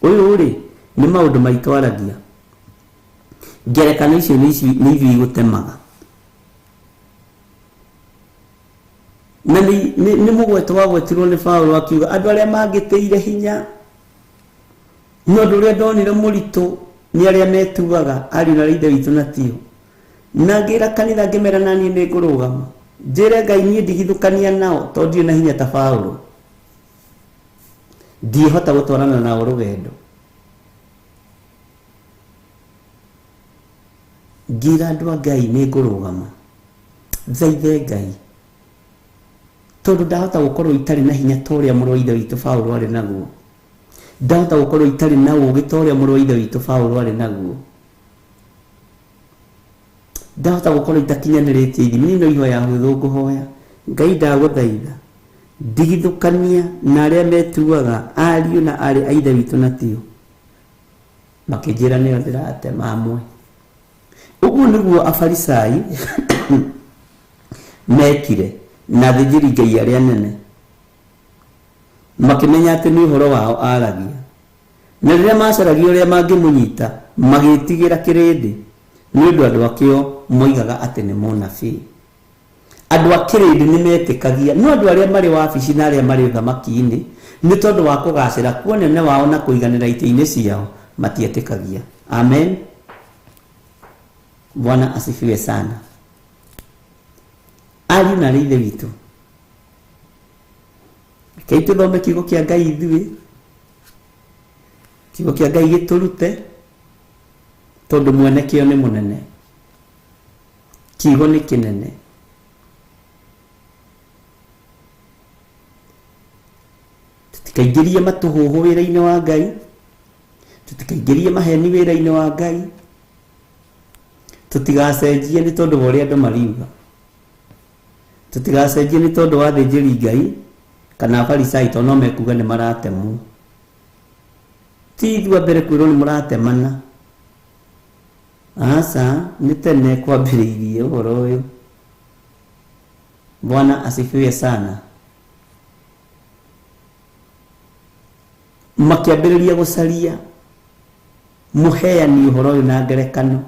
Ũyũ-rĩ, nĩ maũndũ maitũ aragia. Ngerekano icio nĩ ithuĩ igũtemaga. Na nĩ mũgweto wagwetirwo nĩ Paũlũ akiuga andũ arĩa mangĩtĩire hinya, no ũndũ ũrĩa ndonire mũritũ nĩ arĩa metuaga ariũ na ithe witũ na tio. Na ngĩra kanitha ngĩmera naniĩ nĩ ngũrũgama. Njĩre Ngai niĩ ndigithũkania nao tondũ ndirĩ na hinya ta Paũlũ. Ndiĩhota gũtwarana nao rũgendo. Ngĩra andũ a Ngai nĩ ngũrũgama. Thaithe Ngai. Tondũ ndahota gũkorwo itarĩ na hinya ta ũrĩa mũrũ wa ithe witũ Paũlũ arĩ naguo. Ndahota gũkorwo itarĩ na ũgĩ ta ũrĩa mũrũ wa ithe witũ Paũlũ arĩ naguo. Ndahota gũkorwo itakinyanĩrĩtie ithimi, niĩ no ihoya hũthũ ngũhoya. Ngai ndagũthaitha, ndigithũkania na arĩa metuaga ariũ na aarĩ a ithe witũ na tio. Makĩnjĩra nĩo ndĩratema amwe. Ũguo nĩguo Afarisai mekire na athĩnjĩri Ngai arĩa anene, makĩmenya atĩ nĩ ũhoro wao aaragia. Na rĩrĩa maacaragia ũrĩa mangĩmũnyita, magĩĩtigĩra kĩrĩndĩ, nĩ ũndũ andũ akĩo moigaga atĩ nĩ mũnabii. Andũ a kĩrĩndĩ nĩ metĩkagia, no andũ arĩa marĩ wabici na arĩa marĩ ũthamaki-inĩ, nĩ tondũ wa kũgaacĩra kwa ũnene wao na kũiganĩra itĩ-inĩ ciao, matietĩkagia. Amen. Bwana asifiwe sana. Ariũ na aarĩ a Ithe witũ, rekei tũthome kiugo kĩa Ngai ithuĩ, kiugo kĩa Ngai gĩtũrute, tondũ mwene kĩo nĩ mũnene. Kiugo nĩ kĩnene. Tũtikaingĩrie matũhũhũ wĩra-inĩ wa Ngai, tũtikaingĩrie maheni wĩra-inĩ wa Ngai, tũtigacenjie nĩ tondũ wa ũrĩa andũ mariuga, tũtigacenjie nĩ tondũ wa athĩnjĩri Ngai kana Afarisai tondũ no mekuga nĩ maratemwo. Ti ithuĩ a mbere kwĩrwo nĩ mũratemana. Aca, nĩ tene kwambĩrĩirie ũhoro ũyũ. Bwana asifiwe sana. Makĩambĩrĩria gũcaria mũheani ũhoro ũyũ na ngerekano,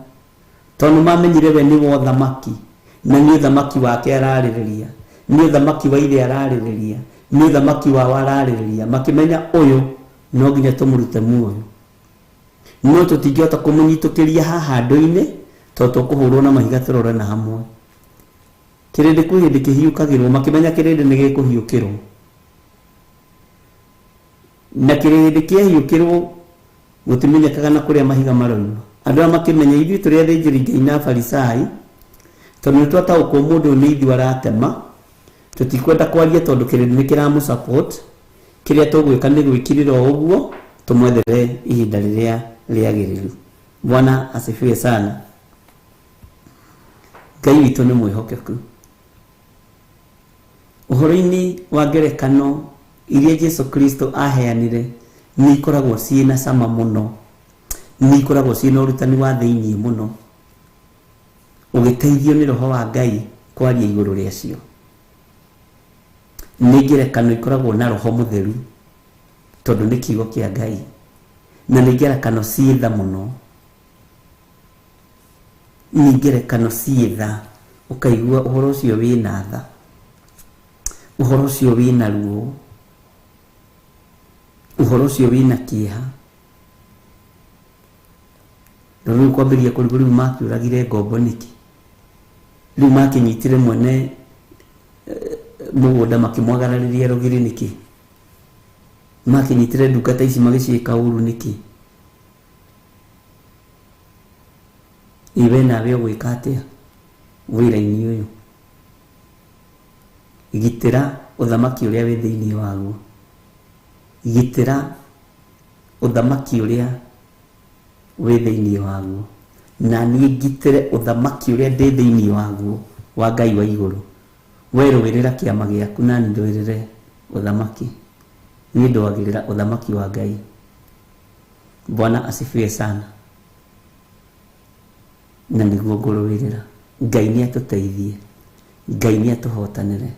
tondũ nĩmamenyire we nĩwe ũthamaki, na nĩ ũthamaki wake ararĩrĩria, nĩ ũthamaki wa ithe ararĩrĩria, nĩ ũthamaki wao ararĩrĩria. Makĩmenya ũyũ no nginya tũmũrute muoyo. No tũtingĩhota kũmũnyitũkĩria haha andũ-inĩ tondũ tũkũhũrwo na mahiga tũrore na hamwe. Kĩrĩndĩ kwĩ hĩndĩ kĩhiũkagĩrwo, makĩmenya kĩrĩndĩ nĩ gĩkũhiũkĩrwo. Na kĩrĩndĩ kĩahiũkĩrwo gũtimenyekaga na kũrĩa mahiga maroima. Andũ aya makĩmenya ithuĩ tũrĩ athĩnjĩri Ngai na Afarisai, tondũ nĩ twataũkwo mũndũ ũyũ nĩ ithuĩ aratema, tũtikwenda kwaria tondũ kĩrĩndĩ nĩ kĩramũ support, kĩrĩa tũgwĩka nĩ gwĩkirĩra o ũguo tũmwethere ihinda rĩrĩa rĩagĩrĩru. Bwana asifiwe sana. Ngai witũ nĩ mwĩhokeku. Ũhoro-inĩ wa ngerekano iria Jesu Kristo aheanire nĩ ikoragwo ciĩna cama mũno, nĩ ikoragwo ciĩna ũrutani wa thĩiniĩ mũno, ũgĩteithio nĩ Roho wa Ngai kwaria igũrũ rĩacio. Nĩ ngerekano ikoragwo na Roho Mũtheru tondũ nĩ kiugo kĩa Ngai, na nĩ ngerekano ciĩ tha mũno, nĩ ngerekano ciĩ tha, ũkaigua ũhoro ũcio wĩna tha, ũhoro ũcio wĩna ruo, ũhoro ũcio wĩna kĩeha. Rĩu kwambĩrĩria kũrigwo rĩu makĩũragire ngombo nĩkĩ, rĩu makĩnyitire mwene mũgũnda makĩmwagararĩria rũgiri nĩkĩ, makĩnyitire ndungata ici magĩciĩka ũru nĩkĩ. Ĩ we nawe ũgwĩka atĩa wĩra-inĩ ũyũ? Gitĩra ũthamaki ũrĩa wĩ thĩiniĩ waguo, gitĩra ũthamaki ũrĩa wĩ thĩiniĩ waguo, na niĩ ngitĩre ũthamaki ũrĩa ndĩ thĩiniĩ waguo wa Ngai wa igũrũ. We rũĩrĩra kĩama gĩaku na niĩ ndũĩrĩre ũthamaki. Niĩ ndũagĩrĩra ũthamaki wa Ngai. Bwana asifiwe sana. Na nĩguo ngũrũĩrĩra. Ngai nĩ atũteithie, Ngai nĩ atũhotanĩre,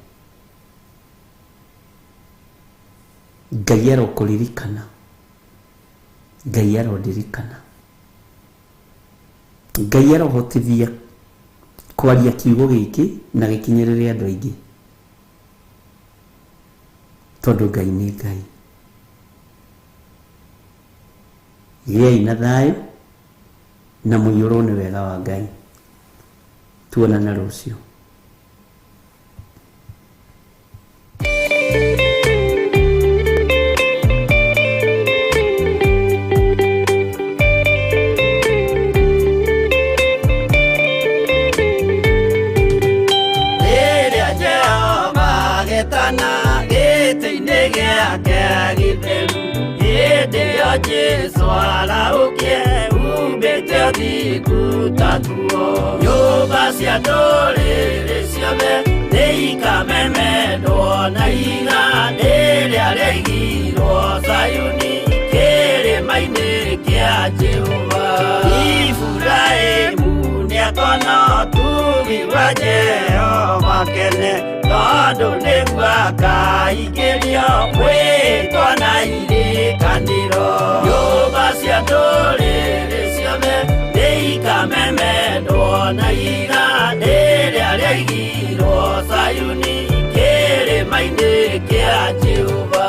Ngai arokũririkana, Ngai arondirikana, Ngai arohotithia kwaria kiugo gĩkĩ na gĩkinyĩrĩre andũ aingĩ, tondũ Ngai nĩ Ngai. Gĩai na thayũ na mũiyũrwo nĩ wega wa Ngai. Tuonane rũciũ. Rĩrĩa Jehova agetana gĩtĩ-inĩ gĩake gĩtheru, hĩndĩ ĩyo Jesũ arahũkie umbĩte ũthingu ta nguo. Nyũmba cia ndũrĩrĩ ciothe nĩikamemendwo na ihiga rĩrĩa rĩaigirwo Zayuni kĩrĩma-inĩ kĩa Jehova. Iburahĩmu nĩakona ũtugi wa Jehova kene, tondũ nĩguo akaingĩrio mwĩtwa na irĩkanĩro. Nyũmba cia ndũrĩrĩ ciothe nĩikamemendwo na ihiga rĩrĩa rĩaigirwo Zayuni kĩrĩma-inĩ kĩa Jehova.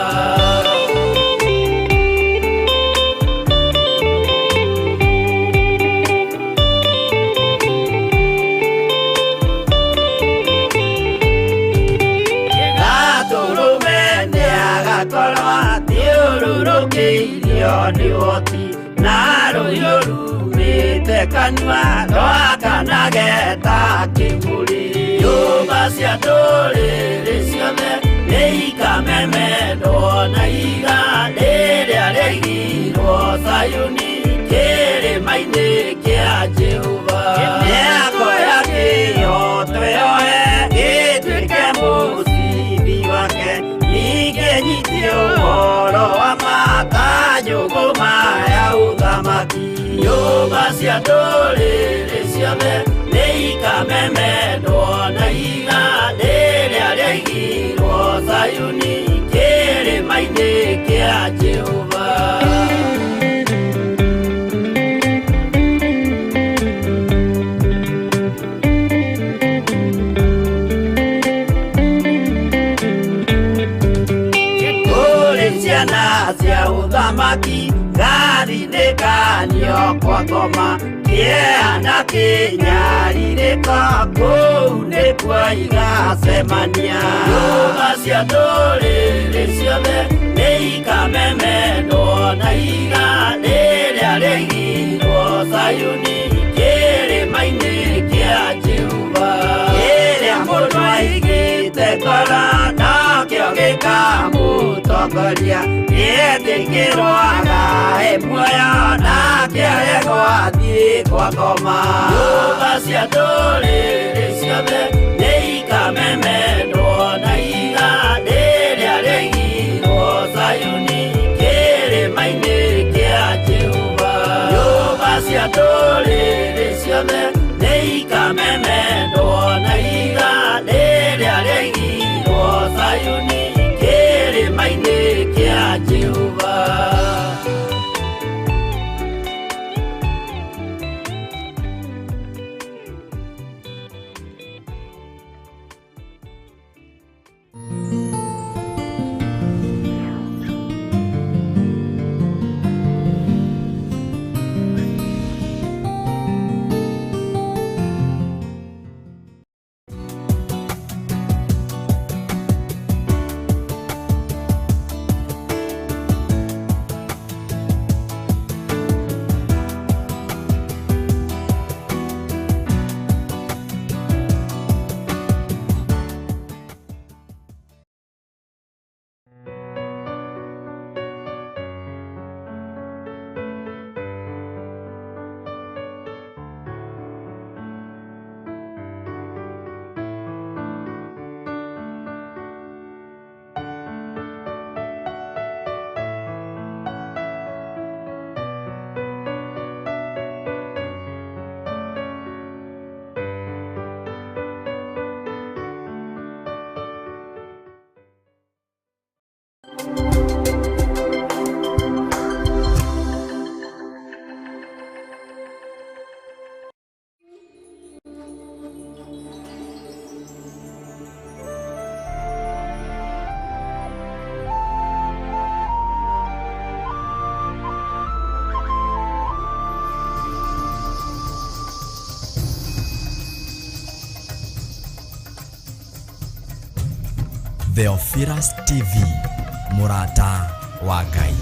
Gatũrũme nĩagakorwo athiũrũrũkĩirio nĩ ũhoti, na rũhiũ rumĩte kanua rwakanage ta kĩbũri. Nyũmba cia ndũrĩrĩ ciothe nĩikamemendwo na ihiga rĩrĩa rĩaigirwo Zayuni kĩrĩma-inĩ kĩa Jehova. Mĩako ya kĩhooto yoe ĩtuĩke mũcibi wake, ningĩ nyite ũhoro wa ma ta njũgũma ya ũthamaki. Nyũmba cia ndũrĩrĩ ciothe nĩikamemendwo na ihiga rĩrĩa rĩaigirwo Zayuni kĩrĩma-inĩ kĩa Jehova. Kũrĩ Ciana cia ũthamaki gathinĩkanio kwa ngoma kĩeha na kĩnyarirĩko kũu nĩkuo igacemania. Nyũmba cia ndũrĩrĩ ciothe nĩikamemendwo na ihiga rĩrĩa rĩaigirwo Zayuni kĩrĩma-inĩ kĩa Jehova. Kĩrĩa mũndũ aigĩte ngoro nakĩo gĩkamũtongoria, gĩetĩkĩrwo agae muoyo nake aregwo athiĩ kwa ngoma. Nyũmba cia ndũrĩrĩ ciothe nĩikamemendwo na ihiga rĩrĩa rĩaigirwo Zayuni kĩrĩma-inĩ kĩa Jehova. Nyũmba cia ndũrĩrĩ ciothe nĩikamemendwo na ihiga rĩrĩa rĩaigirwo Zayuni kĩrĩma-inĩ kĩa Jehova. Theophilus TV, mũrata wa Ngai.